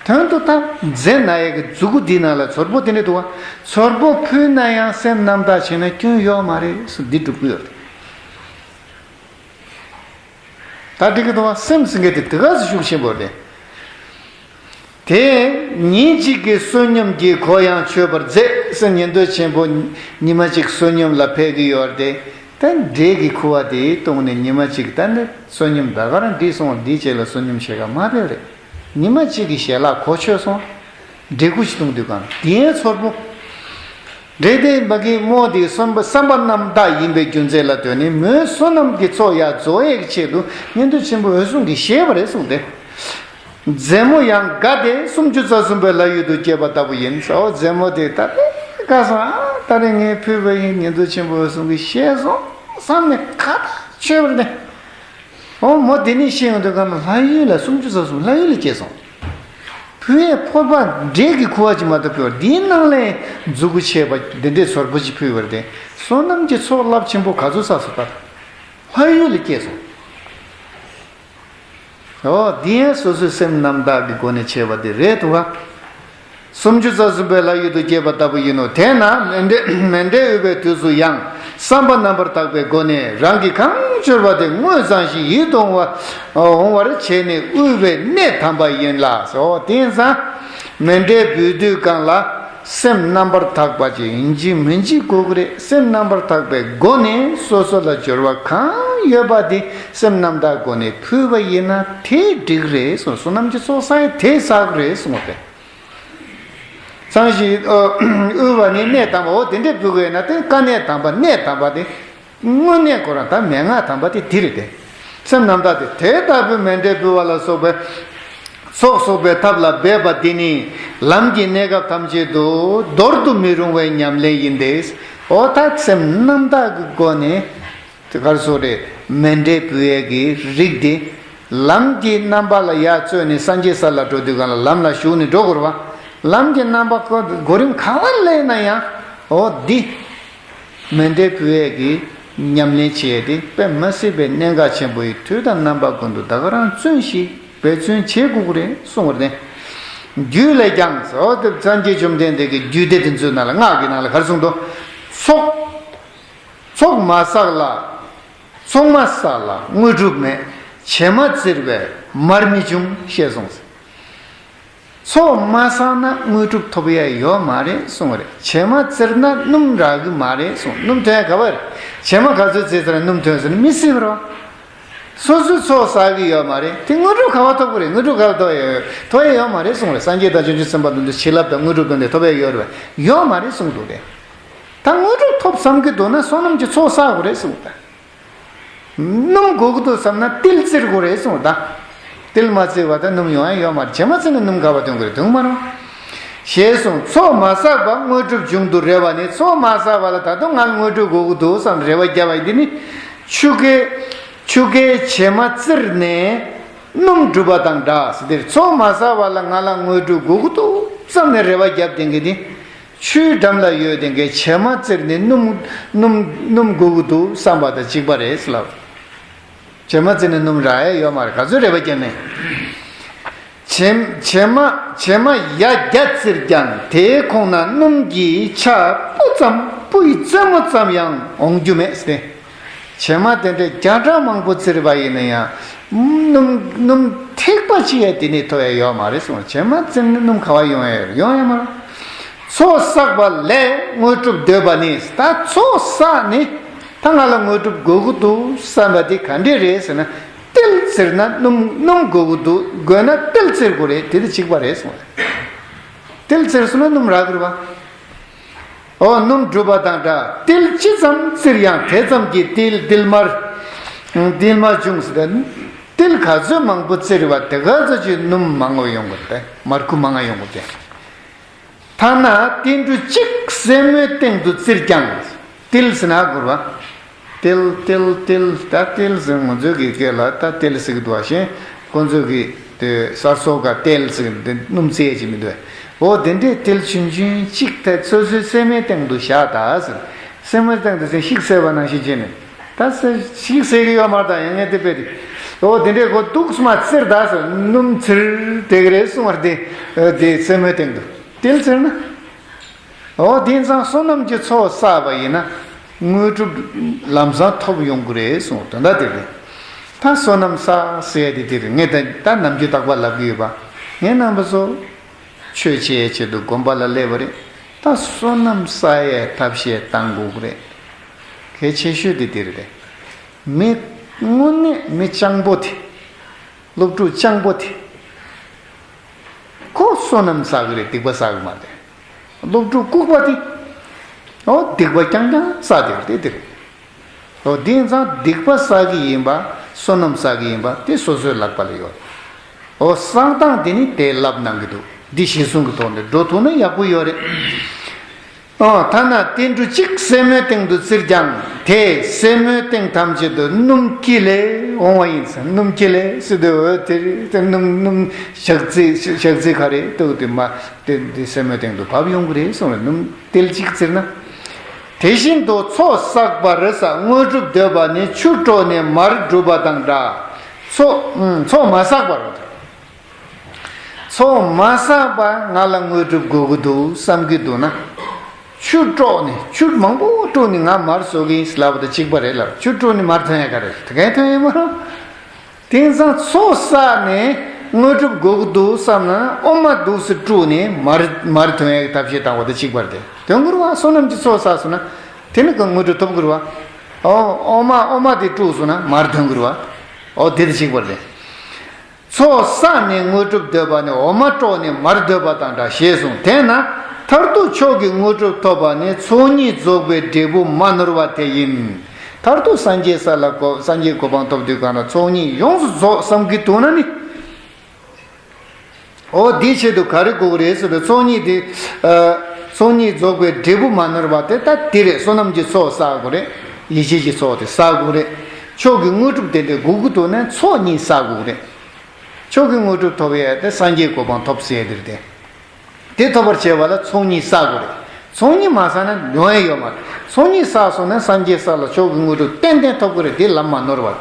དོན་དུ་ད་མཛེ་ན་ཡས་ཀྱི་མཛུ་གུ་འདི་ནང་ལ་ཚོར་པོ་དེ་འདྲ་འདུག་བ། ཚོར་པོ་ཕུལ་ན་ཡང་སེམས་རྣམ་དག་བྱས་ན་སྐྱོན་ཡོད་མ་རེད་ཟེར་འདི་སྒྲུབ་ཀྱི་ཡོད་རེད། ད་འགྲིག་གི་འདུག་བ། སེམས་ཟེར་མཁན་དེ་དེ་ག་ཚོད་ཤུགས་ཆེན་པོ་རེད། དེ་ཉིན་གཅིག་གི་བསོད་སྙོམས་ཀྱིས་གོ་ཡང་ཆོད་པར་མཛད་ཟེར། ཉན་ཐོས་ཆེན་པོ་ཉི་མ་གཅིག་བསོད་སྙོམས་ལ་ཕེབས་ཀྱི་ཡོད་རེད་དེ། ད་འབྲས་ཀྱི་ཁུ་བ་དེ་བཏུངས་ནས་ཉི་མ་གཅིག་ད་ནི་བསོད་སྙོམས་ད་ག་རང་འགྲིག་སོང་བ། འདིའི་རྗེས་ལ་བསོད་སྙོམས་བྱེད་ག་མ་ཕེབས་རེད། ཉི་མ་གཅིག་གི་ཞལ་ལག་གོ་ཆོད་སོང་། འབྲས་ཁུ་ཞིག་བཏུངས་དུས་གང་དེའི་ཚོར་པོ། འབྲས་དེ་མ་གི་རྨོ་དེ་བསམ་པ་བསམ་པ་རྣམ་དག་ཡིན་པའི་རྒྱུ་མཚན་ལ་ལྟོས་ནས་མོའི་བསོད་ནམས་ཀྱི་ཚོགས་ཡར་རྫོགས་ཡས་ཀྱི་ཆེད་དུ་ཉན་ཐོས་ཆེན་པོ་འོད་སྲུང་གིས་བཞེས་པ་རེད་གསུངས་ཏེ། མཛད་མོ་ཡང་དགའ་སྟེ་སུམ་ཅུ་རྩ་གསུམ་པའི་ལྷ་ཡུལ་དུ་སྐྱེས་པ་ལྟ་བུ་ཡིན་ཟེར། འོ་མཛད་མོ་དེ་ད་ལྟ་དགའ་སོང་། ཨ་ད་རེས་ངས་ཕུལ་བ་ཡིན། ཉན་ཐོས་ཆེན་པོ་འོད་སྲུང་གིས་བཞེས་སོང་བསམ་ནས་ཁ་ཏ་ཆོད་པ་རེད། འོ་མོ་དེ་ནས་ཤི་ཡོང་དུས་གང་ལ་ལྷ་ཡུལ་ལ་སུམ་ཅུ་རྩ་གསུམ་ལྷ་ཡུལ་ལ་སྐྱེས་སོང་། ཕུལ་བའི་ཕོར་པ་འབྲས་ཀྱི་ཁུ་བ་ཅིག་མ་གཏོགས་ཕུལ་བ། འདིའི་ནང་ལས་མཛུ་གུ་ཆད་པ་འདི་འདྲའི་ཚོར་པོ་ཅིག་ཕུལ་བ་རེད་དེ། བསོད་ནམས་ཀྱི་ཚོགས་རླབས་ཆེན་པོ་ག་ཚོད་བསགས་སོང་། ད་ལྷ་ཡུལ་ལ་སྐྱེས་སོང་། འོ་འདི་ཡང་སོ་སོའི་སེམས་རྣམ་དག་གི་སྒོ་ནས་བྱས་པ་དེ་རེད་འདུག་ག། སུམ་ཅུ་རྩ་གསུམ་པའི་ལྷ་ཡུལ་དུ་སྐྱེས་པ་ལྟ་བུ་ཡིན་ནོ། དེས་ན་མཎྜལ་མཎྜལ་དབུལ་བའི་དུས་སུ་ཡང་བསམ་པ་རྣམ་པར་དག་པའི་སྒོ་ནས་རང་གི་གང་འབྱོར་པ་དེ་དངོས་བཟང་ཞིང་ཡིད་དུ་འོང་བ་འོང་བར་བྱས་ནས་དབུལ་བའི་གནད་དམ་པ་ཡིན་ལ། འོ་དེ་ཡིན་ཙང་མཎྜལ་འབུལ་དུས་གང་ལ་སེམས་རྣམ་པར་དག་པ་ཅིག་ཡིན་གཅིག་མིན་གཅིག་དགོས་ཀྱི་རེད། སེམས་རྣམ་པར་དག་པའི་སྒོ་ནས་སོ་སོ་ལ་འབྱོར་བ་གང་ཡོད་པ་དེ་སེམས་རྣམ་དག་སྒོ་ནས་ཕུལ་བ་ཡིན་ན་དེ་འགྲིག་རེད་གསུངས། བསོད་ནམས་ཀྱི་ཚོགས་བསགས་ཡས་དེ་བསགས་རེད་གསུངས་པས། གཙང་ཞིང་ཨ་དབུལ་བ་ནི་གནད་དམ་པའོ། དེ་འདྲའི་ཕུལ་དགོས་ན་དེ་དཀའ་གནད་དམ་པ་གནད་དམ་པ་དེ་དངོས་གནས་ཁོ་རང་ད་མན་ངག་དམ་པ་དེ་དེ་རེད་དེ། སེམས་རྣམ་དག་སྟེ་དེ་ལྟ་བུའི་མཎྜལ་ཕུལ་བ་ལ་སོགས་པའི་ཚོགས་གསོག་པའི་ཐབས་ལ་འབད་པ་དེ་ནི་ལམ་གྱི་གནས་སྐབས་ཐམས་ཅད་དུ་འདོར་དུ་མི་རུང་བའི་ཉམས་ལེན་ཡིན་ཏེ། འོ་ད་སེམས་རྣམ་དག་གི་སྒོ་ནས། དེ་ག་རེ་ཟེར་དགོས་རེད། མཎྜལ་འབུལ་ཡས་ཀྱི་རིགས་དེ་ལམ་གྱི་རྣམ་པ་ལ་ཡར་བཙོས་ནས་སངས་རྒྱས་ས་ལ་འགྲོ་དུས་གང་ལ་ལམ་ལ་ཞུགས་ནས་འགྲོ་དགོས་རེད་བ། ལམ་གྱི་རྣམ་པ་ཁོ་གོ་རིམ་ག་བ་སླེབས་ན་ཡང་འོ་འདི་མཎྜལ་འབུལ་ཡས་ཀྱི་ཉམས་ལེན་བྱེད་ཡས་དེ་དཔེ་མི་སྲིད་པའི་གནད་འགག་ཆེན་པོ་ཡིན། དུས་དང་རྣམ་པ་ཀུན་ཏུ་ད་ག་རང་བརྩོན་ཞིག་འབད་བརྩོན་བྱེད་དགོས་ཀྱི་རེད་གསུངས་པ་རེད། རྒྱུད་ལས་ཀྱང་ཟེར། འོ་དེ་སངས་རྒྱས་བཅོམ་ལྡན་འདས་ཀྱི་རྒྱུད་སྡེ་དེ་ཚོའི་ནང་ལ་སྔགས་ཀྱི་ནང་ལ་ག་རེ་གསུངས་འདུག། ཚོགས་ཚོགས་མ་བསགས་ལ། ཚོགས་མ་བསགས་ལ་དངོས་གྲུབ་མེད། བྱེ་མ་བཙིར་བས་མར་མི་འབྱུང་ཞེས་གསུངས། ཚོགས་མ་བསགས་ན་དངོས་གྲུབ་ཐོབ་ཡ་ཡོད་མ་རེད་གསུངས་པ་རེད། བྱེ་མ་བཙིར་ན་སྣུམ་རག་གི་མ་རེད་གསུངས། སྣུམ་ཐོན་ཡ་ག་པར་རེད། བྱེ་མ་ག་ཚོད་བཙིར་ཚར་ན་སྣུམ་ཐོན་ཟེར་ན་མི་སྲིད་པ་རེད། སོ་སོའི་ཚོགས་བསགས་ཀྱི་ཡོད་མ་རེད། དེ་དངོས་གྲུབ་ག་པར་ཐོབ་ཀྱི་རེད། དངོས་གྲུབ་ག་པར་ཐོབ་ཡ་ཡོད། ཐོབ་ཡ་ཡོད་མ་རེད་གསུངས་པ་རེད། སངས་རྒྱས་དང་བྱང་ཆུབ་སེམས་དཔའ་དེ་ཚོ་བྱིན་རླབས་དང་དངོས་གྲུབ་དང་དེ་ཐོབ་ཡ་ཡོད་རེད་པས། ཡོད་མ་རེད་གསུངས་འདུག་སྟེ། ད་དངོས་གྲུབ་ཐོབ་བསམ་གྱི་འདུག་ན་བསོད་ནམས་ཀྱི་ཚོགས་བསག་དགོས་རེད་གསུངས་ད། སྣུམ་དགོས་ཀྱི་འདུག་བསམ་ན་ཏིལ་བཙིར་དགོས་རེད་གསུངས་ད། ཏིལ་མ་བཙིར་བ་ད་སྣུམ་ཡོང་ཡ་ཡོད་མ་རེད། བྱེ་མ་བཙིར་ན་སྣུམ་ག་པར་ཐོན་གྱི་རེད། ཐོན་མ་རུང་། ཞེས་གསུངས། ཚོགས་མ་བསགས་པ་དངོས་གྲུབ་འབྱུང་དུ་རེ་བ་ནི། ཚོགས་མ་བསགས་པ་ལ་ད་དུང་ང་ལ་དངོས་གྲུབ་དགོས་ཀྱི་འདུག་བསམ་རེ་བ་བརྒྱབ་པ་ཡིན། དེ་ནི་ཆུ་ཁའི་ཆུ་ཁའི་བྱེ་མ་བཙིར་ནས་སྣུམ་སྒྲུབ་པ་དང་འདྲ་ཟེར། དེར་ཚོགས་མ་བསགས་པ་ལ་ང་ལ་དངོས་གྲུབ་དགོས་ཀྱི་འདུག་བསམ་ནས་རེ་བ་བརྒྱབ་བསྡད་མཁན་དེ། ཆུའི་འགྲམ་ལ་ཡོད་དེ་འགའི་བྱེ་མ་བཙིར་ནས་སྣུམ་སྣུམ་སྣུམ་དགོས་ཀྱི་འདུག་བསམ་པ་དང་གཅིག་པ་རེད་ཟེར་ལབ། བྱེ་མ་བཙིར་ནས་སྣུམ་རག་ཡ་ཡོད་མ་རེད། ག་ཚོད་རེ་བ་བརྒྱབ་ནས། བྱེ་བྱེ་མ་བྱེ་མ་ཡ་བརྒྱ་བཙིར་ཀྱང་དེའི་ཁོངས་ན་སྣུམ་གྱི་ཆ་སྤུ་ཙམ་སྤུ་ཡི་རྩེ་མོ་ཙམ་ཡང་འོང་རྒྱུ་མེད་ཟེར། བྱེ་མ་དེ་འདྲའི་བརྒྱ་ཕྲག་མང་པོ་བཙིར་བ་ཡིན་ན་ཡང་སྣུམ་སྣུམ་ཐིགས་པ་གཅིག་ཡང་དེ་ནས་ཐོབ་ཡ་ཡོད་མ་རེད་གསུངས། བྱེ་མ་བཙིར་ནས་སྣུམ་ག་པར་ཡོང་ཡ་ཡོད་རེད། ཡོང་ཡ་མ་རེད། ཚོགས་བསགས་པ་ལས་དངོས་གྲུབ་འདོད་པ་ནི། ད་ཚོགས་བསགས་ནས་ད་ང་ལ་དངོས་གྲུབ་དགོས་ཀྱི་འདུག་བསམ་པ་དེ་ག་འདྲས་རེད་ཟེར་ན། ཏིལ་བཙིར་ན་སྣུམ་སྣུམ་དགོས་ཀྱི་འདུག་དགོས་ན་ཏིལ་བཙིར་དགོས་རེད། དེ་དེ་གཅིག་པ་རེད་གསུངས། ཏིལ་བཙིར་སོང་ན་སྣུམ་རག་གི་རེད་པ། འོ་སྣུམ་སྒྲུབ་པ་དང་འདྲ། ཏིལ་ཅི་ཙམ་བཙིར་ཡང་དེ་ཙམ་གྱིས་ཏིལ་ཏིལ་མར་ཏིལ་མར་འབྱུང་ཟེར་ཏེ། ཏིལ་ག་ཚོད་མང་པོ་བཙིར་བ་དེ་ག་ཚོད་ཀྱི་སྣུམ་མང་བ་ཡོང་གི་རེད། མར་ཁུ་མང་ང་ཡོང་གི་རེད། ཐ་ན་ཏིལ་འབྲུ་གཅིག་སེན་མོའི་སྟེང་དུ་བཙིར་ཀྱང་། ཏིལ་ཟེར་ན་གོ་རེད་པ། ཏིལ་ཏིལ་ཏིལ། ད་ཏིལ་ཟེར། ང་ཚོའི་གི་སྐད་ལ་ད་ཏིལ་ཟེར་གི་འདུག་པ། གཞན་ཁོང་ཚོའི་གི་དེ་གསར་སོག་ག་ཏེལ་ཟེར་གི་འདུག་སྣུམ་བཙིར་ཡས་ཅིག་མི་འདུག་པས། འོ་དེ་འདྲའི་ཏིལ་ཆུང་ཆུང་གཅིག་ད་སོ་སོའི་སེན་མོའི་སྟེང་དུ་བཞག་ད་ཟེར། སེན་མོའི་སྟེང་དུ་ཟེར་ཤིག་བསྲེས་པ་ནང་བཞིན་བྱས་ནས། ད་ཟེར་ཤིག་བསྲེས་གི་ཡོད་མ་རེད། ད་ཡང་ངས་དེ་དཔེ་དེ། འོ་དེ་འདྲའི་གོ་འདུག་སེ་མར་བཙིར་ད་ཟེར། སྣུམ་ཚིར་དེ་གི་རེད་གསུངས་པ་རེད་དེ། འོ་དེ་སེན་མོའི་སྟེང་དུ་ཏིལ་བཙིར་ན། འོ་དེང་སང་བསོད་ནམས་ཀྱི་ཚོགས་བསགས་པ་ཡིན་ན་དངོས་གྲུབ་ལམ་སང་ཐོབ་ཡོང་གི་རེད་གསུངས། དོན་དག་དེ་རེད། ད་བསོད་ནམས་བསགས་ཟེར་ཡ་དེ་དེ་རེད། ངས་ད་ད་ནམ་རྒྱུན་རྟག་པར་ལབ་ཀྱི་ཡོད་པ། ངས་རྣམ་པ་ཚོ་ཆོས་བྱེད་ཡའི་ཆེད་དུ་དགོན་པ་ལ་སླེབས་པ་རེད། ད་བསོད་ནམས་བསགས་ཡའི་ཐབས་ཤེས་བཏང་དགོས་ཀྱི་རེད། གལ་ཆེ་ཤོས་དེ་དེ་རེད། མི་དངོས་གནས་མི་སྤྱང་པོ་དེ། སློབ་ཕྲུག་སྤྱང་པོ་དེ། ཁོ་བསོད་ནམས་བསགས་ཀྱི་རེད། སྡིག་པ་བསགས་ཀྱི་མ་རེད། སློབ་ཕྲུག་ལྐུགས་པ་དེ། ཨོ་སྡིག་པ་རྐྱང་རྐྱང་བསགས་བསྡད་ཡོད་རེད་དེ། ཨོ་དེ་ཡིན་ཙང་སྡིག་པ་བསགས་ཀྱི་ཡིན་པ། བསོད་ནམས་བསགས་ཀྱི་ཡིན་པ་དེ་སོ་སོའི་ལག་པ་ལ་ཡོད། ཨོ་བསགས་སྟངས་དེ་ནི་དེ་ལབ་གནང་གི་འདུག་འདི་གཞིར་བཟུང་གི་ཐོག་ནས་འགྲོ་ཐུབ་ན་ཡག་པོ་ཡོད་རེད། ཨོ་ཐ་ན་ཏིལ་འབྲུ་གཅིག་སེན་མོའི་སྟེང་དུ་བཙིར་ཀྱང་དེ་སེན་མོའི་སྟེང་ཐམས་ཅད་དུ་སྣུམ་སྐྱིལ་ལས་འོང་བ་ཡིན་ཟེར། སྣུམ་སྐྱིལ་ལས་ཟེར་དུས་འོ་དེ་རེད། དེ་སྣུམ་སྣུམ་ཞག་རྩི་ཞག་རྩི་ག་རེ་ལྟོས་དེ་མ་དེ་དེ་སེན་མོའི་སྟེང་དུ་བབས་ཡོང་གི་རེད་གསུངས་རེད། སྣུམ་ཏིལ་གཅིག་བཙིར་ན། དེ་བཞིན་དུ་ཚོགས་བསགས་པར་ས་དངོས་གྲུབ་འདོད་པ་ནི་ཆུ་དཀྲོགས་ནས་མར་སྒྲུབ་པ་དང་འདྲ། ཚོགས་ཚོགས་མ་བསགས་པར། ཚོགས་མ་བསགས་པར་ང་ལ་དངོས་གྲུབ་དགོས་ཀྱི་འདུག་བསམ་གྱི་འདུག་ན། ཆུ་དཀྲོགས་ནས་ཆུ་མང་པོ་དཀྲོགས་ནས་ང་མར་བཟོ་གི་ཡིན་ལབ་པ་དང་གཅིག་པ་རེད་ལ། ཆུ་དཀྲོགས་ནས་མར་ཐོན་ཡ་ག་རེ་རེད། དེ་གས་ཐོན་ཡ་མ་རེད། དེང་སང་ཚོགས་བསགས་ནས་དངོས་གྲུབ་དགོས་ཀྱི་འདུག་བསམ་ན་འོ་མ་འདུག་སེ་དཀྲུགས་ནས་མར་མར་ཐོན་ཡ་གི་ཐབས་ཤེས་བཏང་བ་དང་གཅིག་པ་རེད། དེ་ཐོན་གྱི་རེད་བ། བསོད་ནམས་ཀྱི་ཚོགས་བསགས་སོང་ན་དེ་ནི་ག་དངོས་གྲུབ་ཐོབ་ཀྱི་རེད་བ། ཨོ་འོ་མ་འོ་མ་དེ་དཀྲུགས་སོང་ན་མར་ཐོན་གྱི་རེད་བ། ཨོ་དེ་དང་གཅིག་པ་རེད། ཚོགས་བསགས་ནས་དངོས་གྲུབ་འདོད་པ་ནི་འོ་མ་དཀྲོགས་ནས་མར་འདོད་པ་དང་འདྲ་ཞེས་གསུངས། དེས་ན་མཐར་ཐུག་མཆོག་གི་དངོས་གྲུབ་ཐོབ་པ་ནི་ཚོགས་གཉིས་རྫོགས་པའི་འབྲས་བུ་མ་ནོར་བ་དེ་ཡིན། མཐར་ཐུག་སངས་རྒྱས་ས་ལ་གོ་སངས་རྒྱས་གོ་འཕང་ཐོབ་དུས་གང་ལ་ཚོགས་གཉིས་ཡོངས་སུ་རྫོགས་བསམ་གྱི་འདུག་ན་ནི། འོ་འདིའི་ཆེད་དུ་ག་རེ་དགོས་ཀྱི་རེད་ཟེར་བའི་ཚོགས་གཉིས་དེ། ཚོགས་གཉིས་རྫོགས་པའི་འབྲས་བུ་མ་ནོར་བ་དེ་ད་དེ་རེད། བསོད་ནམས་ཀྱི་ཚོགས་བསགས་དགོས་རེད། ཡེ་ཤེས་ཀྱི་ཚོགས་དེ་བསགས་དགོས་རེད། མཆོག་གི་དངོས་གྲུབ་དེ་འདྲ་དགོས་ཀྱི་འདུག་ན་ཚོགས་གཉིས་བསགས་དགོས་ཀྱི་རེད། མཆོག་གི་དངོས་གྲུབ་ཐོབ་ཡས་དེ་སངས་རྒྱས་གོ་འཕང་ཐོབ་ཟེར་ཡས་དེ་རེད་དེ། དེ་ཐོབ་པར་བྱེད་པ་ལ་ཚོགས་གཉིས་བསགས་དགོས་རེད། ཚོགས་གཉིས་མ་བསགས་ན་ཡོང་ཡས་ཡོད་མ་རེད། ཚོགས་གཉིས་བསགས་སོང་ན་སངས་རྒྱས་ས་ལ་མཆོག་གི་དངོས་གྲུབ་ཏན་ཏན་ཐོབ་ཀྱི་རེད། དེ་ལམ་མ་ནོར་བར།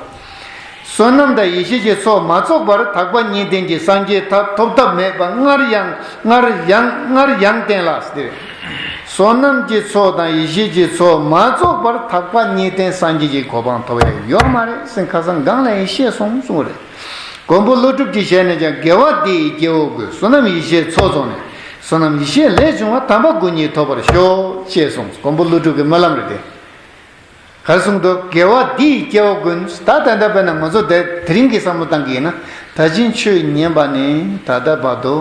བསོད་ནམས་དང་ཡེ་ཤེས་ཀྱི་ཚོགས་མ་རྫོགས་པར་དག་པ་གཉིས་ལྡན་གྱི་སངས་རྒྱས་ཐོབ་ཐབས་མེད་པ་སྔར་ཡང་སྔར་ཡང་སྔར་ཡང་བསྟན་ལ་ཟེར། བསོད་ནམས་ཀྱི་ཚོགས་དང་ཡེ་ཤེས་ཀྱི་ཚོགས་མ་རྫོགས་པར་དག་པ་གཉིས་ལྡན་སངས་རྒྱས་ཀྱི་གོ་འཕང་ཐོབ་ཡས་ཡོད་མ་རེད་ཟེར། ཁ་སང་སྒང་ལ་ཡང་བཤད་སོང་གསུངས་རེད། མགོན་པོ་ཀླུ་སྒྲུབ་ཀྱིས་ཞལ་ནས་ཀྱང་དགེ་བ་འདི་ཡི་སྐྱེ་བོ་ཀུན། བསོད་ནམས་ཡེ་ཤེས་ཚོགས་རྫོགས་ནས། བསོད་ནམས་ཡེ་ཤེས་ལས་བྱུང་བ། དམ་པ་སྐུ་གཉིས་ཐོབ་པར་ཤོག་ཅེས་གསུངས། མགོན་པོ་ཀླུ་སྒྲུབ་ཀྱི་སྨོན་ལམ་རེད་དེ། ག་རེ་གསུངས་འདུག་དགེ་བ་འདི་ཡི་སྐྱེ་བོ་ཀུན། ད་ད་ལྟ་དཔེར་ན་ང་ཚོ་དེ་དེ་རིང་གི་བསམ་བློ་བཏང་གི་ཡིན་ན། ད་ཕྱིན་ཆོས་ཉན་པ་ནས་ད་ལྟ་བར་དུ་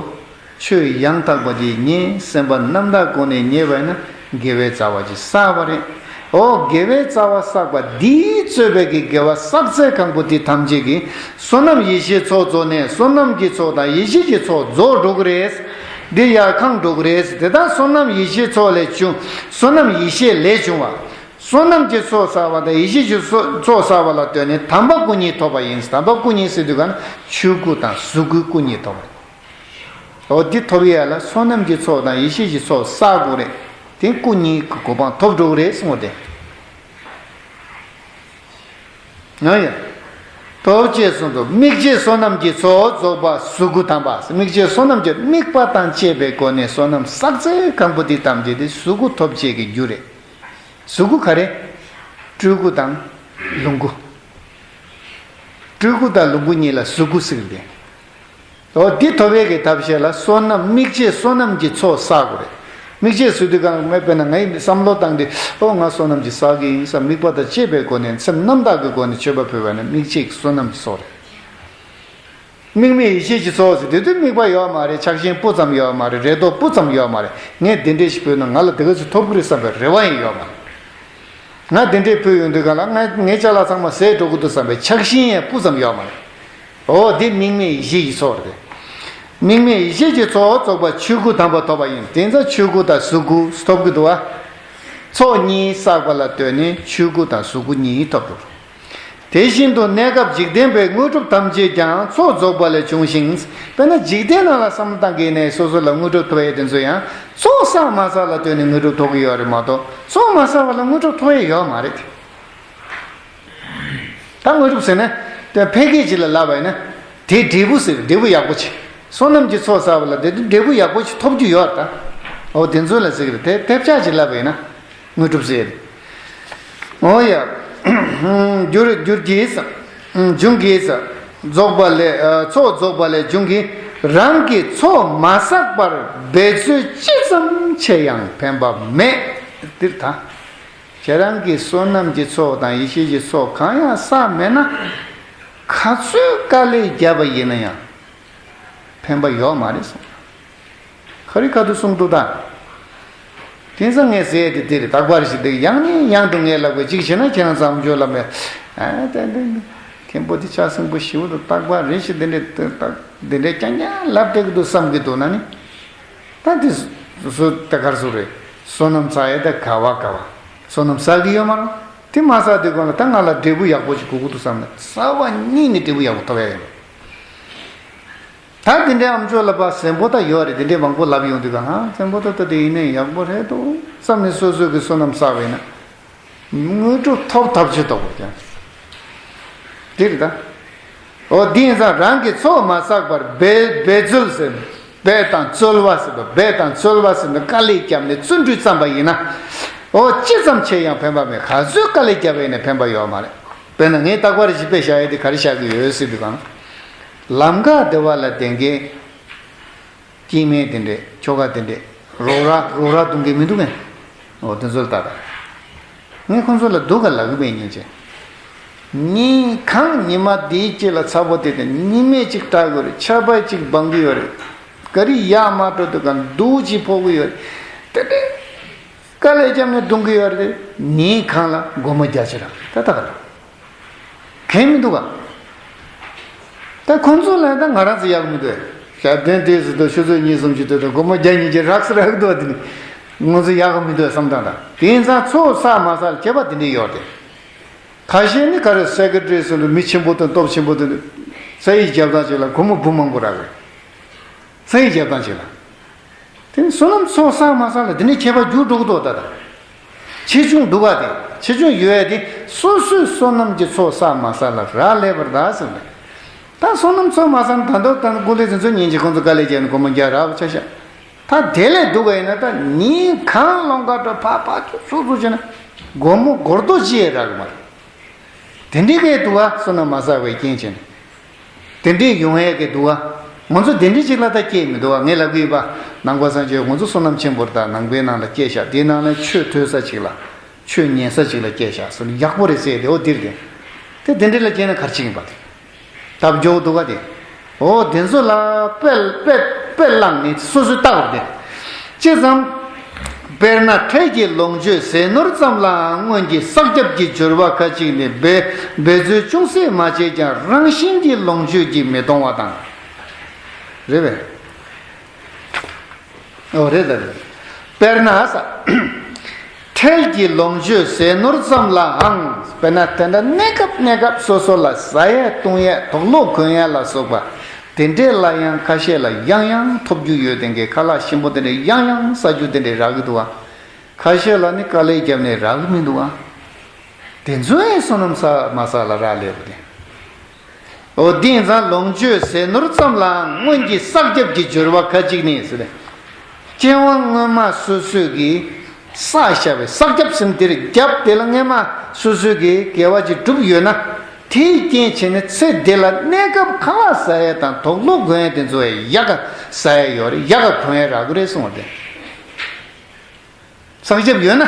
ཆོས་ཡང་དག་པ་དེ་ཉན། སེམས་པ་རྣམ་དག་སྒོ་ནས་ཉན་པ་ཡིན་ན་དགེ་བའི་རྩ་བ་ཅིག་བསགས་པ་རེད། ཨོ་དགེ་བའི་རྩ་བ་བསགས་པ་འདིས་གཙོས་པའི་གི་དགེ་བ་བསགས་ཚད་གང་པོ་དེ་ཐམས་ཅད་ཀྱིས་བསོད་ནམས་ཡེ་ཤེས་ཚོགས་རྫོགས་ནས་བསོད་ནམས་ཀྱི་ཚོགས་དང་ཡེ་ཤེས་ཀྱི་ཚོགས་རྫོགས་འགྲོ་གི་རེད། འདི་ཡར་ཁེངས་འགྲོ་གི་རེད། དེ་དག་བསོད་ནམས་ཡེ་ཤེས་ཚོགས་ལས་བྱུང་། བསོད་ནམས་ཡེ་ཤེས་ལས་བྱུང་བ། བསོད་ནམས་ཀྱི་ཚོགས་བསགས་པ་དང་ཡེ་ཤེས་ཀྱི་ཚོགས་ཚོགས་བསགས་པ་ལ་ལྟོས་ནས་དམ་པ་སྐུ་གཉིས་ཐོབ་པ་ཡིན། དམ་པ་སྐུ་གཉིས་ཟེར་དུས་ག་ན་ཆོས་སྐུ་དང་གཟུགས་སྐུའི་སྐུ་གཉིས་ཐོབ་པ། འོ་འདི་ཐོབ་ཡས་ལ་བསོད་ནམས་ཀྱི་ཚོགས་དང་ཡེ་ཤེས་ཀྱི་ཚོགས་བསགས་དགོས་རེད། དེ་སྐུ་གཉིས་ཀྱི་གོ་འཕང་ཐོབ་འགྲོ་གི་རེད་གསུངས་པ་དེ། ང་ཡང་ཐོབ་ཅེས་གསུངས་འདུག་དམིགས་བྱས་བསོད་ནམས་ཀྱི་ཚོགས་རྫོགས་པ་གཟུགས་སྐུ་དམ་པ། དམིགས་བྱས་བསོད་ནམས་ཀྱི་དམིགས་པ་དང་བཅས་པའི་སྒོ་ནས་བསོད་ནམས་བསགས་ཚད་གང་པོ་དེ་ཐམས་ཅད་དེ་གཟུགས་སྐུ་ཐོབ་བྱེད་ཀྱི་རྒྱུ་རེད། གཟུགས་སྐུ་ག་རེ། སྤྲུལ་སྐུ་དང་ལོངས་སྐུ། སྤྲུལ་སྐུ་དང་ལོངས་སྐུ་གཉིས་ལ་གཟུགས་སྐུ་ཟེར་གི་རེད། འོ་འདི་ཐོབ་པའི་གི་ཐབས་ཤེས་ལ་བསོད་ནམས་དམིགས་བྱས་བསོད་ནམས་ཀྱི་ཚོགས་བསགས་དགོས་རེད། དམིགས་བྱས་ཟེར་དུས་གང་མེད་པས་ན་ངའི་བསམ་བློ་བཏང་སྟེ་ཨོ་ང་བསོད་ནམས་ཀྱི་བསགས་ཀྱི་ཡིན་བསམ་དམིགས་པ་དང་བཅས་པའི་སྒོ་ནས་སེམས་རྣམ་དག་གི་སྒོ་ནས་མཆོད་པ་ཕུལ་བ་ནི་དམིགས་བྱས་ཀྱི་བསོད་ནམས་ཀྱི་ཚོགས་རེད། དམིགས་མེད་ཡེ་ཤེས་ཀྱི་ཚོགས་ཟེར་དུས་དམིགས་པ་ཡོད་མ་རེད། ཆགས་ཞེན་སྤུ་ཙམ་ཡོད་མ་རེད། རེ་དོགས་སྤུ་ཙམ་ཡོད་མ་རེད། ངས་འདི་འདྲས་ཞིག་ཕུལ་ན་ང་ལ་དེ་ག་ཚོད་ཐོབ་ཀྱི་རེད་བསམ་པའི་རེ་བ་ཡང་ཡོད་མ་རེད། ང་དེ་འདྲས་ཕུལ་ཡོང་དུས་གང་ལ་ང་ངའི་ཅ་ལག་ཚང་མ་ཟད་འགྲོ་གི་འདུག་བསམ་པའི་ཆགས་ཞེན་ཡང་སྤུ་ཙམ་ཡོད་མ་རེད། འོ་འདི་དམིགས་མེད་ཡེ་ཤེས་ཀྱི་ཚོགས་རེད། དམིགས་མེད་ཡེ་ཤེས་ཀྱི་ཚོགས་རྫོགས་པ་ཆོས་སྐུ་དམ་པ་ཐོབ་པ་ཡིན། དེ་ཚོ་ཆོས་སྐུ་དང་གཟུགས་སྐུ་ཐོབ་ཀྱི་འདུག་བ། ཚོགས་གཉིས་བསགས་པ་ལ་ལྟོས་ནས་ཆོས་སྐུ་དང་གཟུགས་སྐུ་གཉིས་ཐོབ་འགྲོ། དེ་བཞིན་དུ་གནས་སྐབས་འཇིག་རྟེན་པའི་དངོས་གྲུབ་ཐམས་ཅད་ཀྱང་ཚོགས་རྫོགས་པ་ལས་བྱུང་ཞིང་། དཔེར་ན་འཇིག་རྟེན་ནང་ལ་བསམ་བློ་བཏང་གི་ནས་སོ་སོ་ལ་དངོས་གྲུབ་ཐོབ་ཡས་དེ་ཚོ་ཡང་ཚོགས་བསགས་མ་བསགས་ལ་ལྟོས་ནས་དངོས་གྲུབ་ཐོབ་ཀྱི་ཡོད་རེད་མ་གཏོགས་ཚོགས་མ་བསགས་པ་ལ་དངོས་གྲུབ་ཐོབ་ཡས་ཡོད་མ་རེད། ད་དངོས་གྲུབ་ཟེར་ན་དེ་ཕལ་སྐད་ཅིག་ལ་ལབ་པ་ཡིན་ན་དེ་འབྲས་བུ་ཟེར། འབྲས་བུ་ཡག་པོ་ཆེ། བསོད་ནམས་ཀྱི་ཚོགས་བསགས་པ་ལ་དེ་དེ་འབྲས་བུ་ཡག་པོ་ཆེ་ཐོབ་རྒྱུ་ཡོད་རེད་ད། འོ་དེ་ཚོ་ལ་ཟེར་གི་རེད། དེ་ཐབས་ཆག་ཅིག་ལབ་པ་ཡིན་ན། དངོས་གྲུབ་ཟེར། འོ་ཡ། འགྱུར་འགྱུར་གྱིས། འབྱུང་གི། རྫོགས་པ་ལས་ཚོགས་རྫོགས་པ་ལས་འབྱུང་གི། རང་གིས་ཚོགས་མ་བསགས་པར་འབད་རྩོལ་ཅི་ཙམ་ཆེ་ཡང་ཕན་པ་མེད། འདིར་ད། ཁྱེད་རང་གིས་བསོད་ནམས་ཀྱི་ཚོགས་དང་ཡེ་ཤེས་ཀྱི་ཚོགས་གང་ཡང་བསགས་མེད་ན། ག་ཚོད་དཀའ་ལས་བརྒྱབ་པ་ཡིན་ན་ཡང་ཕན་པ་ཡོད་མ་རེད་གསུངས། ཁ་རི་ཁ་ཐུག་གསུངས་འདུག་ད། དེང་སང་ངས་ཟེར་དེ་དེ་རེད། རྟག་པར་ཞིག་དེ་ཡང་ནས་ཡང་དུ་ངས་ལབ་དགོས། གཅིག་བྱས་ན་ཁྱེད་རང་བཟང་པོ་ལབ་མེད། ཨ་ཏན་ཏན་མཁན་པོ་དེ་ཕྱག་སེང་པོ་ཞིག་འདུག། རྟག་པར་རེ་ཞིག་དེ་འདྲས་དེ་འདྲས་རྐྱང་རྐྱང་ལབ་བསྡད་ཀྱི་འདུག་བསམ་གྱི་འདུག་ན་ནི། ད་དེ་སུ་ད་གར་སུ་རེད། བསོད་ནམས་བསགས་ཡས་ད་ག་བ་ག་བ། བསོད་ནམས་བསགས་ཀྱི་ཡོད་མ་རེད། དེ་མ་བསགས་དུས་གང་ལ་ད་ང་ལ་འབྲས་བུ་ཡག་པོ་ཞིག་དགོས་ཀྱི་འདུག་བསམ་ནས་རྩ་བ་ཉིད་ནས་འབྲས་བུ་ཡག་པོ་ཐོབ་ཡ་ཡོད། ད་དེ་འདྲའི་ཨམ་ཅོག་ལ་པ་གཟན་པོ་ད་ཡོད་རེད། དེ་འདྲའི་མང་པོ་ལབ་ཡོང་དུས་ག་ཧ་གཟན་པོ་ད་ད་དེ་ཡིན་ནའི་ཡག་པོ་རེད་འདུག་བསམ་ནས་སོ་སོ་གི་བསོད་ནམས་བསགས་པ་ཡིན་ན། དངོས་གྲུབ་ཐོབ་ཐབས་ཇི་ལྟ་བུ་ཀྱང་། དེ་རེད་ད། འོ་དེ་ཡིན་ཙང་རང་གིས་ཚོགས་མ་བསགས་པར་འབད་འབད་རྩོལ་ཟེར། འབད་དང་རྩོལ་བ་ཟེར་བ། འབད་དང་རྩོལ་བ་ཟེར་ན་དཀའ་ལས་བརྒྱབ་ནས་བརྩོན་འགྲུས་བརྩམས་པ་ཡིན་ན། འོ་ཅི་ཙམ་བྱས་ཡང་ཕན་པ་མེད། ག་ཚོད་དཀའ་ལས་བརྒྱབ་པ་ཡིན་ན་ཕན་པ་ཡོད་མ་རེད། དཔེར་ན་ངས་རྟག་པར་ཞིག་དཔེ་བཞག་ཡས་དེ་ག་རེ་བཞག་གི་ཡོད་ཟེར་དུས་གང་། ལམ་ཁ་བདེ་བ་ལ་བརྟེན་མཁན། སྐྱེ་དམན་དེ་འདྲས་ཁྱོ་ག་དེ་འདྲས་རོགས་ར་རོགས་ར་གཏོང་གི་མི་འདུག་གས། འོ་དེ་ཚོ་ལ་ལྟ་ད། ངས་ཁོང་ཚོ་ལ་སྡུག་ག་ལབ་གི་མེད་སྙིང་རྗེ། ཉིན་གང་ཉི་མ་དེའི་དཀྱིལ་ལ་ཚ་པོ་དེ་དང་ཉི་མས་གཅིག་སྐྲག་གི་ཡོད་རེད། ཆར་པ་གཅིག་སྦང་གི་ཡོད་རེད། ག་རེ་ཡག་མ་འགྲོ་དུས་གང་སྡུག་ཅིག་ཕོག་གི་ཡོད་རེད། དེ་འདྲས་དཀའ་ལས་བརྒྱབ་ནས་གཏོང་གི་ཡོད་རེད། ཉིན་གང་ལ་སྒོར་མོ་བརྒྱ་ཅིག་རག་ད་ད་ག་རེད། གང་མི་འདུག་ག། ད་ཁོང་ཚོ་ལ་ད་ང་རང་ཚོ་ཡག་མི་འདུག་ཨེ། ཞབས་བརྟན་དེ་ཟེར་དུས་ཆུ་ཚོད་གཉིས་གསུམ་ཅིག་སྡོད་དུས་སྒོར་མོ་བརྒྱ་ཉིས་བརྒྱ་རག་ས་རག་འདུག་དེ་ནི་ང་ཚོ་ཡག་མི་འདུག་བསམ་སྟངས་དང་། དེ་ཡིན་ཙང་ཚོགས་བསགས་མ་བསགས་ལ་ཁྱད་པར་དེ་འདྲ་ཡོད་རེད། ཁ་ཤས་ནི་ག་རེ་སེ་ཀེ་ཏྲི་ཟེར་དུས་མི་ཆེན་པོ་དང་སྟོབས་ཆེན་པོ་དེ་ཚོ་ས་ཡི་རྒྱབ་སྟངས་ཅིག་ལ་སྒོར་མོ་འབུམ་མང་པོ་རག་གི་རེད། ས་ཡི་རྒྱབ་སྟངས་ཅིག་ལ། དེ་ནི་བསོད་ནམས་ཚོགས་བསགས་མ་བསགས་ལ་དེ་ནི་ཁྱད་པར་རྒྱུ་འགྲོ་གི་འདུག་ད་ལྟ། ཆེ་ཆུང་འདུག་ག་དེ། ཆེ་ཆུང་ཡོད་ཡ་དེ་སོ་སོའི་བསོད་ནམས་ཀྱི་ཚོགས་བསགས་མ་བསགས་ལ་རག་ལས་པར་གདའ་ཟེར་བས། ད་བསོད་ནམས་ཚོགས་མ་བསགས་ན་ད་དུང་ད་ཀུ་ལེ་དེ་ཚོ་ཉིན་གཅིག་ཁོང་ཚོ་དཀའ་ལས་བརྒྱབ་ནས་སྒོར་མོ་བརྒྱ་རག་པ་ཆ་བཞག། ད་དེ་ལས་སྡུག་ག་ཡིན་ན་ད་ཉིན་གང་སློང་ག་འགྲོ་ཕ་ཕ་ཚུགས་ཚུགས་བྱས་ན་སྒོར་མོ་སྒོར་རྡོག་གཅིག་ཡང་རག་གི་མ་རེད། དེ་འདྲའི་གས་འདུག་ག་བསོད་ནམས་མ་བསགས་པའི་རྐྱེན་བྱས་ནས། དེ་འདྲའི་ཡོང་ཡས་ཀྱི་འདུག་ག། ང་ཚོ་དེ་འདྲའི་ཅིག་ལ་ད་སྐྱེས་མི་འདུག་ག། ངས་ལབ་གི་ཡོད་པ། ནང་པ་སངས་རྒྱས་ང་ཚོ་བསོད་ནམས་ཆེན་པོ་རེད། ད་ནང་པའི་ནང་ལ་སྐྱེས་ཤག། དེའི་ནང་ལ་ཆོས་ཐོས་ས་ཅིག་ལ། ཆོས་ཉན་ས་ཅིག་ལ་སྐྱེས་ཤག་ཟེར་ནས་ཡག་པོ་རེད་ཟེར་ཏེ། འོ་འདིར་དེ། དེ་དེ་འདྲའི་ལ་སྐྱེས་ན་ག་རེ་བྱེད་ཀྱིན་པ་དེ། ད་མགྱོགས་འདུག་ག་དེ། འོ་དེ་ཚོ་ལ་དཔེ་དཔེ་དཔེ་བླངས་ནས་སོ་སོས་བལྟ་དགོས་ཏེ། ཅི་ཙམ། དཔེར་ན་འཕྲལ་གྱི་ལོངས་སྤྱོད་ཟས་ནོར་ཙམ་ལའང་སྔོན་གྱི་བསགས་རྒྱབ་ཀྱི་འབྱོར་བ་ཁ་ཅིག་ནི་འབད་འབད་རྩོལ་ཅུང་ཟད་མ་བྱས་ཀྱང་རང་བཞིན་གྱིས་ལོངས་སྤྱོད་ཀྱིས་མི་གཏོང་བ་དང་། རེད་པས། འོ་རེད་ད་རེད། དཔེར་ན་ས། འཕྲལ་གྱི་ལོངས་སྤྱོད་ཟས་ནོར་ཙམ་ལའང་། དཔེར་ན་དེ་འདྲ་གནས་སྐབས་གནས་སྐབས་སོ་སོ་ལ་ཟ་ཡས་བཏུང་ཡས་དུག་ལོག་གོན་ཡས་ལ་སོགས་པ་དེ་འདྲས་ལ་ཡང་ཁ་ཤས་ལ་ཡང་ཡང་ཐོབ་རྒྱུ་ཡོད། དེ་འདྲའི་ཁ་ལག་ཞིམ་པོ་དེ་འདྲས་ཡང་ཡང་ཟ་རྒྱུ་དེ་འདྲས་རག་གི་འདུག་ག། ཁ་ཤས་ལ་ནི་དཀའ་ལས་བརྒྱབ་ནས་རག་གི་མི་འདུག་ག། དེ་ཚོ་ཡང་བསོད་ནམས་བསགས་མ་བསགས་ལ་རག་ལས་པ་དེ། འོ་དེ་ཡིན་ཙང་ལོངས་སྤྱོད་ཟས་ནོར་ཙམ་ལའང་སྔོན་གྱི་བསགས་རྒྱབ་ཀྱི་འབྱོར་བ་ཁ་ཅིག་ནི་ཟེར་ཏེ། སྐྱེ་བ་སྔོན་མ་སོ་སོས་ཀྱིས་བསགས་བཞག་པའི་བསགས་རྒྱབ་ཟེར་ན་དེ་རེད། རྒྱབ་དེ་ལ་སྔོན་མ་སོ་སོས་ཀྱིས་དགེ་བ་ཅིག་བསྒྲུབས་ཡོད་ན། དེའི་རྐྱེན་བྱས་ནས་ཚེ་འདི་ལ་གནས་སྐབས་ཁ་ལག་ཟ་ཡས་དང་དུག་ལོག་གོན་ཡས་དེ་ཚོ་ཡག་ག་ཟ་ཡས་ཡོད་རེད། ཡག་ག་གོན་ཡས་རག་གི་རེད་གསུངས་པ་དེ། བསགས་རྒྱབ་ཡོད་ན།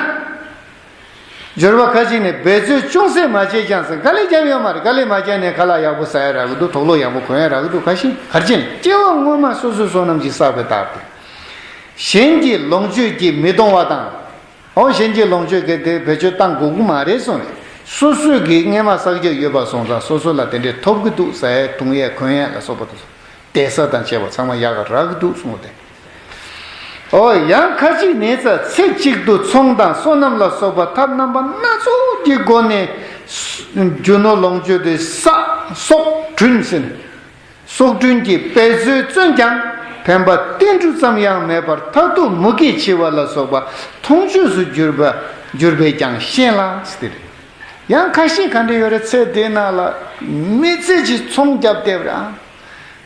འབྱོར་བ་ཁ་ཅིག་ནི་འབད་རྩོལ་ཅུང་ཟད་མ་བྱས་ཀྱང་ཟེར། དཀའ་ལས་བརྒྱབ་ཡོད་མ་རེད། དཀའ་ལས་མ་བརྒྱབ་ནས་ཁ་ལག་ཡག་པོ་ཟ་ཡས་རག་གི་འདུག། དུག་ལོག་ཡག་པོ་གོན་ཡས་རག་གི་འདུག། ཁ་ཤས་ག་རེ་བྱས་ནས་སྐྱེ་བ་སྔོན་མ་སོ་སོའི་བསོད་ནམས་ཀྱིས་བསགས་པའི་རྟགས་ཏེ། གཞན་གྱི་ལོངས་སྤྱོད་ཀྱིས་མི་གཏོང་བ་དང་། འོ་གཞན་གྱི་ལོངས་སྤྱོད་ཀྱིས་དེ་བེད་སྤྱོད་བཏང་དགོས་ཀྱི་མ་རེད་གསུངས་ནས། སོ་སོའི་གི་སྔོན་མ་བསགས་རྒྱབ་ཡོད་པ་སོང་ཙང་སོ་སོ་ལ་དེ་འདྲས་ཐོབ་ཀྱི་འདུག། ཟ་ཡས་བཏུང་ཡས་གོན་ཡས་ལ་སོགས་པ་དང་། བསྡད་ས་དང་བཅས་པ་ཚང་མ་ཡག་ག་རག་གི་འདུག་གསུངས་ཏེ། ཨོ་ཡང་ཁ་ཅིག་ནི་ཚ་ཚེ་གཅིག་ཏུ་ཚོང་དང་སོ་ནམ་ལ་སོགས་པ་ཐབས་རྣམ་པ་སྣ་ཚོགས་ཀྱི་སྒོ་ནས་རྒྱུ་ནོར་ལོངས་སྤྱོད་དེ་བསགས་གསོག་བསྐྲུན་ཟེར་ནས། གསོག་བསྐྲུན་གྱི་འབད་རྩོལ་བརྩོན་ཀྱང་ཕན་པ་ཏིལ་འབྲུ་ཙམ་ཡང་མེད་པར་མཐར་ཐུག་མུ་གེས་འཆི་བ་ལ་སོགས་པ་མཐོང་ཆོས་སུ་གྱུར་པ་གྱུར་པས་ཀྱང་ཤེས་ལ་ཟེར་ཏེ། ཡང་ཁ་ཤས་ག་འདྲ་ཡོད་རེད། ཚེ་འདི་ནང་ལ་མི་ཚེ་གཅིག་ཚོང་རྒྱབ་བསྡད་པ་རེད་ཨ།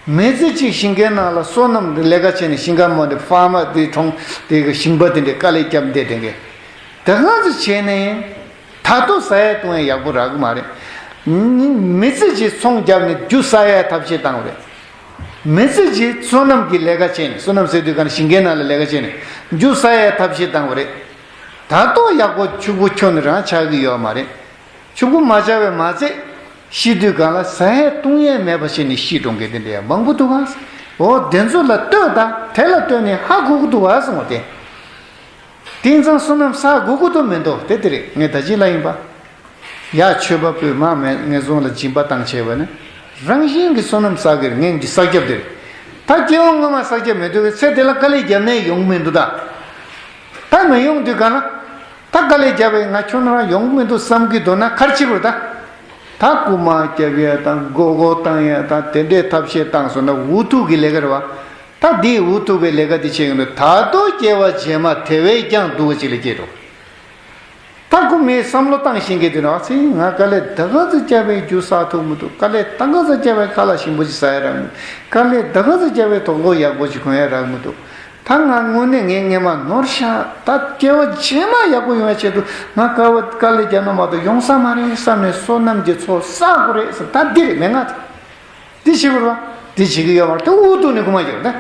མི་ཚེ་གཅིག་ཞིང་ཁའི་ནང་ལ་སོ་ནམ་ལས་ཀ་བྱས་ནས་ཞིང་ཁ་མོ་དེ་ཕར་མ་དེ་གྲོང་དེ་གི་ཞིང་པ་དེ་འདྲའི་དཀའ་ལས་བརྒྱབ་བསྡད་དེ་གི་དེ་གང་ཚོ་བྱས་ནས་ད་ལྟོ་ཟ་ཡས་བཏུང་ཡས་ཡག་པོ་རག་གི་མ་རེད། མི་ཚེ་གཅིག་ཚོང་བརྒྱབ་ནས་རྒྱུ་ཟ་ཡའི་ཐབས་ཤེས་བཏང་བ་རེད། མི་ཚེ་གཅིག་སོ་ནམ་གྱི་ལས་ཀ་བྱས་ནས། སོ་ནམ་ཟེར་དུས་ག་ནས་ཞིང་ཁའི་ནང་ལ་ལས་ཀ་བྱས་ནས་རྒྱུ་ཟ་ཡའི་ཐབས་ཤེས་བཏང་བ་རེད། ད་ལྟོ་ཡག་པོ་ཕྱུག་པོ་ཁྱོན་ནས་རང་ཆགས་ཀྱི་ཡོད་མ་རེད། ཕྱུག་པོ་མ་ཆགས་པའི་མ་ཚད། ཤི་དུས་གང་ལ་ཟ་ཡས་བཏུང་ཡས་མེད་པ་བྱས་ནས་ཤི་འགྲོ་མཁན་དེ་འདྲ་ཡང་མང་པོ་འདུག་ག་འོ་དེ་ཚོ་ལ་ལྟོས་དང་དེ་ལ་ལྟོས་ནས་ཧ་གོ་གི་འདུག་ག་གསུངས་པ་དེ། དེང་སང་སོ་ནམ་ཟ་དགོས་ཀྱི་འདུག་མི་འདུག་དེ་དེ་རེད། ངས་ད་ཅི་ལ་ཡིན་པ། ཡ་ཆོས་པ་པོས་མ་མེད་ངན་སོང་ལ་སྦྱིན་པ་བཏང་བྱས་པ་ནི། རང་བཞིན་གྱིས་སོ་ནམ་ཟ་གི་རེད། ངས་འདི་བསགས་རྒྱབ་དེ་རེད། ད་སྐྱེ་བ་སྔོན་མ་བསགས་རྒྱབ་མེད་དུས་ཚེ་དེ་ལ་དཀའ་ལས་རྒྱབ་ནས་ཡོང་གི་མི་འདུག་ད། ད་མི་ཡོང་དུས་ག་ན། ད་དཀའ་ལས་རྒྱབ་པའི་ང་ཁྱོད་རང་ཡོང་གི་མི་འདུག་བསམ་གྱི་འདུག་ན་ག་རེ་བྱེད་དགོས་རེད་ད། ད་རྐུ་མ་རྒྱབ་ཡ་དང་མགོ་སྐོར་བཏང་ཡ་དང་དེ་འདྲའི་ཐབས་ཤེས་བཏང་སོང་ན་འུ་ཐུག་གི་ལས་ཀ་རེད་བ། ད་འདིས་འུ་ཐུག་པའི་ལས་ཀ་འདི་བྱེད་ཀྱི་འདུག་ད་དུང་སྐྱེ་བ་རྗེས་མ་དེ་བས་ཀྱང་སྡུག་པ་ཅིག་ལ་སྐྱེས་འགྲོ། ད་ཁོ་མིས་བསམ་བློ་བཏང་ཤེས་མཁན་དེ་ནི། ཨ་ཙི། ང་དཀའ་ལས་ད་ག་ཚོད་བརྒྱབ་པའི་རྒྱུ་ཟ་ཐུབ་མི་འདུག་དཀའ་ལས་ད་ག་ཚོད་བརྒྱབ་པའི་ཁ་ལག་ཞིམ་པོ་ཞིག་ཟ་ཡ་རག་མི་འདུག་དཀའ་ལས་ད་ག་ཚོད་བརྒྱབ་པའི་དོག་ལོག་ཡག་པོ་ཞིག་གོན་ཡ་རག་མི་འདུག་ད་ང་དངོས་གནས་ངའི་སྔས་མ་ནོར་ཤག་ད་སྐྱེ་བ་རྗེས་མ་ཡག་པོ་ཡོང་བའི་ཆེད་དུ་ང་དཀའ་བ་དཀའ་ལས་རྒྱབ་ན་མ་གཏོགས་ཡོང་ས་མ་རེད་བསམ་ནས་སོ་ནམ་གྱི་ཚོགས་བསགས་དགོས་རེད་ཟེར། ད་འདི་རེད་མན་ངག་དེ། འདི་བྱེད་དགོས་རེད་བ། འདི་བྱེད་ཀྱི་ཡོད་མ་རེད། ད་འུ་ཐུག་ནས་ཁུ་མ་ཡོད་ན།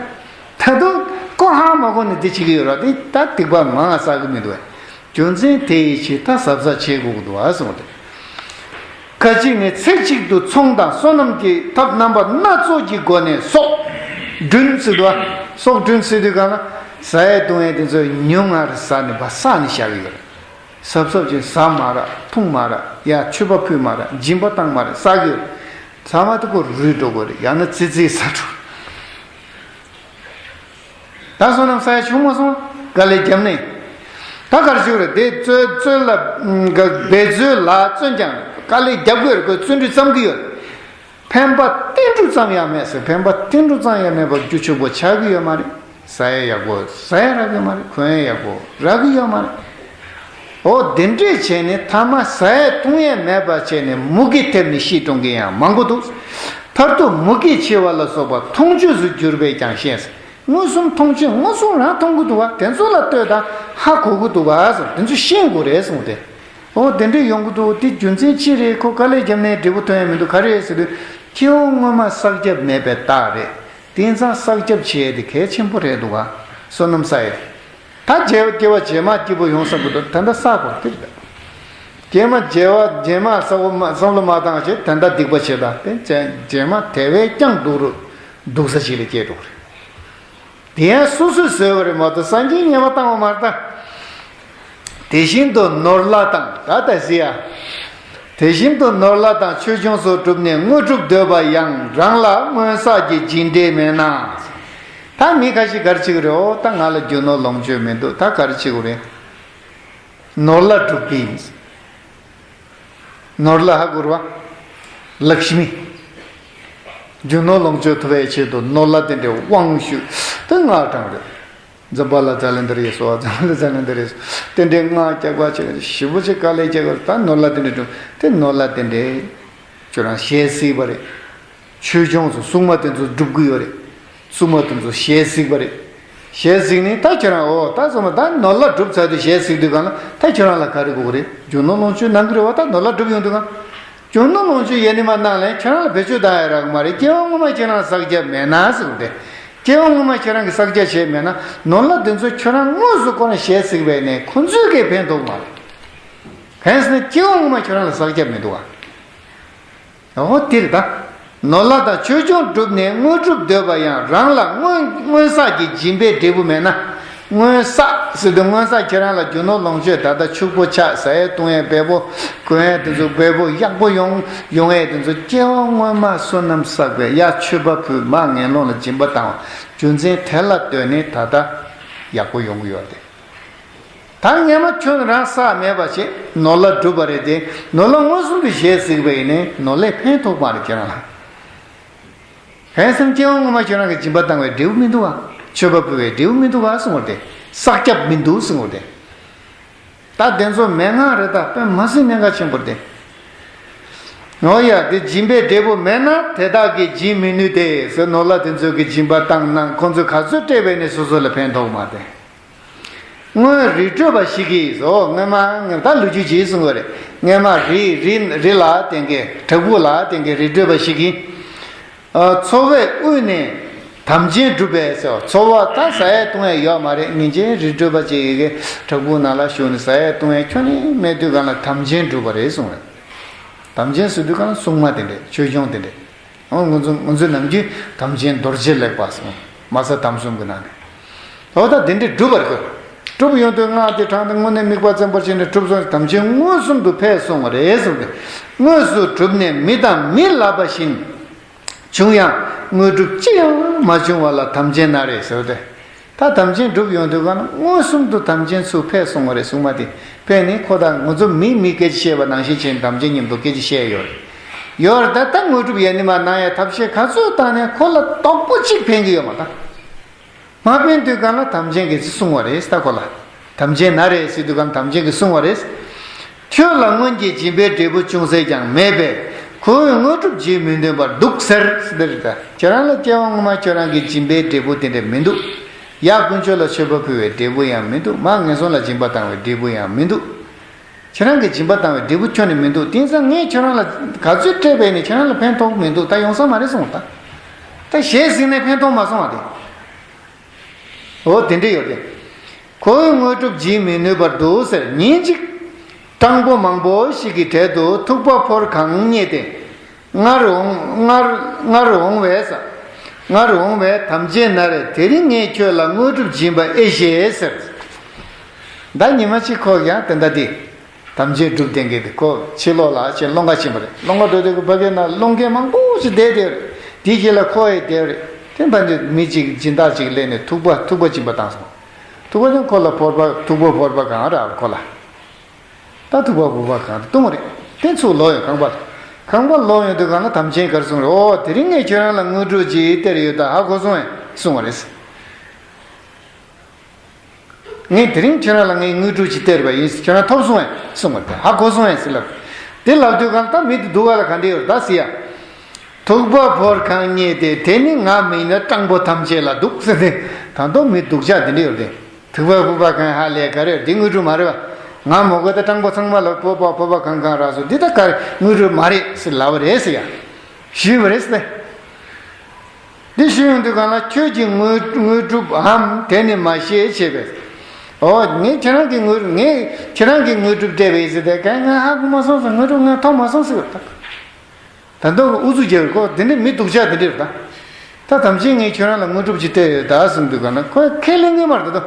ད་དུང་ཁོ་ཧ་མ་གོ་ནས་འདི་བྱེད་ཀྱི་ཡོད་རེད་བ། འདི་ད་སྡིག་པ་མང་ང་བསགས་ཀྱི་མི་འདུག་བས། རྒྱུ་མཚན་དེ་ཡི་ཕྱིར་ད་གཟབ་གཟབ་བྱེད་དགོས་ཀྱི་འདུག་ཨ་གསུངས་ཏེ། ཁ་ཅིག་ནི་ཚེ་གཅིག་ཏུ་ཚོང་དང་སོ་ནམ་གྱི་ཐབས་རྣམ་པ་སྣ་ཚོགས་ཀྱི་སྒོ་ནས་སྲོག་བསྐྲུན་ཟེར་འདུག་ཨ། སྲོག་བསྐྲུན་ཟེར་དུས་གང་ལ་ཟ་ཡས་བཏུང་ཡས་དེ་ཚོ་ཉུང་ངར་ཟ་ནས་བ་བསགས་ནས་བཞག་གི་ཡོད་རེད། གཟབ་གཟབ་ཅིག་ཟ་མ་རག་འཐུང་མ་རག་ཡ་མཆོད་པ་ཕུལ་མ་རག་སྦྱིན་པ་བཏང་མ་རག་ཟ་གི་ཡོད་རེད། ཚང་མ་དེ་ཁོ་རུལ་འགྲོ་དགོས་རེད། ཡང་ན་ཙི་ཙི་ཟ་འགྲོ། ད་སོ་ནམ་ས་ཡ་བྱུང་མ་སོང་། དཀའ་ལས་བརྒྱབ་ནས། ད་གར་བཞུགས་རེད་དེ་རྩོད་རྩོད་ལ། འབད་རྩོལ་ལ་བརྩོན་ཀྱང་དཀའ་ལས་རྒྱབ་དགོས་རེད། ཁོས་བརྩོན་འགྲུས་བརྩམ་གི་ཡོད་རེད། ཕན་པ་ཏིལ་འབྲུ་ཙམ་ཡང་མེད་ཟེར། ཕན་པ་ཏིལ་འབྲུ་ཙམ་ཡང་མེད་པར་རྒྱུ་ཕྱུག་པོ་ཆགས་ཀྱི་ཡོད་མ་རེད། ཟ་ཡ་ཡག་པོ་ཟ་ཡ་རག་གི་མ་རེད། གོན་ཡ་ཡག་པོ་རག་གི་ཡོད་མ་རེད། འོ་དེ་འདྲས་བྱས་ནས་ཐ་མ་ཟ་ཡ་འཐུང་ཡ་མེད་པ་བྱས་ནས་མུ་གེ་ཐེབས་ནས་ཤི་གྲོངས་མཁན་ཡང་མང་པོ་འདུག་མཐར་ཐུག་མུ་གེ་འཆི་བ་ལ་སོགས་པ་མཐོང་ཆོས་སུ་གྱུར་པས་ཀྱང་ཤེས། མངོན་སུམ་མཐོང་ཆོས་མངོན་སུམ་རང་མཐོང་གི་འདུག་བ། དེ་ཚོ་ལ་ལྟོས་དང་ཧ་གོ་གི་འདུག་བ་ཟེར། དེ་ཚོ་ཤེས་དགོས་རེད་གསུངས་ཏེ། འོ་དེ་འདྲས་ཡོང་གི་འདུག་དེ་རྒྱུ་མཚན་ཅི་རེད། ཁོ་དཀའ་ལས་བརྒྱབ་ནས་འབྲས་བུ་ཐོན་ཡ་མི་འདུག་ག་རེ་རེད་ཟེར་དུས། སྐྱེ་བ་སྔོན་མ་བསགས་རྒྱབ་མེད་པའི་རྟགས་རེད། དེང་སང་བསགས་རྒྱབ་བྱེད་ཡ་དེ་གལ་ཆེན་པོ་རེད་འདུག་ག་སོ་ནམ་ས་ཡ། ད་རྗེས་སྐྱེ་བ་རྗེས་མ་སྐྱིད་པོ་ཡོང་བསམ་གི་འདུག་ད་ལྟ་བསགས་དགོས་དེ་རེད། རྗེས་མ་རྗེས་པ་རྗེས་མ་བསམ་བློ་མ་བསམ་བློ་མ་བཏང་བྱས་ད་ལྟ་སྡིག་པ་བྱེད་ད་དེ་རྗེས་མ་དེ་བས་ཀྱང་སྡུག་རུ་སྡུག་ས་ཞིག་ལ་སྐྱེ་འགྲོ་གི་རེད། དེ་ཡང་སོ་སོས་བཟོས་པ་རེད་མ་གཏོགས་སངས་རྒྱས་ཉེས་པ་བཏང་བ་མ་རེད་ད། དེ་བཞིན་དུ་ནོར་ལྷ་དང་ད་ལྟ་ཟེར་ཡ། དེ་བཞིན་དུ་ནོར་ལྷ་དང་ཆོས་སྐྱོང་སོགས་བསྒྲུབས་ནས་དངོས་གྲུབ་འདོད་པ་ཡང་རང་ལ་སྔོན་བསགས་ཀྱི་སྦྱིན་འབྲས་མེད་ན། ད་མི་ཁ་ཤས་ག་རེ་བྱེད་ཀྱི་རེད། འོ་ད་ང་ལ་རྒྱུ་ནོར་ལོངས་སྤྱོད་མི་འདུག་ད་ག་རེ་བྱེད་དགོས་རེད། ནོར་ལྷ་སྒྲུབ་ཀྱི་ཡིན། ནོར་ལྷ་ཧ་གོ་རེད་བ། ལཀྵྨི། རྒྱུ་ནོར་ལོངས་སྤྱོད་ཐོབ་པའི་ཆེད་དུ་ནོར་ལྷ་དེ་འདྲའི་དབང་ཞུས་ཏེ་སྔགས་བགྲངས་རེད། ཛམྦྷ་ལ་ཛ་ལན་དྷ་རེ་སྭཱ་ཧཱ། ཛམྦྷ་ལ་ཛ་ལན་དྷ་རེ་སྭཱ་ཧཱ། དེ་འདྲའི་སྔགས་རྒྱག་པ་བྱས་ཞེ་པོ་ཅིག་དཀའ་ལས་རྒྱག་གི་རེད། ད་ནོར་ལྷ་དེ་འདྲ་སྒྲུབ་དེ་ནོར་ལྷ་དེ་འདྲའི་ཁྱོད་རང་ཞལ་གཟིགས་པ་རེད། ཆོས་སྐྱོང་ཚོ་སྲུང་མ་དེ་ཚོ་སྒྲུབ་ཀྱི་ཡོད་རེད། སྲུང་མ་དེ་ཚོ་ཞལ་གཟིགས་པ་རེད། ཞལ་གཟིགས་ནས་ད་ཁྱོད་རང་འོ་ད་སོང་ན་ད་ནོར་ལྷ་སྒྲུབ་ཚར་དུས་ཞལ་གཟིགས་དུས་གང་ལ་ད་ཁྱོད་རང་ལ་ག་རེ་དགོས་ཀྱི་རེད། རྒྱུ་ནོར་ལོངས་སྤྱོད་གནང་གི་རེད་བ། ད་ནོར་ལྷ་སྒྲུབ་ཡོང་དུས་གང་། རྒྱུ་ནོར་ལོངས་སྤྱོད་ཡེ་ནས་མ་གནང་ལན་ཁྱོད་རང་ལ་བེད་སྤྱོད་བཏང་ཡ་རག་མ་རེད། སྐྱེ་བ་སྔོན་མ་ཁྱོད་རང་བསགས་རྒྱབ་མེད་ན་ཟེར་གི་རེད། སྐྱེ་བ་སྔོན་མ་ཁྱོད་རང་གིས་བསགས་རྒྱབ་བྱས་མེད་ན་ནོར་ལྷ་དེ་ཚོ་ཁྱོད་རང་དངོས་སུ་ཁོ་རང་ཞལ་གཟིགས་པས་ནས་ཁོ་ཚོས་གས་ཕན་ཐོགས་མ་རེད། གང་ཟེར་ན་སྐྱེ་བ་སྔོན་མ་ཁྱོད་རང་ལ་བསགས་རྒྱབ་མི་འདུག་བ། འོ་དེ་རེད་ད། ནོར་ལྷ་དང་ཆོས་སྐྱོང་བསྒྲུབས་ནས་དངོས་གྲུབ་འདོད་པ་ཡང་རང་ལ་སྔོན་སྔོན་བསགས་ཀྱི་སྦྱིན་པའི་འབྲས་བུ་མེད་ན། སྔོན་བསགས་ཟེར་དུས་སྔོན་བསགས་ཁྱེད་རང་ལ་རྒྱུ་ནོར་ལོངས་སྤྱོད་ད་ལྟ་ཕྱུག་པོ་ཆགས་ཟ་ཡས་བཏུང་ཡས་འབེལ་པོ་གོན་ཡས་དེ་ཚོ་འབེལ་པོ་ཡག་པོ་ཡོང་ཡོང་ཡས་དེ་ཚོ་སྐྱེ་བ་སྔོན་མ་བསོད་ནམས་བསགས་པའི་ཡ་མཆོད་པ་ཕུལ་མ་ངན་སློང་ལ་སྦྱིན་པ་བཏང་བ་རྒྱུ་མཚན་དེ་ལ་ལྟོས་ནས་ད་ལྟ་ཡག་པོ་ཡོང་གི་ཡོད་དེ། ད་སྔས་མ་ཁྱོད་རང་བསགས་མེད་པ་བྱས་ནོར་ལྷ་བསྒྲུབས་པ་རེད་དེ། ནོར་ལྷ་མངོན་སུམ་དུ་ཞལ་གཟིགས་པ་ཡིན་ནའི་ནོར་ལྷས་ཕན་ཐོགས་མ་རེད་ཁྱེད་རང་ལ། གང་ཟེར་ན་སྐྱེ་བ་སྔོན་མ་ཁྱོད་རང་གིས་སྦྱིན་པ་བཏང་བའི་འབྲས་བུ་མི་འདུག་ག་མཆོད་པ་ཕུལ་བའི་འབྲས་བུ་མི་འདུག་ག་གསུངས་པ་རེད་དེ། བསགས་རྒྱབ་མི་འདུག་གསུངས་པ་རེད་དེ། ད་དེ་ཚོ་མན་ངག་རེད། ད་དཔེ་མ་སྲིད་གནད་འགག་ཆེན་པོ་རེད་དེ། འོ་ཡ་དེ་སྦྱིན་པའི་འབྲས་བུ་མེད་ན་དེ་དག་གིས་སྦྱིན་མི་ནུས་ཏེ་ཟེར། ནོར་ལྷ་དེ་ཚོ་གིས་སྦྱིན་པ་བཏང་གནང་ཁོང་ཚོས་ག་ཚོད་སྤྲད་པས་ནི་སོ་སོ་ལ་ཕན་ཐོགས་མ་རེད། སྔོན་རི་ཁྲོད་པ་ཞིག་གིས་སོ། སྔོན་མ་ངས་ད་ལོ་རྒྱུས་ཅིག་གསུང་གི་རེད། སྔོན་མ་རི་རི་རི་ལ་བརྟེན་གྱི་བྲག་ཕུག་ལ་བརྟེན་གྱི་རི་ཁྲོད་པ་ཞིག་གིས། ཨ། འཚོ་བའི་དབུས་ནས་དམ་ཅན་བསྒྲུབས་པས་སོ། འཚོ་བ་ད་ཟ་ཡས་བཏུང་ཡས་ཡོད་མ་རེད། ཉིན་རྒྱུན་རི་ཁྲོད་པ་ཅིག་གིས་བྲག་ཕུག་ནང་ལ་བཞུགས་ནས་ཟ་ཡས་བཏུང་ཡས་ཁྱོན་ནས་མེད་དུས་གང་ལ་དམ་ཅན་བསྒྲུབས་པ་རེད་གསུངས་རེད། དམ་ཅན་ཟེར་དུས་གང་ལ་སྲུང་མ་དེ་འདྲས། ཆོས་སྐྱོང་དེ་འདྲས། འོ་ང་ཚོ་ང་ཚོའི་ནམ་རྒྱུན་དམ་ཅན་རྡོ་རྗེ་ལེགས་པ་གསུངས། མ་གསལ་དམ་གསུམ་གྱི་ནང་ནས། འོ་ད་དེ་འདྲས་བསྒྲུབས་པར་དགོས། བསྒྲུབས་ཡོང་དུས་སྔགས་དེ་བགྲངས་ཏེ་དངོས་གནས་དམིགས་པ་བཙན་པོར་བྱས་ནས་བསྒྲུབས་སོང་། དམ་ཅན་མངོན་སུམ་དུ་ཕེབས་སོང་བ་རེད་གསུངས་ཏེ། དངོས་སུ་གྲུབ་ནས་མི་དང་མི་ལབ་པ་བཞིན། བྱུང་ཡང་དངོས་གྲུབ་ཅི་ཡང་མ་བྱུང་བ་ལ་དམ་ཅན་ན་རེ་ཟེར་ཏེ། ད་དམ་ཅན་བསྒྲུབས་ཡོང་དུས་གང་ན་མངོན་སུམ་དུ་དམ་ཅན་ཚུར་ཕེབས་སོང་བ་རེད། སྲུང་མ་དེ་ཕེབས་ནས་ཁོ་དང་ང་ཚོ་མིས་མི་སྐད་ཆ་བཤད་པ་ནང་བཞིན་བྱས་ནས་དམ་ཅན་མཉམ་དུ་སྐད་ཆ་བཤད་ཡོད་རེད། ཡོད་རེད། ད་ད་དངོས་གྲུབ་ཡེ་ནས་མར་གནང་ཡ་ཐབས་ཤེས་ག་ཚོད་བཏང་ནས་ཁོ་ལ་རྡོག་པོ་གཅིག་ཕན་གྱི་ཡོད་མ་ད། མ་ཕན་དུས་གང་ལ་དམ་ཅན་གྱིས་གསུང་བ་རེད་ད་ཁོ་ལ། དམ་ཅན་ན་རེ་ཟེར་དུས་གང་དམ་ཅན་གྱིས་གསུང་བ་རེད། ཁྱོད་ལ་སྔོན་གྱི་སྦྱིན་པའི་འབྲས་བུ་ཅུང་ཟད་ཀྱང་མེད་པས་ཁོ་བོས་དངོས་གྲུབ་ཅིག་མི་འདོན་པར་འདུག་ཟེར་ཟེར་དེ་རེད་ད། ཁྱེད་རང་ལ་སྐྱེ་བ་སྔོན་མ་ཁྱོད་རང་གི་སྦྱིན་པའི་འབྲས་བུ་དེ་འདྲ་མི་འདུག། ཡབ་དཀོན་མཆོག་ལ་མཆོད་པ་ཕུལ་བའི་འབྲས་བུ་ཡང་མི་འདུག། མ་ངན་སོང་ལ་སྦྱིན་པ་བཏང་བའི་འབྲས་བུ་ཡང་མི་འདུག། ཁྱེད་རང་གིས་སྦྱིན་པ་བཏང་བའི་འབྲས་བུ་ཁྱོན་ནས་མི་འདུག། དེང་སང་ངས་ཁྱོད་རང་ལ་ག་ཚོད་སྤྲད་པས་ནི་ཁྱོད་རང་ལ་ཕན་ཐོགས་མི་འདུག། ད་ཡོང་ས་མ་རེད་གསུངས་ད། ད་ཞལ་གཟིགས་ནས་ཕན་ཐོགས་མ་སོང་བ་དེ། འོ་དེ་འདྲ་ཡོད་དེ། ཁོ་བོས་དངོས་གྲུབ་བྱིན་མི་ནུས་པར་འདུག་ཟེར། ཉིན་གཅིག་སྤྲང་པོ་མང་པོ་ཞིག་གི་གྲལ་དུ་ཐུག་པ་ཕོར་གང་རྙེད་དེ། སྔར་འོང་སྔར་སྔར་འོང་བས་ཟ། སྔར་འོང་བས་དམ་ཅན་ན་རེ་དེ་རིང་ངས་ཁྱོད་ལ་དངོས་གྲུབ་སྦྱིན་པ་ཨེ་ཤེས་ཟེར། ད་ཉི་མ་གཅིག་ཁོ་ཡང་དེ་འདྲ་དེ། དམ་ཅན་སྒྲུབ་བསྟེན་མཁན་དེ་ཁོ་ཕྱི་ལོགས་ལ་ཅེས་སློང་ག་ཕྱིན་པ་རེད། སློང་ག་འགྲོ་དུས་ཕ་གིའི་ནང་སློང་མཁན་མང་པོ་ཞིག་བསྡད་དེ་རེད། དེའི་རྗེས་ལ་ཁོ་ཡི་དེ་རེད། དེ་འབའ་འདི་མི་གཅིག་སྦྱིན་བདག་ཅིག་སླེབས་ནས་ཐུག་པ་ཐུག་པ་སྦྱིན་པ་བཏང་སོང་། ཐུག་པ་ཅན་ཁོ་ལ་ཕོར་པ་ཐུག་པ་ཕོར་པ་གང་རག་ཁོ་ལ། ད་ཐུག་པ་ཕོར་པ་གང་རེད་བཏུང་རེད། དེ་ཚུར་ལོག་ཡོང་ཁང་པ་ལ། ཁང་པ་ལོག་ཡོང་དུས་གང་ལ་དམ་ཅན་གར་སོང་རེད། ཨོ་དེ་རིང་ངས་ཁྱོད་རང་ལ་དངོས་གྲུབ་ཅིག་སྟེར་ཡོད་ད་ཧ་གོ་སོང་ངས་གསུངས་པ་རེད། ངས་དེ་རིང་ཁྱེད་རང་ལ་ངས་དངོས་གྲུབ་ཅིག་སྟེར་བ་ཡིན། ཁྱེད་རང་ཐོབ་སོང་ངས་གསུངས་པ་དེ་ཧ་གོ་སོང་ངས་ཟེར་ལབ། དེ་ལབ་དུས་གང་ལྟར་མི་དེ་སྡུག་ག་ལ་ག་འདྲ་ཡོད་ད་ཟེར་ཡ། ཐུག་པ་ཕོར་གང་རྙེད་དེ་དེ་ནི་ང་མིན་ན་སྤྲང་པོ་ཐམས་ཅད་ལ་འདུག་ཟེར་ཏེ། ད་དུང་མི་སྡུག་ཅག་དེ་འདྲ་ཡོད་དེ། ཐུག་པ་ཕོར་པ་གང་ཧ་ལས་ག་རེ་འདི་དངོས་གྲུབ་མ་རེད་བ། ང་མོ་གོ་ད་སྤྲང་པོ་ཚང་མ་ལ་ཕོར་པ་ཕོར་པ་གང་གང་རག་སོང་འདི་ད་ག་རེ་དངོས་གྲུབ་མ་རེད་ཟེར་ལབ་པ་རེད་ཟེར་ཡ། ཞུས་པ་རེད་ཟེར་ཏེ། འདི་ཞུ་ཡོང་དུས་གང་ལ་ཁྱོད་ཀྱི་དངོས་དངོས་གྲུབ་འམ་དེ་ནི་མ་ཤེས་བྱས་པས། ཨོ་ངས་ཁྱེད་རང་གི་དངོས་ངས་ཁྱེད་རང་གི་དངོས་གྲུབ་སྤྲད་པ་ཡིན་ཟེར་ཏེ་གང་ང་ཧ་གོ་མ་སོང་ཟེར། དངོས་གྲུབ་ང་ཐོབ་མ་སོང་ཟེར་བ་ད། ད་དུང་ཨུ་ཚུགས་རྒྱག་གོ་དེ་འདྲ་མི་སྡུག་ཅག་དེ་འདྲ་རེད་ད། ད་དམ་ཅན་ངས་ཁྱོད་རང་ལ་དངོས་གྲུབ་ཅིག་སྤྲད་ཡོད་ད་གསུངས་དུས་གང་ལ་ཁོས་ཁས་ལེན་གི་མ་རེད་ད།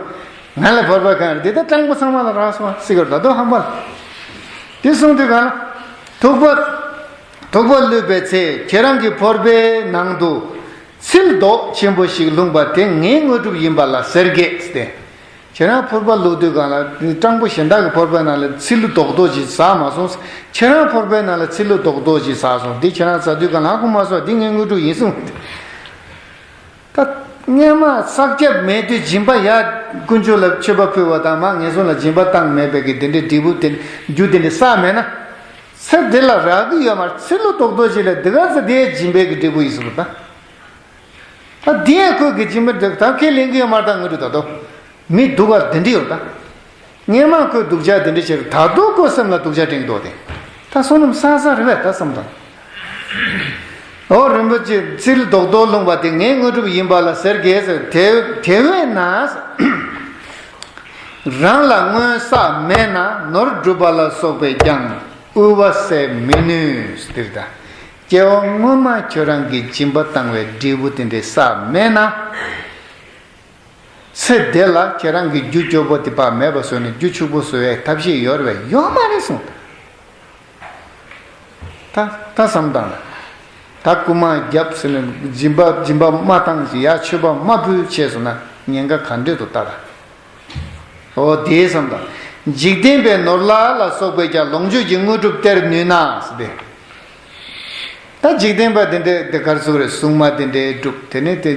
ང་ལ་ཕོར་པ་གང་རེད་དེ་ད་སྤྲང་པོ་ཚང་མ་ལ་རག་སོང་ཟེར་གི་རེད་ད་དུང་ཧམ་པ་ལ། དེ་གསུངས་དུས་གང་ལ་ཐུག་པ། ཐུག་པ་བླུགས་པའི་ཚེ་ཁྱེད་རང་གི་ཕོར་པའི་ནང་དུ་ཚིལ་རྡོག་ཆེན་པོ་ཞིག་ལྷུང་པ་དེ་ངའི་དངོས་གྲུབ་ཡིན་པ་ལ་ཟེར་གྱིས་ཏེ། ཁྱེད་རང་ཕོར་པ་བླུགས་དུས་གང་ལ་སྤྲང་པོ་གཞན་དག་གི་ཕོར་པའི་ནང་ལ་ཚིལ་རྡོག་རྡོག་ཅིག་ཟག་མ་སོང་། ཁྱེད་རང་ཕོར་པའི་ནང་ལ་ཚིལ་རྡོག་རྡོག་ཅིག་ཟག་སོང་། འདི་ཁྱེད་རང་ཟ་དུས་གང་ལ་ཧ་གོ་མ་སོང་། འདི་ངའི་དངོས་གྲུབ་ཡིན་གསུངས། ད་སྔོན་མ་བསགས་རྒྱབ་མེད་དུས་སྦྱིན་པ་ཡ་དཀོན་མཆོག་ལ་མཆོད་པ་ཕུལ་བ་དང་མ་ངན་སོང་ལ་སྦྱིན་པ་བཏང་མེད་པའི་གི་དེ་འདྲའི་འབྲས་བུ་དེ་རྒྱུ་དེ་འདྲ་བསགས་མེད་ན། ཚེ་འདི་ལ་རག་གི་ཡོད་མ་རེད། ཚེ་ལོ་ཏོག་ཏོག་ཅིག་ལ་འདི་ག་ཚེ་དེའི་སྦྱིན་པའི་གི་འབྲས་བུ་ཡིན་ཟེར་བ་ད། ད་འདི་ཡང་ཁོས་གི་སྦྱིན་པ་འདི་ད་ཁས་ལེན་གི་ཡོད་མ་རེད་ད་ངོ་སྤྲོད་ད་དོ། མི་སྡུག་ག་དེ་འདྲ་ཡོད་ད། སྔོན་མ་ཁོས་སྡུག་ཅག་དེ་འདྲ་བྱས་ད་དུང་ཁོའི་སེམས་ལ་སྡུག་ཅག་དྲན་གྱི་འདུག་སྟེ། ད་བསོད་ནམས་བསགས་བསགས་རེད་པས་ད་བསམ་དང་། ཨོ་རིན་པོ་ཆེ་ཚིལ་རྡོག་རྡོག་ལྷུང་བ་དེ་ངའི་དངོས་གྲུབ་ཡིན་པ་ལ་ཟེར་གྱིས་ཟེར་དེ་དེ་བས་ན། རང་ལ་སྔོན་བསགས་མེད་ན་ནོར་སྒྲུབ་པ་ལ་སོགས་པས་ཀྱང་དབུལ་བ་སེལ་མི་ནུས་ཟེར་ད། སྐྱེ་བ་སྔོན་མ་ཁྱོད་རང་གིས་སྦྱིན་པ་བཏང་བའི་འབྲས་བུ་དེ་འདྲ་བསགས་མེད་ན། ཚེ་འདི་ལ་ཁྱེད་རང་གི་རྒྱུ་སྐྱོ་པོ་དེ་ཕར་མེད་པ་བཟོས་ནས་རྒྱུ་ཕྱུག་པོ་བཟོ་ཡའི་ཐབས་ཤེས་ཡོད་རེད་པས། ཡོད་མ་རེད་གསུངས། ད་ད་བསམ་དང་། ད་རྐུ་མ་རྒྱབ་ཟེར་ནས་སྦྱིན་པ་སྦྱིན་པ་མ་བཏང་ཞིག་ཡ་མཆོད་པ་མ་ཕུལ་བྱས་སོང་ན་ཉེན་ཁ་ག་འདྲས་འདུག་ལྟ་ད། འོ་དེའི་བསམ་དང་། འཇིག་རྟེན་པའི་ནོར་ལྷ་ལ་སོགས་པས་ཀྱང་ལོངས་སྤྱོད་ཀྱི་དངོས་གྲུབ་སྟེར་ནུས་ན་ཟེར་ཏེ། ད་འཇིག་རྟེན་པ་དེ་འདྲས་དེ་གར་ཚུགས་རེད། སྲུང་མ་དེ་འདྲས་སྒྲུབ་དེ་ནས་དེ་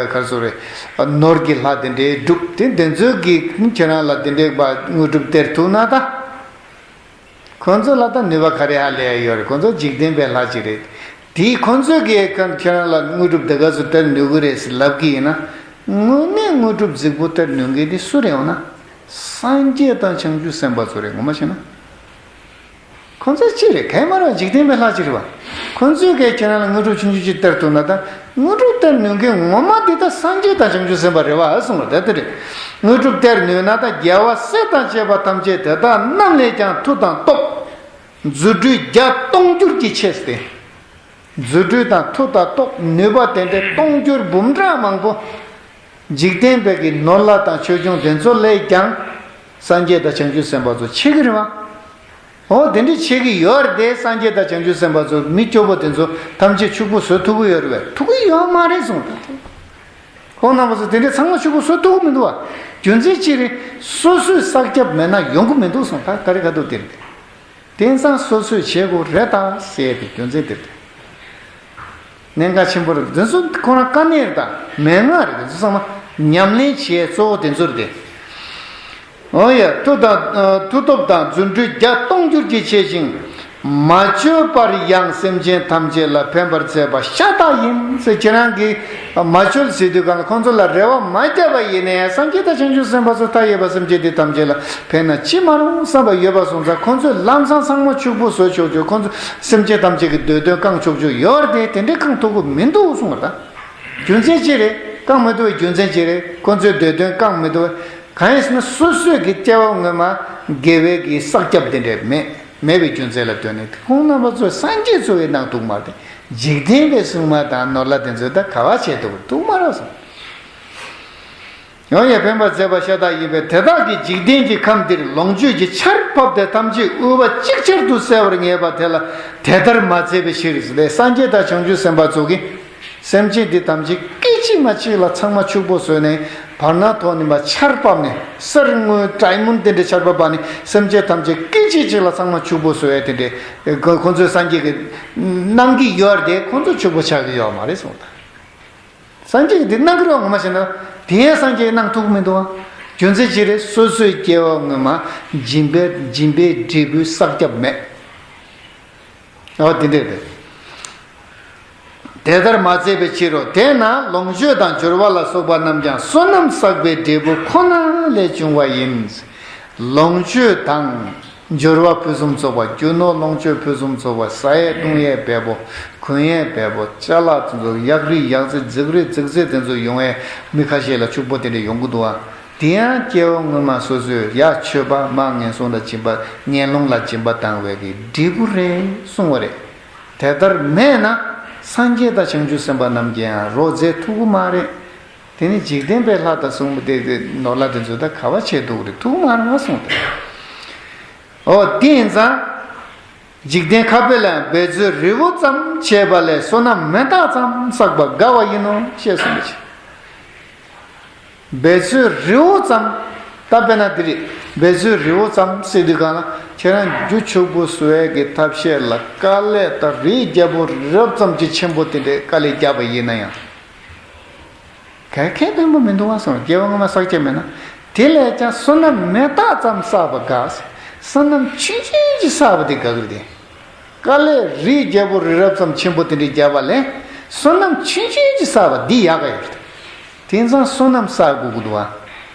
གར་ཚུགས་རེད། ནོར་གྱི་ལྷ་དེ་འདྲས་སྒྲུབ་དེ་དེ་ཚོས་ཀྱིས་ཁྱེད་རང་ལ་དེ་འདྲས་པ་དངོས་གྲུབ་སྟེར་ཐུབ་ན་ད། ཁོ་ཚོ་ལ་ད་ནུས་པ་ག་རེ་ཧ་ལས་ཡ་ཡོད་རེད། ཁོ་ཚོ་འཇིག་རྟེན་པའི་ལྷ་ཅིག་རེད། དེས་ཁོ་ཚོས་ཀྱིས་ཁྱེད་རང་ལ་དངོས་གྲུབ་དེ་ག་ཚོད་སྟེར་ནུས་ཀྱི་རེད་ཟེར་ལབ་ཀྱི་ཡིན་ན། དངོས་གནས་དངོས་གྲུབ་རྫིག་པོ་སྟེར་ནུས་མཁན་དེ་སུ་རེད་འོ་ན། སངས་རྒྱས་དང་བྱང་ཆུབ་སེམས་དཔའ་ཚོ་རེད། ངོ་མ་བྱས་ན། ཁོ་ཚོ་ཅི་རེད། ག་ཡེ་མ་རེད་པ། འཇིག་རྟེན་པའི་ལྷ་ཅིག་རེད་པ། ཁོ་ཚོས་གས་ཁྱེད་རང་ལ་དངོས་གྲུབ་ཆུང་ཆུང་ཅིག་སྟེར་ཐུབ་ན། ད་དངོས་གྲུབ་སྟེར་ནུས་མཁན་ངོ་མ་དེ་ད་སངས་རྒྱས་དང་བྱང་ཆུབ་སེམས་དཔའ་རེད་པ་གསུངས་པ་ད་དེ་རེད། དངོས་གྲུབ་སྟེར་ནུས་ན། ད་རྒྱལ་བ་སྲས་དང་བཅས་པ་ཐམས་ཅད་དེ་དག་རྣམས་ལས་ཀྱང་མཐུ་དང་སྟོབས། རྫུ་འཕྲུལ་བརྒྱ་སྟོང་འགྱུར་གྱིས་ཆེ་སྟེ། རྫུ་འཕྲུལ་དང་མཐུ་དང་སྟོབས་ནུས་པ་དེ་འདྲའི་སྟོང་འགྱུར་འབུམ་ཕྲག་མང་པོ། འཇིག་རྟེན་པའི་གི་ནོར་ལྷ་དང་ཆོས་སྐྱོང་དེ་ཚོ་ལས་ཀྱང་སངས་རྒྱས་དང་བྱང་ཆུབ་སེམས་དཔའ་ཚོ་ཆེ་གི་རེད་པ། འོ་དེ་འདྲའི་ཆེ་གི་ཡོད་རེད་དེ། སངས་རྒྱས་དང་བྱང་ཆུབ་སེམས་དཔའ་ཚོ་མི་སྐྱོ་པོ་དེ་ཚོ་ཐམས་ཅད་ཕྱུག་པོ་བཟོ་ཐུབ་ཀྱི་ཡོད་རེད་པས། ཐུབ་ཀྱི་ཡོད་མ་རེད་གསུངས། ད་ཁོང་རྣམ་པ་ཚོ་དེ་འདྲའི་ཚང་མ་ཕྱུག་པོ་བཟོ་ཐུབ་ཀྱི་མི་འདུག་པ། རྒྱུ་མཚན་ཅི་རེད། སོ་སོས་བསགས་རྒྱབ་མེད་ན་ཡོང་གི་མི་འདུག་གསུངས། ད་ག་རེ་ག་འདུག་དེ་རེད། དེང་སང་སོ་སོས་བྱེད་དགོས་རེད་ད་ཟེར་ཏེ་རྒྱུ་མཚན་དེ་རེད། གནད་འགག་ཆེན་པོ་རེད། འདི་ཚོ་ཁོ་རང་དཀའ་གནད་རེད། ད་མན་ངག་རེད། འདི་ཚོ་ཚང་མ་ཉམས་ལེན་བྱེད་གཙོ་བོ་དེ་ཚོ་རེད་དེ། འོ་ཡ། མཐུ་དང་མཐུ་སྟོབས་དང་རྫུ་འཕྲུལ་བརྒྱ་སྟོང་འགྱུར་གྱིས་ཆེ་ཞིང་། མ་བཅོས་པར་ཡང་སེམས་ཅན་ཐམས་ཅད་ལ་ཕན་པར་མཛད་པ་ཤ་སྟག་ཡིན་ཟེར། ཁྱེད་རང་གིས་མ་བཅོལ་ཟེར་དུས་གང་ལ་ཁོང་ཚོ་ལ་རེ་བ་མ་བརྒྱབ་པ་ཡིན་ནའི་སངས་རྒྱས་དང་བྱང་ཆུབ་སེམས་དཔའ་ཚོ་མཐའ་ཡས་པ་སེམས་ཅན་འདི་ཐམས་ཅད་ལ་ཕན་ན་ཅི་མ་རུང་བསམ་པ་ཡོད་པ་སོང་ཙང་། ཁོང་ཚོས་ལམ་སང་ཚང་མ་ཕྱུག་པོ་བཟོ་ཆོག་ཆོག་ཁོང་ཚོ་སེམས་ཅན་ཐམས་ཅད་ཀྱི་འདོད་དོན་བསྐང་ཆོག་ཆོག་ཡོད་རེད་དེ། དེ་འདྲའི་བསྐང་ཐུབ་ཀྱི་མི་འདུག་གསུངས་པ་རེད། ད་རྒྱུ་མཚན་ཅི་རེད། བསྐང་མི་ཐུབ་པའི་རྒྱུ་མཚན་ཅི་རེད། ཁོང་ཚོའི་འདོད་དོན་བསྐང་མི་ཐུབ་པ་གང་ཡིན་ཟེར་ན། སོ་སོས་ཀྱི་སྐྱེ་བ་སྔོན་མ་དགེ་བའི་གི་བསགས་རྒྱབ་དེ་འདྲ་མེད། མེད་པའི་རྒྱུ་མཚན་ལ་ལྟོས་ནས་ཁོང་རྣམ་པ་ཚོས་སངས་རྒྱས་ཚོ་གི་གནང་ཐུབ་མ་རེད། འཇིག་རྟེན་པའི་སྲུང་མ་དང་ནོར་ལྷ་དེ་ཚོས་ད་ག་བ་བྱེད་ཐུབ་ཐུབ་མ་རེད་གསུངས། ཡང་ཡང་ཕན་པར་མཛད་པ་ཤ་སྟག་ཡིན་པས། དེ་དག་གིས་འཇིག་རྟེན་གྱི་ཁམས་འདིར་ལོངས་སྤྱོད་ཀྱི་ཆར་ཕབ་སྟེ་ཐམས་ཅད་དབུལ་བ་ཅིག་ཅར་དུ་བསལ་བར་ངེས་པ་དེ་ལ་དེ་ལྟར་མ་མཛད་པའི་ཕྱིར་ཟེར་ཏེ། སངས་རྒྱས་དང་བྱང་ཆུབ་སེམས་དཔའ་ཚོ་གིས་སེམས་ཅན་འདི་ཐམས་ཅད་སྐད་ཅིག་མ་གཅིག་ལ་ཚང་མ་ཕྱུག་པོ་བཟོས་ནས། བར་སྣང་ཐོག་ནས་མར་ཆར་ཕབ་ནས། གསེར་དངུལ་ཌའི་མོན་ཌི་དེ་འདྲའི་ཆར་ཕབ་པ་ནི་སེམས་ཅན་ཐམས་ཅད་སྐད་ཅིག་གཅིག་ལ་ཚང་མ་ཕྱུག་པོ་བཟོ་ཡ་དེ་འདྲའི་ཁོ་ཚོས་སངས་རྒྱས་ཀྱིས་གནང་གི་ཡོད་རེད་དེ། ཁོ་ཚོ་ཕྱུག་པོ་ཆགས་ཀྱི་ཡོད་མ་རེད་གསུངས། ད་སངས་རྒྱས་ཀྱིས་འདི་གནང་གི་རེད་པ། ངོ་མ་བྱས་ན་དེ་ཡང་སངས་རྒྱས་ཀྱིས་གནང་ཐུབ་ཀྱི་མི་འདུག་པ། རྒྱུ་མཚན་ཅི་རེད། སོ་སོའི་སྐྱེ་བ་སྔོན་མ་སྦྱིན་པའི་སྦྱིན་པའི་འབྲས་བུའི་བསགས་རྒྱབ་མེད། ཨོ་དེ་འདྲས་རེད། དེ་ལྟར་མ་མཛད་པའི་ཕྱིར་རོ། དེས་ན་ལོངས་སྤྱོད་དང་འབྱོར་བ་ལ་སོགས་པ་རྣམས་ཀྱང་བསོད་ནམས་བསགས་པའི་འབྲས་བུ་ཁོ་ན་ལས་བྱུང་བ་ཡིན། ལོངས་སྤྱོད་དང་འབྱོར་བ་ཕུན་སུམ་ཚོགས་པ། རྒྱུ་ནོར་ལོངས་སྤྱོད་ཕུན་སུམ་ཚོགས་པ། ཟ་ཡས་བཏུང་ཡས་འབེལ་པོ། གོན་ཡས་འབེལ་པོ། ཅ་ལག་ཚོ་ཚོ་གཡག་རིགས་གཡག་རྩེ་རྫིག་རིགས་རྫིག་རྩེ་དེ་ཚོ་ཡོང་ཡས་མི་ཁ་ཤས་ལ་ཕྱུག་པོ་དེ་འདྲས་ཡོང་གི་འདུག་པ། དེ་ཡང་སྐྱེ་བ་སྔོན་མ་སོ་སོས་ཡ་ཆོས་པ་མ་ངན་སོང་ལ་སྦྱིན་པ་ངན་སློང་ལ་སྦྱིན་པ་བཏང་བའི་གི་འབྲས་བུ་རེད་གསུངས་པ་རེད། དེ་ལྟར་མེད་ན་སངས་རྒྱས་དང་བྱང་ཆུབ་སེམས་དཔའ་རྣམས་ཀྱིས་ཡང་རོགས་མཛད་ཐུབ་ཀྱི་མ་རེད། དེ་ནི་འཇིག་རྟེན་པའི་ལྷ་དང་སྲུང་མ་དེ་དེ་ནོར་ལྷ་དེ་ཚོས་ད་ག་བ་བྱེད་ཐུབ་ཀྱི་རེད། ཐུབ་ཀྱི་མ་རེད་གསུངས་ཏེ། འོ་དེ་ཡིན་ཙང་། འཇིག་རྟེན་ཁ་དཔེ་ལ་ཡང་འབད་རྩོལ་རི་བོ་ཙམ་བྱས་པ་ལས་བསོད་ནམས་མེ་སྟག་ཙམ་བསགས་པ་དགའ་བ་ཡིན་ནོ་ཞེས་གསུངས་པ་ཅིག་འབད་རྩོལ་རི་བོ་ཙམ། ད་དཔེར་ན་འདི་རེད། འབད་རྩོལ་རི་བོ་ཙམ་ཟེར་དུས་གང་ལ་ཁྱེད་རང་རྒྱུ་ཕྱུག་པོ་བཟོ་ཡས་ཀྱི་ཐབས་ཤེས་ལ་དཀའ་ལས་དང་རི་རྒྱལ་པོ་རི་རབ་ཙམ་གྱི་ཆེན་པོ་དེ་འདྲའི་དཀའ་ལས་བརྒྱབ་པ་ཡིན་ན་ཡང་། ག་གེ་ཕན་པོ་མི་འདུག་པ་གསུངས། སྐྱེ་བ་སྔོན་མ་བསགས་རྒྱབ་མེད་ན། དེ་ལས་ཀྱང་བསོད་ནམས་མེ་སྟག་ཙམ་བསགས་པ་དགའ། བསོད་ནམས་ཆུང་ཆུང་ཅིག་བསགས་པ་དེ་དགའ་གི་རེད་དེ། དཀའ་ལས་རི་རྒྱལ་པོ་རི་རབ་ཙམ་ཆེན་པོ་དེ་འདྲའི་བརྒྱབ་པ་ལས་བསོད་ནམས་ཆུང་ཆུང་ཅིག་བསགས་པ་འདི་ཡག་ག་ཡོད་རེད། དེང་སང་བསོད་ནམས་བསགས་དགོས་ཀྱི་འདུག་པ།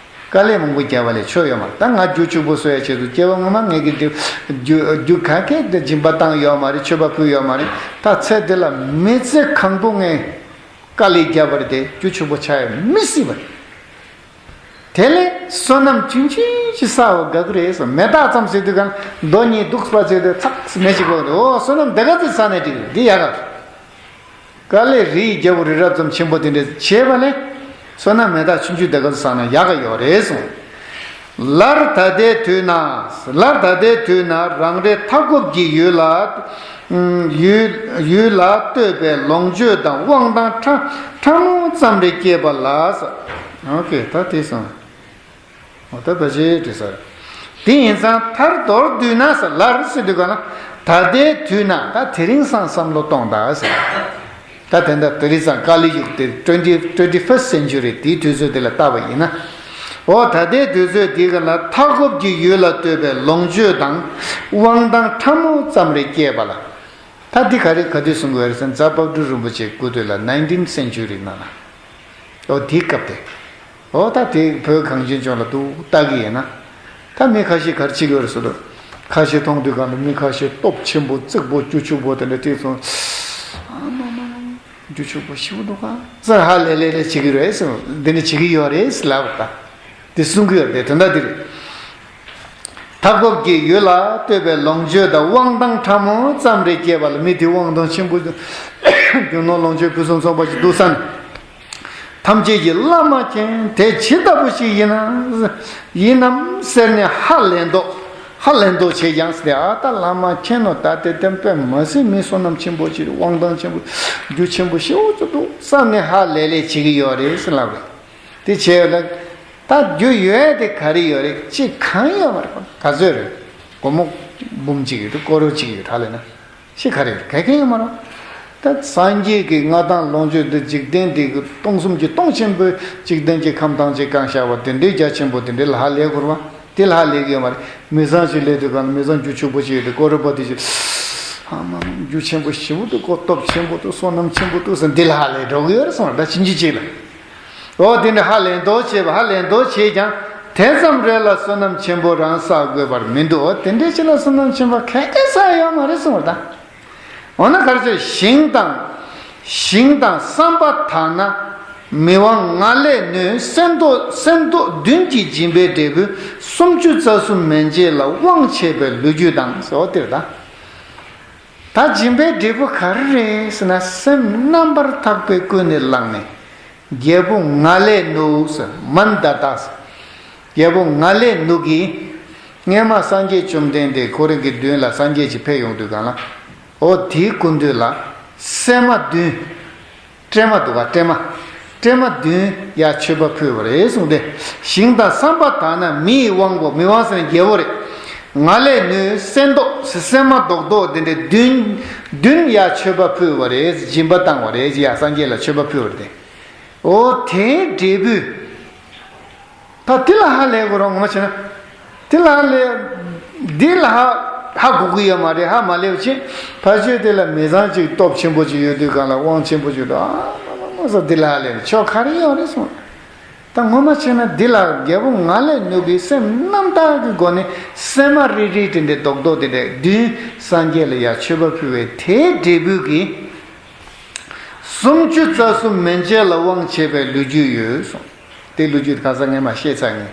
དཀའ་ལས་མང་པོ་བརྒྱབ་པ་ལས་ཆོ་ཡོད་མ་རེད། ད་ང་རྒྱུ་ཕྱུག་པོ་བཟོ་ཡ་ཆེད་དུ་སྐྱེ་བ་སྔོན་མ་ངས་ཀྱི་རྒྱུ་རྒྱུ་རྒྱུ་ག་གེ་དེ་སྦྱིན་པ་བཏང་ཡོད་མ་རེད། མཆོད་པ་ཕུལ་ཡོད་མ་རེད། ད་ཚེ་འདི་ལ་མི་ཚེ་གང་པོ་ངས་དཀའ་ལས་བརྒྱབ་པ་རེད་དེ། རྒྱུ་ཕྱུག་པོ་ཆགས་ཡ་མི་སྲིད་པ་རེད། དེ་ལས་བསོད་ནམས་ཆུང་ཆུང་ཞིག་བསགས་པ་དགའ་གི་རེད་གསུངས། མེ་སྟག་ཙམ་ཟེར་དུས་གང་རྡོ་གཉིས་འདུག་པ་ཟེར་དུས་ཚགས་མེ་ཞིག་ལོག་རེད། འོ་བསོད་ནམས་དེ་ག་ཚོད་བསགས་ནས་འགྲིག་རེད། འདི་ཡག་ག་རེད། དཀའ་ལས་རིའི་རྒྱལ་པོ་རི་རབ་ཙམ་ཆེན་པོ་དེ་འདྲ་བྱས་པ་ལས་བསོད་ནམས་མེ་སྟག་ཆུང་ཆུང་དེ་ག་ཚོད་བསགས་ན་ཡག་ག་ཡོད་རེད་གསུངས། ལར་ད་ལྟའི་དུས་ན། ལར་ད་ལྟའི་དུས་ན་རང་རེ་མཐའ་འཁོབ་ཀྱི་ཡུལ་ལ། ཡུལ་ཡུལ་ལ་ལྟོས་པའི་ལོངས་སྤྱོད་དང་དབང་ཐང་ཕྲ་ཕྲ་མོ་ཙམ་རེ་སྐྱེས་པ་ལ། ཨོ་ཀེ། ད་དེ་སོང་། འོ་ད་ཕལ་ཆེར་འགྲིག་ས་རེད། དེ་ཡིན་ཙང་མཐར་མདོར་བསྡུས་ན་ཟེར། ལར་ཟེར་དུས་ག་ན་ད་ལྟའི་དུས་ན། ད་དེ་རིང་སང་བསམ་བློ་གཏོང་དང་ཟེར། ད་དེ་འདྲ་དེ་རིང་སང་ཀ་ལི་ཡུག་དེ་twenty twenty first century དེའི་དུས་ཚོད་དེ་ལ་བལྟ་བ་ཡིན་ན། འོ་ད་ལྟའི་དུས་ཚོད་འདི་ག་ལ་མཐའ་འཁོབ་ཀྱི་ཡུལ་ལ་ལྟོས་པའི་ལོངས་སྤྱོད་དང་དབང་ཐང་ཕྲ་མོ་ཙམ་རེ་སྐྱེས་པ་ལ། ད་འདི་ག་རེ་ག་དུས་གསུང་གི་ཡོད་རེད་ཟེར་ན། རྫ་དཔལ་སྤྲུལ་རིན་པོ་ཆེའི་སྐུ་དུས་ལ་nineteenth century ནང་ལ། འོ་དེའི་སྐབས་དེ། འོ་ད་དེ་བོད་གངས་ཅན་ལྗོངས་ལ་འདུག་ལྟ་གི་ཡིན་ན། ད་མི་ཁ་ཤས་ག་རེ་བྱེད་ཀྱི་ཡོད་རེད་ཟེར་དུས། ཁ་ཤས་མཐོང་དུས་གང་ལ་མི་ཁ་ཤས་སྟོབས་ཆེན་པོ་རྩིག་པོ་རྒྱུ་ཕྱུག་པོ་དེ་འདྲ་བལྟས་སོང་། ཨ་མ་མ་མ། རྒྱུ་ཕྱུག་པོ་ཞེ་པོ་འདུག་ག་ཟེར་ཧ་ལས་ལས་ལས་བྱེད་ཀྱི་རེད་ཟེར། འདི་ནི་བྱེད་ཀྱི་ཡོད་རེད་ཟེར་ལབ་པ། དེ་གསུང་གི་ཡོད་རེད། དོན་དག་འདི་རེད། མཐའ་འཁོབ་ཀྱི་ཡུལ་ལ་ལྟོས་པའི་ལོངས་སྤྱོད་དང་དབང་ཐང་ཕྲ་མོ་ཙམ་རེ་སྐྱེས་པ་ལ་མི་དེ་དབང་ཐང་ཆེན་པོ་རྒྱུ་ནོར་ལོངས་སྤྱོད་ཕུན་སུམ་ཚོགས་པ་ཞིག་འདུག་བསམ། ཐམས་ཅད་ཀྱིས་བླ་མ་མཁྱེན། དེ་ཇི་ལྟ་བུ་ཞིག་ཡིན་ན། ཡིན་ནམ་ཟེར་ནས་ཧ་ལས་མདོག་ཧ་ལས་མདོག་བྱས་ཀྱང་ཟེར། ཨ་ད་བླ་མ་མཁྱེན་ནོ། ད་དེ་དེ་དཔེ་མ་སྲིད་མི་བསོད་ནམས་ཆེན་པོ་ཅིག་དབང་ཐང་ཆེན་པོ་རྒྱུ་ཆེན་པོ་ཞེ་པོ་ཅིག་འདུག་བསམ་ནས་ཧ་ལས་ལས་བྱེད་ཀྱི་ཡོད་རེད་ཟེར་ལབ་རེད། དེ་བྱས་ལ། ད་རྒྱུ་ཡོད་དེ་ག་རེ་ཡོད་རེད། ཅི་གང་ཡོད་མ་རེད། ག་ཚོད་རེད། སྒོར་མོ་འབུམ་གཅིག་ཡོད་དེ་སྒོར་རོ་གཅིག་ཡོད་ཧ་ལས་ན། ཤི་ཁ་རེ་ག་གེ་ཡོད་མ་རེད། ད་སངས་རྒྱས་ཀྱི་མངའ་ཐང་ལོངས་སྤྱོད་འདི་འཇིག་རྟེན་འདི་གི་སྟོང་གསུམ་གྱི་སྟོང་ཆེན་པོའི་འཇིག་རྟེན་གྱི་ཁམས་ཐམས་ཅད་བཀང་བཞག་པ་དེ་འདྲའི་རྒྱ་ཆེན་པོ་དེ་འདྲའི་ལ་ཧ་ལས་དགོས་པ། དེ་ལ་ཧ་ལས་ཀྱི་ཡོད་མ་རེད། མི་ཚང་ཞིག་སླེབས་དུས་གང་ལ་མི་ཚང་རྒྱུ་ཕྱུག་པོ་ཞིག་ཡོད་དེ་སྐོར་རོ་པ་དེ་ཞིག་ཧ་མ་རྒྱུ་ཆེན་པོ་ཞེ་པོ་འདུག་གོ། སྟོབས་ཆེན་པོ་འདུག་བསོད་ནམས་ཆེན་པོ་འདུག་ཟེར་འདི་ལ་ཧ་ལས་འགྲོ་གི་ཡོད་རེད་གསུངས་ད་ཕྱིན་ཅི་ཅིག་ལ། འོ་དེ་འདྲ་ཧ་ལས་མདོག་བྱེད་པ་ཧ་ལས་མདོག་བྱེད་ཀྱང་དེ་ཙམ་རེ་ལ་བསོད་ནམས་ཆེན་པོ་རང་བསགས་དགོས་པར་མི་འདུག་འོ་དེ་འདྲའི་ཕྱིར་ལ་བསོད་ནམས་ཆེན་པོ་ག་གེ་བསགས་ཡོད་མ་རེད་གསུངས་པ་དང་། འོ་ན་ག་རེ་ཟེར། ཞིང་དང་། ཞིང་དང་བསམ་པ་དག་ན་མི་དབང་ང་ལས་ནུས་གསེར་མདོག་གསེར་མདོག་བདུན་གྱི་སྦྱིན་པའི་འབྲས་བུ་སུམ་ཅུ་རྩ་གསུམ་མན་ཆད་ལ་དབང་བྱེད་པའི་ལོ་རྒྱུས་དང་ཟེར་བ་དེར་ད། ད་སྦྱིན་པའི་འབྲས་བུ་ག་རེ་རེད་ཟེར་ན་སེམས་རྣམ་པར་དག་པའི་ཀུན་ནས་བསླངས་ནས། རྒྱལ་པོ་ང་ལས་ནུག་ཟེར་མན་ད་ཏ་ཟེར། རྒྱལ་པོ་ང་ལས་ནུག་གིས། སྔས་མ་སངས་རྒྱས་བཅོམ་ལྡན་འདས་ཁོ་རང་གི་མདུན་ལ་སངས་རྒྱས་ཀྱི་ཕེབས་ཡོང་དུས་གང་ལ། འོ་དེའི་སྐུ་མདུན་ལ། སྲན་མ་བདུན། སྲན་མ་འདུག་ག་སྲན་མ། སྲན་མ་བདུན་ཡར་མཆོད་པ་ཕུལ་བ་རེད་གསུངས་ཏེ། ཞིང་དང་བསམ་པ་དག་ན་མི་ཡི་དབང་པོ་མི་དབང་ཟེར་ན་རྒྱལ་པོ་རེད། ང་ལས་ནུས་གསེར་མདོག་སྲན་མ་རྡོག་རྡོག་དེ་འདྲའི་བདུན། བདུན་ཡར་མཆོད་པ་ཕུལ་བ་རེད། སྦྱིན་པ་བཏང་བ་རེད། ཡར་སངས་རྒྱས་ལ་མཆོད་པ་ཕུལ་བ་རེད། འོ་དེའི་འབྲས་བུས། ད་དེ་ལ་ཧ་ལས་དགོས་རང་ངོ་མ་བྱས་ན། དེ་ལ་ཧ་ལས། འདི་ལ་ཧ་ཧ་གོ་གི་ཡོད་མ་རེད། ཧ་མ་ལས་པ་ཅིག་ཕ་ཆོས་དེ་ལ་མི་ཚང་ཅིག་སྟོབས་ཆེན་པོ་ཅིག་ཡོད་དུས་གང་ལ་དབང་ཆེན་པོ་ཅིག་འདུག་ཨ་མ་མ་མ་ཟེར་འདི་ལ་ཧ་ལས་ནས་ཆོ་ག་རེ་ཡོད་རེད་གསུངས། ད་ངོ་མ་བྱས་ན་འདི་ལ་རྒྱལ་པོ་ང་ལས་ནུག་གི་སེམས་རྣམ་དག་གི་སྒོ་ནས་སྲན་མ་རིལ་རིལ་དེ་འདྲའི་རྡོག་རྡོག་དེ་འདྲའི་བདུན་སངས་རྒྱས་ལ་ཡར་མཆོད་པ་ཕུལ་བའི་དེའི་འབྲས་བུ་གིས། སུམ་ཅུ་རྩ་གསུམ་མན་ཆད་ལ་དབང་བྱེད་པའི་ལོ་རྒྱུས་ཡོད་གསུངས། དེ་ལོ་རྒྱུས་ཁ་སང་ངས་མ་བཤད་ཚར་ངས།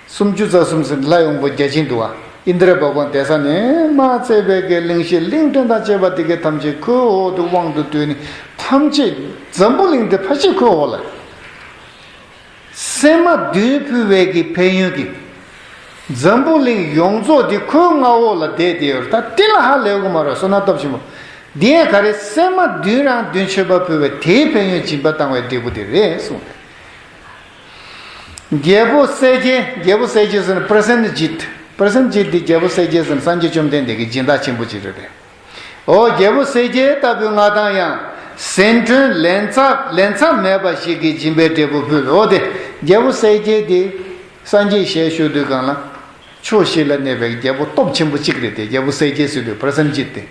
སུམ་ཅུ་རྩ་གསུམ་ཟེར་ལྷ་ཡོང་པོ་བརྒྱ་བྱིན་འདུག་བ། ཨིནྡྲ་བྷ་ག་ཝན་དེ་ས་ནས་མ་བཙས་པའི་གི་གླིང་བཞི་གླིང་ཕྲན་དང་བཅས་པ་དེ་གའི་ཐམས་ཅད་ཁོའི་འོག་ཏུ་དབང་དུ་བསྡུས་ནས་ཐམས་ཅད་འཛམ་བུ་གླིང་དེ་ཕལ་ཆེར་ཁོའི་འོག་ལ། སྲན་མ་བདུན་ཕུལ་བའི་གི་ཕན་ཡོན་གྱིས། འཛམ་བུ་གླིང་ཡོངས་རྫོགས་འདི་ཁོའི་མངའ་འོག་ལ་བསྡད་དེ་ཡོད་རེད། ད་དེ་ལ་ཧ་ལས་གོ་མ་རེད། བསོད་ནམས་སྟོབས་ཆེན་པོ། འདི་ཡང་ག་རེ་སྲན་མ་བདུན་རང་བདུན་མཆོད་པ་ཕུལ་བའི་དེའི་ཕན་ཡོན་སྦྱིན་པ་བཏང་བའི་འབྲས་བུ་དེ་རེད་གསུངས། རྒྱལ་པོ་གསལ་རྒྱལ། རྒྱལ་པོ་གསལ་རྒྱལ་ཟེར་ན་པྲ་སེན་ཇིད། པྲ་སེན་ཇིད་འདི་རྒྱལ་པོ་གསལ་རྒྱལ་ཟེར་ན་སངས་རྒྱས་བཅོམ་ལྡན་འདས་ཀྱི་སྦྱིན་བདག་ཆེན་པོ་ཅིག་རེད་པས། འོ་རྒྱལ་པོ་གསལ་རྒྱལ་ལྟ་བུའི་མངའ་ཐང་ཡང་ཟད་འགྲོན་ལན་ཚ་ལན་ཚ་མེད་པ་ཞིག་གིས་སྦྱིན་པའི་འབྲས་བུ་ཕུལ། འོ་དེ་རྒྱལ་པོ་གསལ་རྒྱལ་དེ་སངས་རྒྱས་ཞལ་བཞུགས་དུས་གང་ལ་ཕྱོགས་བཞི་ལ་གནས་པའི་རྒྱལ་པོ་སྟོབས་ཆེན་པོ་གཅིག་རེད་དེ། རྒྱལ་པོ་གསལ་རྒྱལ་ཟེར་དུས་པྲ་སེན་ཇིད་དེ་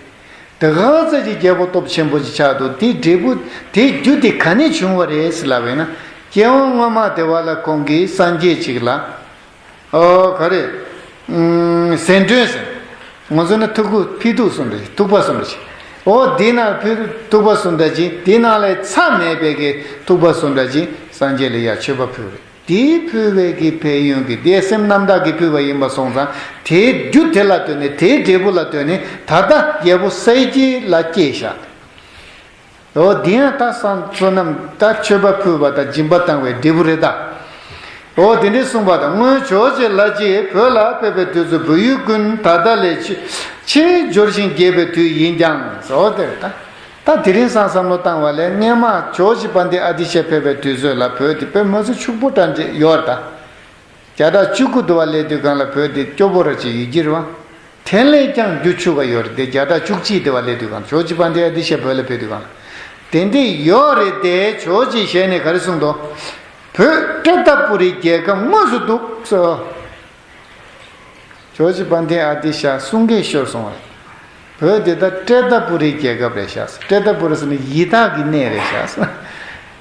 དེ་ག་ཚད་ཀྱི་རྒྱལ་པོ་སྟོབས་ཆེན་པོ་ཞིག་ཆགས་འདུག་དེའི་འབྲས་བུ་དེའི་རྒྱུ་དེ་ག་ནས་བྱུང་བ་རེད་ཟེར་ལབ་པས་ན། སྐྱེ་བ་སྔོན་མ་དེ་བ་ལ་ཁོང་གིས་སངས་རྒྱས་གཅིག་ལ། ཨོ་ག་རེ། ཟད་འགྲོན་ཟེར། ང་ཚོ་ནི་ཐུག་གུ་ཕི་ཐུག་གསུངས་འདྲ་ཅིག་ཐུག་པ་གསུངས་འདྲ་ཅིག་ཨོ་འདི་ན་ཕི་ཐུག་པ་གསུངས་འདྲ་ཅིག་འདི་ན་ལས་ཚ་མེད་པའི་གི་ཐུག་པ་གསུངས་འདྲ་ཅིག་སངས་རྒྱས་ལ་ཡ་མཆོད་པ་ཕུལ་རེད། དེའི་ཕུལ་བའི་གི་ཕན་ཡོན་གི་དེ་སེམས་རྣམ་དག་གི་ཕུལ་བ་ཡིན་པ་སོང་ཙང་དེའི་རྒྱུ་དེ་ལ་ལྟོས་ནས་དེའི་འབྲས་བུ་ལ་ལྟོས་ནས་ད་ལྟ་རྒྱལ་པོ་གསལ་རྒྱལ་ལ་སྐྱེས་བཞག་འོ་དེ་ཡང་ད་སང་བསོད་ནམས་ད་མཆོད་པ་ཕུལ་བ་དང་སྦྱིན་པ་བཏང་བའི་འབྲས་བུ་རེད་ད། འོ་དེ་འདྲའི་གསུངས་པ་དང་སྔོན་ཇོ་བོ་རྗེ་ལྷ་རྗེས་བོད་ལ་ཕེབས་པའི་དུས་སུ་བོད་ཡུལ་ཀུན་ད་ལྟ་ལས་ཆེས་ཆེས་འབྱོར་ཞིང་རྒྱས་པའི་དུས་ཡིན་ཀྱང་ཟེར། འོ་དེ་རེད་ད། ད་དེ་རིང་སང་བསམ་བློ་བཏང་བ་ལས་སྔས་མ་ཇོ་བོ་རྗེ་དཔལ་ལྡན་ཨ་ཏི་ཤ་ཕེབས་པའི་དུས་ཚོད་ལ་བོད་དེ་དཔེ་མི་སྲིད་ཕྱུག་པོ་འདྲ་འདྲ་ཡོད་ད། བརྒྱ་ཕྲག་བཅུ་དགུ་དུ་བ་སླེབས་དུས་གང་ལ་བོད་དེ་སྐྱོ་པོ་ར་ཅིག་ཡོད་ཀྱི་རེད་བ། དེ་ལས་ཀྱང་རྒྱུ་ཆུ་བ་ཡོད་རེད་དེ། བརྒྱ་ཕྲག་བཅུ་གཅིག་དུ་བ་སླེབས་དུས་གང་ཇོ་བོ་རྗེ་དཔལ་ལྡན་ཨ་ཏི་ཤ་བོད་ལ་ཕེབས་དུས་གང་ལ། དེ་འདྲས་ཡོད་རེད་དེ། ཇོ་བོ་རྗེ་ཞལ་ནས་ག་རེ་གསུངས་འདུག་བོད་ཏྲེ་ཏ་པུ་རིའི་རྒྱལ་ཁབ་དངོས་སུ་འདུག་ཟེར། ཇོ་བོ་རྗེ་དཔལ་ལྡན་ཨ་ཏི་ཤ་གསུང་སྐད་ཤོར་སོང་བ། བོད་འདི་ད་ཏྲེ་ཏ་པུ་རིའི་རྒྱལ་ཁབ་རེད་ཤག་ཏྲེ་ཏ་པུ་རི་ཟེར་ན་ཡི་དྭགས་ཀྱི་གནས་རེད་ཤག་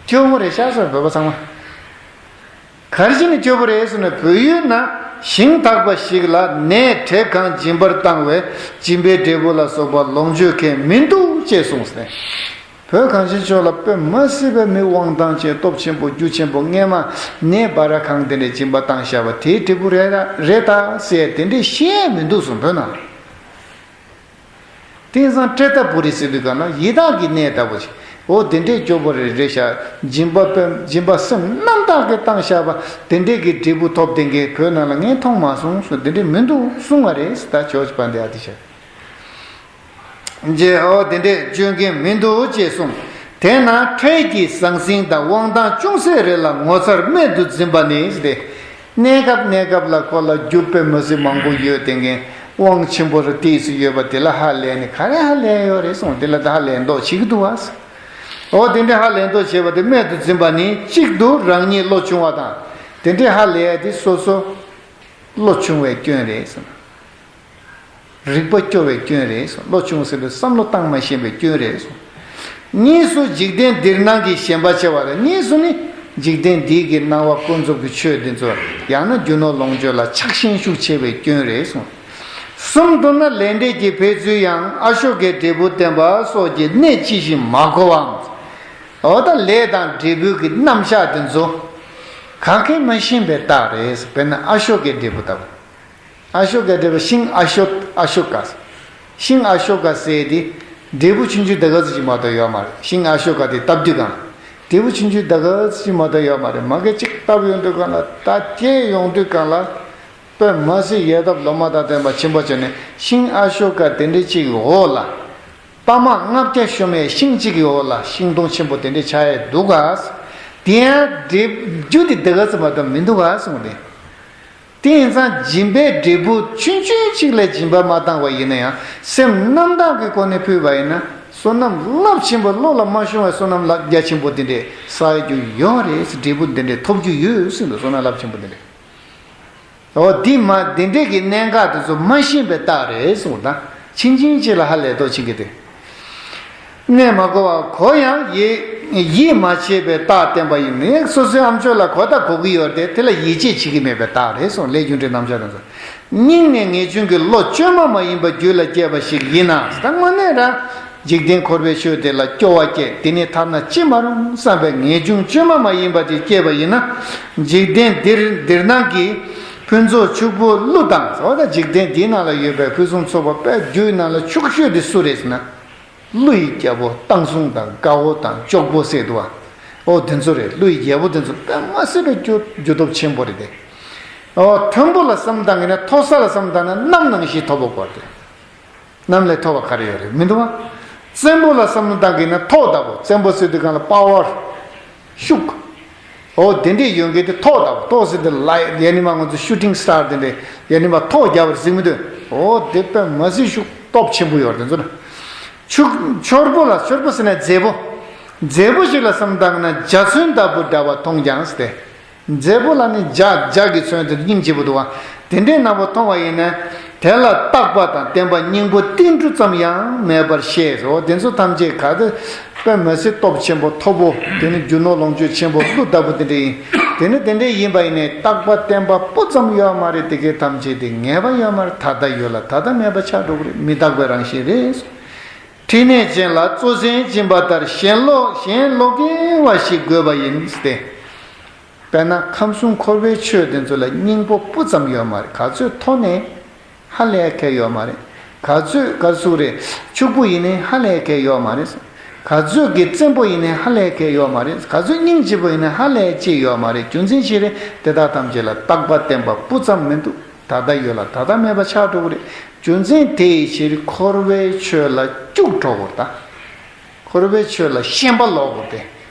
སྐྱོ་མོ་རེད་ཤག་སོ་བོད་པ་ཚང་མ། ག་རེ་བྱས་ནས་སྐྱོ་པོ་རེད་ཟེར་ན་བོད་ཡུལ་ན་ ཞིང་དག་པ་ཞིག་ལ་ནས་བྲེ་གང་སྦྱིན་པར་བཏང་བས་སྦྱིན་པའི་འབྲས་བུ་ལ་སོགས་པ་ལོངས་སྤྱོད་མཁན་མི་འདུག་ཅེས་གསུངས་ནས། བོད་གངས་ཅན་ཕྱོགས་ལ་དཔེ་མ་སྲིད་པའི་མི་དབང་ཐང་ཅན་སྟོབས་ཆེན་པོ་རྒྱུ་ཆེན་པོ་སྔས་མ་ནས་སྦ་ར་གང་དེ་འདྲས་སྦྱིན་པ་བཏང་བཞག་པ་དེའི་འབྲས་བུ་རེད་ད་རེད་ད་ཟེར་དེ་འདྲས་བཤད་མི་འདུག་གསུངས་བོད་ནང་ལ། དེང་སང་ཏྲེ་ཏ་པུ་རི་ཟེར་དུས་གང་ལ་ཡི་དྭགས་ཀྱི་གནས་ལྟ་བུ་ཞིག་འོ་དེ་འདྲས་སྐྱོ་པོ་རེད་རེད་ཤག་སྦྱིན་པ་དཔེ་སྦྱིན་པ་སེམས་རྣམ་དག་གིས་བཏང་བཞག་པ་དེ་འདྲས་ཀྱི་འབྲས་བུ་ཐོབ་བསྡད་མཁན་བོད་ནང་ལ་ངས་མཐོང་མ་སོང་གསུངས། དེ་འདྲས་མི་འདུག་གསུང་བ་རེད་ད་ཆོག་ཅི་པ་འདི་ཨ་དེ་ཤག་རྗེ་ཨོ་དེ་འདྲས་སྤྱོད་མཁན་མི་འདུག་ཅེས་གསུངས། དེས་ན་འཕྲལ་གྱི་ཟང་ཟིང་དང་དབང་ཐང་ཅུང་ཟད་རེ་ལ་ངོ་མཚར་རྨད་དུ་འཛིན་པ་ནི་སྟེ། གནས་སྐབས་གནས་སྐབས་ལ་ཁོ་ལ་རྒྱུ་དཔེ་མ་སྲིད་མང་པོ་ཡོད་དེ་ངས་དབང་ཆེན་པོ་རུ་ཏིས་སུ་ཡོད་པ་དེ་ལ་ཧ་ལས་ནི་ག་རེ་ཧ་ལས་ཡོད་རེད་གསུངས། དེ་ལ་ད་ཧ་ལས་མདོག་བྱེད་ཀྱི་འདུག་བ། ཨོ་དེ་འདྲས་ཧ་ལས་མདོག་བྱེད་པ་དེ་རྨད་དུ་འཛིན་པ་ནི་གཅིག་ཏུ་རང་ཉིད་བློ་ཆུང་བ་དང་དེ་འདྲས་ཧ་ལས་ཡ་དེ་སོ་སོ་བློ་ཆུང་བའི་སྐྱོན་རེད་གསུངས། རིག་པ་སྐྱོ་བའི་སྐྱོན་རེད་གསུངས། བློ་ཆུང་ཟེར་དུས་བསམ་བློ་བཏང་མ་ཤེས་པའི་སྐྱོན་རེད་གསུངས། གཉིས་སུ་འཇིག་རྟེན་འདིར་སྣང་གི་ཞེན་པ་ཆེ་བ་དང་གཉིས་སུ་ནི་འཇིག་རྟེན་འདིའི་གི་སྣང་བ་ཀུན་རྫོབ་ཀྱི་ཆོས་འདི་ཚོ་ཡང་ན་རྒྱུ་ནོར་ལོངས་སྤྱོད་ལ་ཆགས་ཞེན་ཤུགས་ཆེ་བའི་སྐྱོན་རེད་གསུངས། གསུམ་དུ་ན་ལས་འབྲས་ཀྱི་འཕེལ་ཚུལ་ཡང་ཨ་ཤོ་ཀའི་འབྲས་བུ་བསྟན་པ་སོགས་ཀྱི་གནད་ཅི་ཞིག་མ་གོ་བའམ། འོ་ད་ལས་དང་འབྲས་བུ་གི་རྣམ་གཞག་དེ་ཚོ་ག་གེ་མ་ཤེས་པའི་རྟགས་རེད། དཔེར་ན་ཨ་ཤོ་ཀའི་འབྲས་བུ་ལྟ་བུ། ཨ་ཤོ་ཀ་འབྲས་བུ་ཤིང་ཨ་ཤོ་ཨ་ཤོ་ཀ། ཤིང་ཨ་ཤོ་ཀ་ཟེར་དེ་འབྲས་བུ་ཆུང་ཆུང་ད་ག་ཙམ་ཅིག་མ་གཏོགས་ཡོད་མ་རེད། ཤིང་ཨ་ཤོ་ཀ་དེ་བཏབ་དུས་གང་འབྲས་བུ་ཆུང་ཆུང་ད་ག་ཙམ་ཅིག་མ་གཏོགས་ཡོད་མ་རེད། མ་གི་གཅིག་བཏབ་ཡོང་དུས་གང་ལ་ད་སྐྱེས་ཡོང་དུས་གང་ལ་དཔེ་མ་སྲིད་ཡལ་འདབ་ལོ་མ་དང་ལྡན་པ་ཆེན་པོ་བྱས་ནས་ཤིང་ཨ་ཤོ་ཀ་དེ་འདྲའི་གཅིག་གི་འོག་ལ་པདྨ་ལྔ་བརྒྱ་ཤོར་མའི་ཤིང་གཅིག་གི་འོག་ལ་ཤིང་སྡོང་ཆེན་པོ་དེ་འདྲའི་ཆགས་ཡས་འདུག་ག། དེ་ཡང་འབྲས་རྒྱུ་དེ་ད་ག་ཙམ་མ་གཏོགས་མི་འདུག་ག་གསུངས་ཏེ། དེ་ཡིན་ཙང་སྦྱིན་པའི་འབྲས་བུ་ཆུང་ཆུང་གཅིག་ལས་སྦྱིན་པ་མ་བཏང་བ་ཡིན་ན་ཡང་སེམས་རྣམ་དག་གི་སྒོ་ནས་ཕུལ་བ་ཡིན་ན་བསོད་ནམས་རླབས་ཆེན་པོ་བློ་ལ་མ་ཤོང་བའི་བསོད་ནམས་རླབས་རྒྱ་ཆེན་པོ་དེ་འདྲའི་བསགས་རྒྱུ་ཡོད་རེད། འབྲས་བུ་འདི་འདྲའི་ཐོབ་རྒྱུ་ཡོད་ཟེར་འདུག་བསོད་ནམས་རླབས་ཆེན་པོ་འདི་འདྲའི། འོ་འདི་མ་འདི་འདྲའི་གི་གནད་འགག་དེ་ཚོ་མ་ཤེས་པའི་རྟགས་རེད་གསུངས་དང་ཕྱིན་ཕྱིན་ཆད་ལ་ཧ་ལས་དོ་ཕྱིན་གི་དེ། གནས་མ་གོ་བ་གོ་ཡང་ཡིད་ཡིད་མ་ཆེས་པའི་རྟགས་བསྟན་པ་ཡིན་ནི་སོ་སོའི་ཨམ་ཅོག་ལ་གོ་ད་གོ་གི་ཡོད་དེ་དེ་ལ་ཡིད་ཆེས་བྱེད་ཀྱི་མེད་པའི་རྟགས་རེད་གསུངས། ལས་རྒྱུ་འབྲས་རྣམ་གཞག་དང་། སྙིང་ནས་ངེས་འབྱུང་གི་བློ་བཅོས་མ་མ་ཡིན་པ་རྒྱུད་ལ་སྐྱེས་པ་ཞིག་ཡིན་ན་ད་དངོས་གནས་ར་འཇིག་རྟེན་འཁོར་བའི་ཆོས་དེ་ལ་སྐྱོ་བ་སྐྱེས་དེ་ནི་ཐར་ན་ཅི་མ་རུང་བསམ་པའི་ངེས་འབྱུང་བཅོས་མ་མ་ཡིན་པ་དེ་སྐྱེས་པ་ཡིན་ན་འཇིག་རྟེན་འདིར་འདིར་སྣང་གི་ཕུན་ཚོགས་ཕྱུག་པོ་ཀླུ་དང་ཟེར་བ་དང་འཇིག་རྟེན་འདིའི་ནང་ལ་ཡོད་པའི་ཕུན་སུམ་ཚོགས་པ་དཔལ་རྒྱུའི་ནང་ལ་ཕྱུག་ཤོས་དེ་སུ་རེད་ཟེར་ན། ཀླུ་ཡི་རྒྱལ་པོ་བཏང་བཟུང་དང་དགའ་བོ་དང་ལྕོག་པོ་ཟེར་འདུག་བ། ཨོ་དེ་ཚོ་རེད། ཀླུ་ཡི་རྒྱལ་པོ་དེ་ཚོ་དཔེ་མ་སྲིད་པའི་རྒྱུ་རྒྱུ་སྟོབས་ཆེན་པོ་རེད་དེ། ཨོ་མཐོན་པོ་ལ་བསམ་བཏང་གི་ན་མཐོ་ས་ལ་བསམ་བཏང་ན་གནམ་ནང་བཞིན་མཐོ་པོ་དགོས་རེད། གནམ་ལས་མཐོ་བ་ག་རེ་ཡོད་རེད་མི་འདུག་བ། བཙན་པོ་ལ་བསམ་བློ་བཏང་གི་ན་མཐོ་ལྟ་བུ་བཙན་པོ་ཟེར་དུས་གང་ལ་པ་ཝར། ཤུགས། ཨོ་དེ་འདྲས་ཡོད་མཁན་དེ་མཐོ་ལྟ་བུ་མཐོ་ཟེར་དུས་ལ་ཡ་ནི་མ་ང་ཚོ་ཤུ་ཊིང་སི་ཊར་དེ་འདྲས་ཡ་ནི་མ་མཐོ་རྒྱག་པར་གཟིགས་མི་འདུག་ཨོ་དེ་དཔེ་མ་སྲིད་ཤུགས་སྟོབས་ཆེན་པོ་ཡོད་རེད་དེ་ཚོ་ན། ཕྱུག་ཕྱུར་པོ་ལ་ཕྱུར་པོ་ཟེར་ན་མཛེས་པོ། མཛེས་པོ་ཞིག་ལ་བསམ་བཏང་ན་འཇའ་ཚོན་ལྟ་བུ་འདྲ་བ་མཐོང་ཀྱང་ཟེར་ཏེ། མཛེས་པོ་ལ་ནི་འཇའ་འཇའ་གི་ཚོན་དེ་སྙིང་རྗེ་པོ་འདུག་བ། དེ་འདྲའི་རྣམ་པ་མཐོང་བ་ཡིན་ན། དེ་ལ་རྟག་པ་དང་བརྟན་པ་སྙིང་པོ་ཏིལ་འབྲུ་ཙམ་ཡང་མེད་པར་ཤེས་སོ། དེ་ཚོ་ཐམས་ཅད་ག་དེ་དཔེ་མ་སྲིད་སྟོབས་ཆེན་པོ་མཐོ་པོ་དེ་ནི་རྒྱུ་ནོར་ལོངས་སྤྱོད་ཆེན་པོ་ཀླུ་ལྟ་བུ་དེ་འདྲ་ཡིན། དེ་ནི་དེ་འདྲ་ཡིན་པ་ཡིན་ནའི་རྟག་པ་བརྟན་པ་སྤུ་ཙམ་ཡོད་མ་རེད། དེ་གའི་ཐམས་ཅད་དེ་ངེས་པ་ཡོད་མ་རེད། ད་ལྟ་ཡོད་ལ་ད་ལྟ་མེད་པ་ཆགས་འགྲོ་གི་རེད། མི་རྟག་པའི་རང་བཞིན་རེད། ཕྲིན་ལས་ཅན་ལ་གཙོ་ཟན་སྦྱིན་པ་ལྟར་གཞན་ལོག་གཞན་ལོག་གི་བ་ཞིག་དགོས་པ་ཡིན་ཏེ། དཔེར་ན་ཁམས་གསུམ་འཁོར་བའི་ཆོས་དེ་ཚོ་ལ་སྙིང་པོ་སྤུ་ཙམ་ཡོད་མ་རེད། ག་ཚོད་མཐོ་ནས་ཧ་ལས་ཁེལ་ཡོད་མ་རེད། ག་ཚོད་ག་ཚོད་རེད་ཕྱུག་པོ་ཡིན་ནའི་ཧ་ལས་ཁེལ་ཡོད་མ་རེད། ག་ཚོད་ཀྱི་བཙན་པོ་ཡིན་ནའི་ཧ་ལས་ཁེལ་ཡོད་མ་རེད། ག་ཚོད་སྙིང་རྗེ་པོ་ཡིན་ནའི་ཧ་ལས་ཅི་ཡོད་མ་རེད། རྒྱུ་མཚན་ཅི་རེད། དེ་དག་ཐམས་ཅད་ལ་རྟག་པ་བརྟན་པ་སྤུ་ཙམ་མི་འདུག་ད་ལྟ་ཡོད་ལ་ད་ལྟ་མེད་པ་ཆགས་འགྲོ་གི་རེད། རྒྱུ་མཚན་དེའི་ཕྱིར་འཁོར་བའི་ཆོས་ལ་སྐྱུག་བྲོ་དགོས་ད། འཁོར་བའི་ཆོས་ལ་ཞེན་པ་ལོག་དགོས་ཏེ།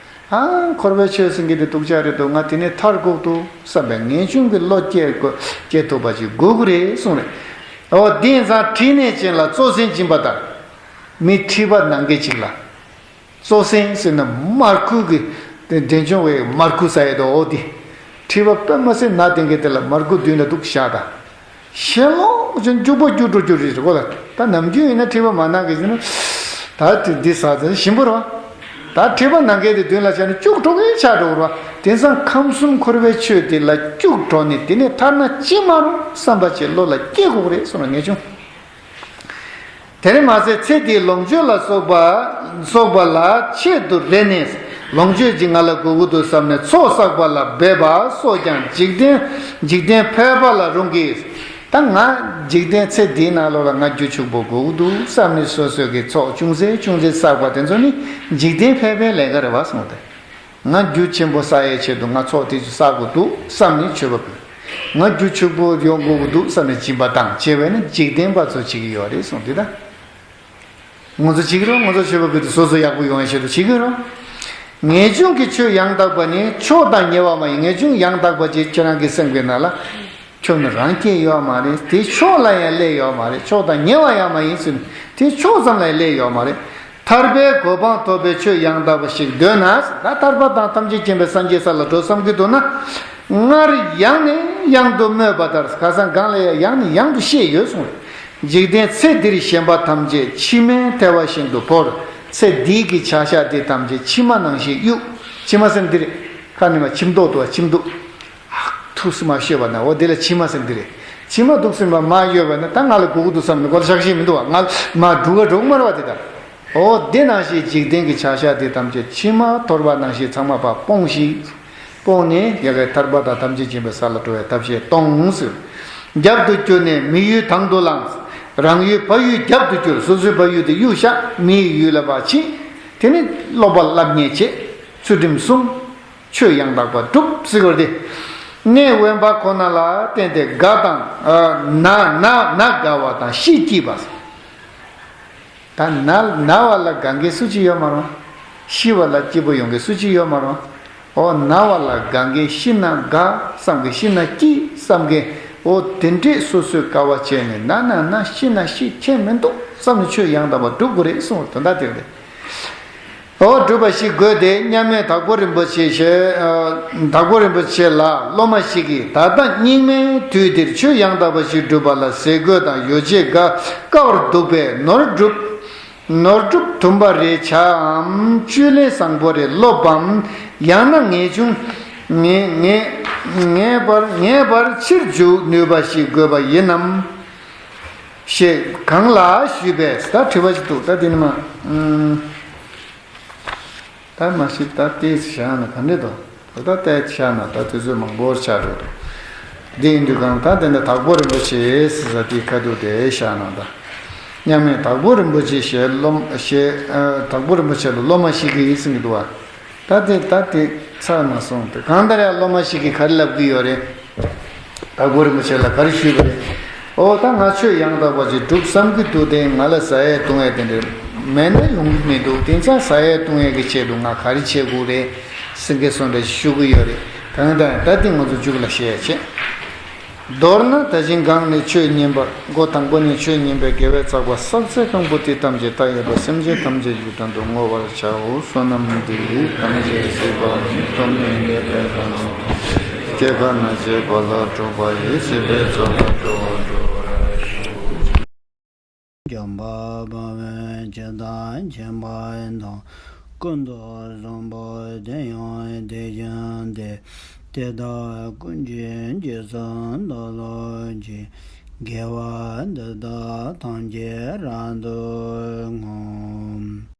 ཨ་འཁོར་བའི་ཆོས་ཟེར་མཁན་དེ་སྡུག་ཅག་རེད་འདུག་ང་དེ་ནས་ཐར་དགོས་འདུག་བསམ་པའི་ངེས་འབྱུང་གི་བློ་སྐྱེ་དགོས་སྐྱེ་ཐུབ་པ་ཅིག་དགོས་ཀྱི་རེད་གསུངས་རེད། འོ་དེ་ཡིན་ཙང་ཕྲིན་ལས་ཅན་ལ་གཙོ་ཟན་སྦྱིན་པ་ལྟར། མི་ཁྲི་པ་ནང་གི་ཅིག་ལ། གཙོ་ཟན་ཟེར་ན་མར་ཁུ་གི་དེ་འབྲས་ལྗོངས་བའི་མར་ཁུ་ཟ་ཡས་དོ་འོ་དེ། ཁྲི་པ་དཔེ་མ་སྲིད་ན་དེང་གི་དེ་ལ་མར་ཁུ་བསྡུས་ན་འདུག་བཞག་ད། ཞེ་ལོག་ཅན་རྒྱུག་པོ་རྒྱུག་འགྲོ་རྒྱུ་རེད་གོ་ལ། ད་ནམ་རྒྱུན་ཡིན་ན་ཁྲི་པ་མ་ན་གི་ཟེར་ན། ད་དེ་འདི་ཟ་ཟ་ཞིམ་པོ་རེད་བ། ད་ཁྲིད་པ་ནང་མཁན་དེ་མདུན་ལ་བྱས་ནས་སྐྱུག་བྲོ་གི་ཆགས་འགྲོ་གི་རེད་བ། དེང་སང་ཁམས་གསུམ་འཁོར་བའི་ཆོས་དེ་ལ་སྐྱུག་བྲོ་ནས་དེ་ནས་ཐར་ན་ཅི་མ་རུང་བསམ་པ་ཅིག་བློ་ལ་སྐྱེ་དགོས་རེད་གསུངས་ལ་ངེས་བྱུང་། དེར་མ་ཟད་ཚེ་འདིའི་ལོངས་སྤྱོད་ལ་སོགས་པ་སོགས་པ་ལ་ཆེད་དུ་རེ་ནས་ལོངས་སྤྱོད་ཅིག་ང་ལ་དགོས་ཀྱི་འདུག་བསམ་ནས་ཚོགས་བསགས་པ་ལ་འབད་པ་སོགས་ཀྱང་འཇིག་རྟེན་འཇིག་རྟེན་ཕལ་པ་ལ་རུང་གི། ད་ང་འཇིག་རྟེན་ཚེ་འདིའི་ནང་ལོགས་ལ་ང་རྒྱུ་ཕྱུག་པོ་དགོས་ཀྱི་འདུག་བསམ་ནས་སོ་སོ་གི་ཚོགས་ཅུང་ཟད་ཅུང་ཟད་བསགས་པ་དེ་ཚོ་ནི་འཇིག་རྟེན་ཕལ་པའི་ལས་ཀ་རེད་བ་གསུངས་ཏེ། ང་རྒྱུ་ཆེན་པོ་བསགས་ཡའི་ཆེད་དུ་ང་ཚོགས་དེ་ཚོ་བསགས་དགོས་འདུག་བསམ་ནས་མཆོད་པ་ཕུལ། ང་རྒྱུ་ཕྱུག་པོ་ཡོང་དགོས་ཀྱི་འདུག་བསམ་ནས་སྦྱིན་པ་བཏང་བྱས་པས་ན་འཇིག་རྟེན་པ་ཚོ་བྱེད་ཀྱི་ཡོད་རེད་གསུངས་ཏེ། ད་ང་ཚོ་བྱེད་ཀྱི་རེད། ང་ཚོ་མཆོད་པ་ཕུལ་ཏེ་སོ་སོ་ཡག་པོ་ཡོང་བའི་ཆེད་དུ་བྱེད་ཀྱི་རེད། ངེས་འབྱུང་གི་ཆོས་ཡང་དག་པ་ནི་མཆོག་དང་ཉེ་བ་མ་ཡིན། ངེས་འབྱུང་ཡང་དག་པ་ཅིག་ཁྱེད་རང་གི་སེམས་ཀྱི་ནང་ལ་ཁྱོན་ནས་རང་སྐྱེས་ཡོད་མ་རེད། དེ་མཆོག་ལ་ཡང་སླེབས་ཡོད་མ་རེད། མཆོག་དང་ཉེ་བ་ཡང་མ་ཡིན་ཟེར་ནས་དེ་མཆོག་ཙམ་ལ་ཡང་སླེབས་ཡོད་མ་རེད། ཐར་པའི་གོ་འཕང་ཐོབ་པའི་ཆོས་ཡང་དག་པ་ཞིག་འདོད་ན། ད་ཐར་པ་དང་ཐམས་ཅད་མཁྱེན་པའི་སངས་རྒྱས་ས་ལ་འགྲོ་བསམ་གྱི་འདུག་ན། སྔར་ཡང་ནས་ཡང་དུ་སྨོས་པ་ལྟར། ཁ་སང་གང་ལ་ཡང་ཡང་ནས་ཡང་དུ་བཤད་ཡོད་གསུངས། འཇིག་རྟེན་ཚེ་འདིར་ཞེན་པ་ཐམས་ཅད་མཆི་མའི་ཐལ་བ་བཞིན་དུ་བོར། ཚེ་འདི་གི་བྱ་བཞག་འདི་ཐམས་ཅད་མཆི་མ་ནང་བཞིན་གཡུག་མཆི་མ་ཟེར་འདི་རེད། ཁ་ནས་མ་མཆིམས་ཏོག་འདུག་བ། མཆིམས་འདུག་ཨ་ཐུགས་སུ་མ་ཤོད་པ་ན་འོ་དེ་ལ་མཆི་མ་ཟེར་འདི་རེད། མཆི་མ་འདུག་ཟེར་བ་མ་ཡོད་པ་ན་ད་ང་ལ་དགོས་ཀྱི་འདུག་བསམ་ནས་ཁོ་ལ་བཞག་ཤེས་མི་འདུག་བ། ང་མ་འགྲུལ་ག་འགྲོ་གི་མ་རེད་བ་དེ་ལྟར། འོ་དེ་ནང་བཞིན་འཇིག་རྟེན་གྱི་བྱ་བཞག་དེ་ཐམས་ཅད་མཆི་མ་འཐོར་བ་ནང་བཞིན་ཚང་མ་ཕར་སྤོངས་ཤིག་སྤོངས་ནས་ཡ་གི་ཐར་པ་དང་ཐམས་ཅད་མཁྱེན་པའི་ས་ལ་འགྲོ་བའི་ཐབས་ཤེས་གཏོང་ཟེར། རྒྱབ་ཏུ་བསྐྱུར་ནས་མི་ཡུལ་དང་དུ་བླངས། རང་ཡུལ་ཕ་ཡུལ་རྒྱབ་ཏུ་བསྐྱུར། སོ་སོའི་ཕ་ཡུལ་དེ་གཡུག་བཞག་མིའི་ཡུལ་ལ་ཕར་ཕྱིན། དེ་ནི་སློབ་པ་བསླབ་ཉེས་བྱས། ཚུལ་ཁྲིམས་བསྲུང་། ཆོས་ཡང་དག་པ་སྒྲུབ་ཟེར་བ་དེ། གནས་དབེན་པ་ཁོ་ན་ལ་བརྟེན་ཏེ་དགའ་དང་ན་ན་ན་དགའ་བ་དང་ཤི་སྐྱིད་པ། ད་ན་ན་བ་ལ་དགའ་མཁན་སུ་གཅིག་ཡོད་མ་རེད། ཤི་བ་ལ་སྐྱིད་པོ་ཡོང་མཁན་སུ་གཅིག་ཡོད་མ་རེད། འོ་ན་བ་ལ་དགའ་མཁན་ཤི་ན་དགའ་བསམ་མཁན་ཤི་ན་སྐྱིད་བསམ་མཁན་འོ་དེ་འདྲས་སོ་སོའི་དཀའ་བ་སྤྱད་ནས་ན་ན་ན་ཤི་ན་ཤི་ཁྱད་མི་འདུག་བསམ་ནས་ཆོས་ཡང་དག་པ་སྒྲུབ་དགོས་རེད་གསུངས་པ་དོན་དག་དེ་རེད། འོ་སྒྲུབ་པ་ཞིག་དགོས་ཏེ་མཉམ་མེད་དྭགས་པོ་རིན་པོ་ཆེ་ཞེས་དྭགས་པོ་རིན་པོ་ཆེ་ལ་སློབ་མ་ཞིག་གིས་ད་ལྟ་སྙིགས་མའི་དུས་འདིར་ཆོས་ཡང་དག་པ་ཞིག་སྒྲུབ་པ་ལ་ཟས་གོས་དང་ཡོ་བྱད་འགའ་དཀའ་བར་འདུག་པས་ནོར་སྒྲུབ་ནོར་སྒྲུབ་དུམ་པ་རེ་བྱའམ་བཅུད་ལེན་བཟང་པོ་རེ་སློབ་བམ། ཡང་ན་ངེས་འབྱུང་ངེས་ངེས་ངེས་པར་ངེས་པར་ཕྱིར་འཇུག་ནུས་པ་ཞིག་དགོས་པ་ཡིན་ནམ། ཞེས་གང་ལགས་ཞུས་པས། ད་དྲི་བ་ཞིག་འདུག་ད་དེ་ནི་མ། ཨུམ། ད་མ་གཞི་ད་ལྟའི་བཞག་ན་ག་འདྲ་འདུག་ད་ལྟའི་བཞག་ན་ད་དུས་ཚོད་མང་པོར་ཆགས་འགྲོ་འདུག་འདི་ཡིན་དུས་གང་ད་དེ་འདྲ་དྭགས་པོ་རིན་པོ་ཆེ་ཟེར་ས་དེའི་ཁ་ཐུག་དེ་བཞག་ན་ད། མཉམ་མེད་དྭགས་པོ་རིན་པོ་ཆེ་ཞེས་སློབ་ཞེས་དྭགས་པོ་རིན་པོ་ཆེ་ལ་སློབ་མ་ཞིག་གིས་ཟེར་གྱི་འདུག་བ། ད་དེ་ད་དེ་ཚར་མ་སོང་དེ་གང་ལྟར་ཡང་སློབ་མ་ཞིག་གིས་ག་རེ་ལབ་ཀྱི་ཡོད་རེད། དྭགས་པོ་རིན་པོ་ཆེ་ལ་ག་རེ་ཞུས་པ་རེད། ཨོ་ད་ང་ཆོས་ཡང་དག་པ་ཅིག་སྒྲུབ་བསམ་གྱི་འདུག་དེ་ང་ལ་ཟ་ཡས་བཏུང་ཡས་དེ་འདྲ་མེད་ན་ཡོང་གི་མི་འདུག་དེང་སང་ཟ་ཡས་བཏུང་ཡས་ཀྱི་ཆེད་དུ་ང་ག་རེ་བྱེད་དགོས་རེད་ཟེར་མཁན་སོང་འདྲ་ཞིག་ཞུ་གི་ཡོད་རེད། གང་ལྟར་ད་དེ་ང་ཚོ་མཇུག་ལ་བཤད་ཡས་བྱེད། མདོར་ན་ད་ཅིང་གང་ནས་ཆོས་ཉན་པ། མགོ་དང་པོ་ནས་ཆོས་ཉན་པའི་དགེ་བའི་བསགས་པ་བསགས་ཚད་གང་པོ་དེ་ཐམས་ཅད་མཐའ་ཡས་པ་སེམས་ཅན་ཐམས་ཅད་ཀྱི་དོན་དུ་བསྔོ་བར་བྱའོ། བསོད་ནམས་འདི་ཡིས་ཐམས་ཅད་གཟིགས་པ་ཉིད། ཐོབ་ནས་ཉེས་པའི་དགྲ་རྣམས་ཕམ་བྱས། སྐྱེ་རྒ་ན་འཆིའི་རྦ་རླབས་འཁྲུགས་པ་ཡི། སྲིད་པའི་མཚོ་ལས་འགྲོ་བ་སྒྲོལ་བར་ཤོག། འཇམ་དཔལ་དཔའ་བོས་ཇི་ལྟར་མཁྱེན་པ་དང་། ཀུན་ཏུ་བཟང་པོ་དེ་ཡང་དེ་བཞིན་ཏེ། དེ་དག་ཀུན་གྱི་རྗེས་སུ་བདག་སློབ་ཅིང་། དགེ་བ་འདི་དག་ཐམས་ཅད་རབ་ཏུ་བསྔོ།